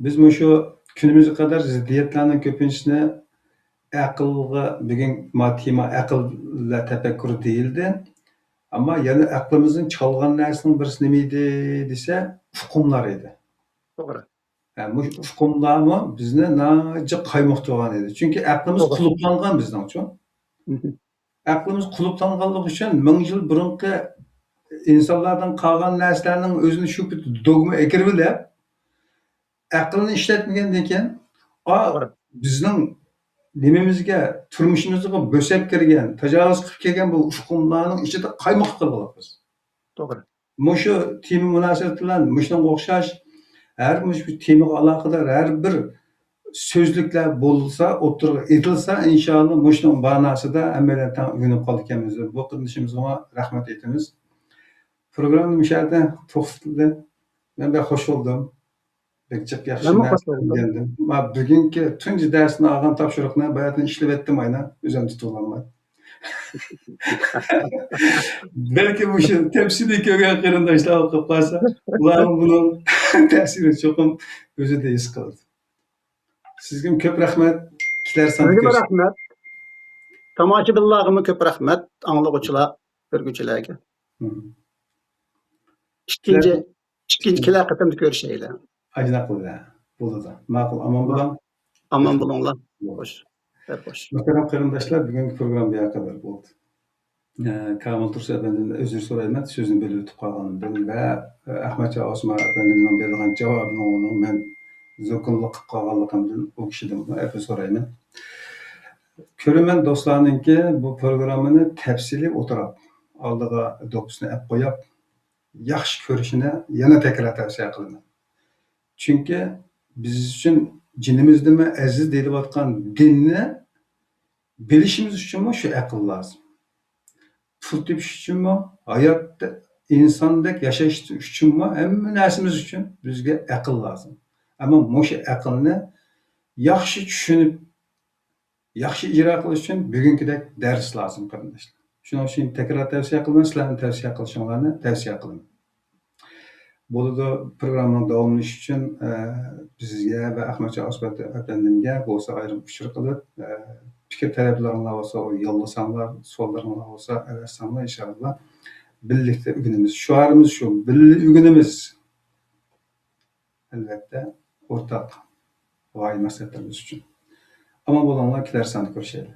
بىز مۇشۇ كۈنىمىزگە قەدەر زىددىيەتلەرنىڭ كۆپىنچىسىنى ئەقىلغا، بۈگۈن ما تېما ئەقىل ۋە تەپەككۇر دېيىلدى. ئەمما يەنە ئەقلىمىزدىن چالغان نەرسىنىڭ بىرسى نېمە ئىدى دېسە، ئۇقۇملار ئىدى. توغرا. ھە، مۇشۇ ئۇقۇملارمۇ بىزنى ناھايىتى قايمۇقتۇرغان ئىدى. چۈنكى ئەقلىمىز توغرا. قۇلۇپلانغان بىزنىڭچۇ. مم. ئەقلىمىز قۇلۇپلانغانلىقى ئۈچۈن مىڭ يىل بۇرۇنقى ئىنسانلاردىن قالغان نەرسىلەرنىڭ ئۆزىنى شۇ پېتى دوگما ئەكىرىۋېلىپ، ئەقىلنى ئىشلەتمىگەندىن كېيىن، ئا، توغرا. بىزنىڭ نېمىمىزگە، تۇرمۇشىمىزغا بۆسۈپ كىرگەن، تاجاۋۇز قىلىپ كەلگەن بۇ ئۇقۇملارنىڭ ئىچىدە قايمۇقۇپ قالغانلىقىمىز. توغرا. مۇشۇ تېما مۇناسىۋىتى بىلەن مۇشۇنىڭغا ئوخشاش ھەر مۇشۇ تېمىغا ئالاقىدار ھەر بىر سۆزلۈكلەر بولسا، ئوتتۇرىغا ئېتىلسا، ئىنشائاللا مۇشۇنىڭ مەناسىدا ھەممەيلەن تەڭ ئۆگىنىپ قالىدىكەنمىز. بۇ قېرىندىشىمىزغىمۇ رەھمەت ئېيتىمىز. پروگرامما مۇشۇ يەردە توختىتىلدى. مەن بەك خوش بولدۇم. بەك جىق ياخشى مەنمۇ نەرسە خوش بولدۇم. ئۆگەندىم. ما بۈگۈنكى تۇنجى دەرسنى ئالغان تاپشۇرۇقنى باياتىن ئىشلىۋەتتىم ئاينا. ئۆزۈم تۇتۇۋالماي. بەلكى مۇشۇ تەپسىلىي كۆرگەن قېرىنداشلار ئوقۇپ قالسا، ئۇلارمۇ بۇنىڭ تەسىرىنى چوقۇم ئۆزىدە ھېس قىلىدۇ. سىزگىمۇ كۆپ رەھمەت. كېلەر ساندا سىزگىمۇ كۆرۈشەيلى. رەھمەت. تاماشىبىنلارغىمۇ كۆپ رەھمەت. ئاڭلىغۇچىلار، كۆرگۈچىلەرگە. مم. ئىككىنچى، كېلەر ئىككىنچى كېلەر قېتىمدا كۆرۈشەيلى. ئاشۇنداق قىلىمىز. بولىدۇ. ماقۇل، ئامان بولۇڭ. ئامان بولۇڭلار. خوش. دەپ خوش. مۇھتەرەم قېرىنداشلار، بۈگۈنكى پروگرامما بۇ يەرگە قەدەر بولدى. ئە، كامىل تۇرسۇن ئەپەندىدىن ئۆزۈر سورايمەن، سۆزنى بۆلۈپ ئۆتۈپ قالغىنىمدىن ۋە، ئە، ئەخمەتجان ئوسمان ئەپەندىمنىڭ بېرىدىغان جاۋابىنىڭ ئۇنىڭ مەن زوكۇنلۇق قىلىپ قالغانلىقىمدىن ئۇ كىشىدىن ئەپۇ سورايمەن. كۆرۈرمەن دوستلارنىڭكى بۇ پروگراممىنى تەپسىلىي ئولتۇراپ ئالدىغا دوپپىسىنى ئەپ قويۇپ، ياخشى كۆرۈشىنى يەنە تەكرار تەۋسىيە قىلىمەن. چۈنكى بىز ئۈچۈن جېنىمىزدىنمۇ ئەزىز دېيىلىۋاتقان دىننى بىلىشىمىز ئۈچۈنمۇ شۇ ئەقىل لازىم. پۇل تېپىش ئۈچۈنمۇ، ھاياتتا ئىنساندەك ياشاش ئۈچۈنمۇ، ھەممە نەرسىمىز ئۈچۈن بىزگە ئەقىل لازىم. ئەمما مۇشۇ ئەقىلنى ياخشى چۈشىنىپ، ياخشى ئىجرا قىلىش ئۈچۈن بۈگۈنكىدەك دەرس لازىم، قېرىنداشلار. شۇنىڭ ئۈچۈن تەكرار تەۋسىيە قىلىمەن، سىلەرنى تەۋسىيە قىلىشىڭلارنى تەۋسىيە قىلىمەن. بولىدۇ، پروگراممىنىڭ داۋاملىشىشى ئۈچۈن، ئە، بىزگە ۋە ئەخمەتجان ئوسمان ئەپەندىمگە بولسا ئايرىم ئۇچۇر قىلىپ، ئە، پىكىر تەلەپلىرىڭلار بولسا يوللىساڭلار، سوئاللىرىڭلار بولسا ئەۋەتسەڭلار، ئىنشائاللا بىرلىكتە ئۆگىنىمىز. شوئارىمىز شۇ، بىللە ئۆگىنىمىز. ئەلۋەتتە، ئورتاق غايە مەقسەتلىرىمىز ئۈچۈن. ئامان بولۇڭلار، كېلەر ساندا كۆرۈشەيلى.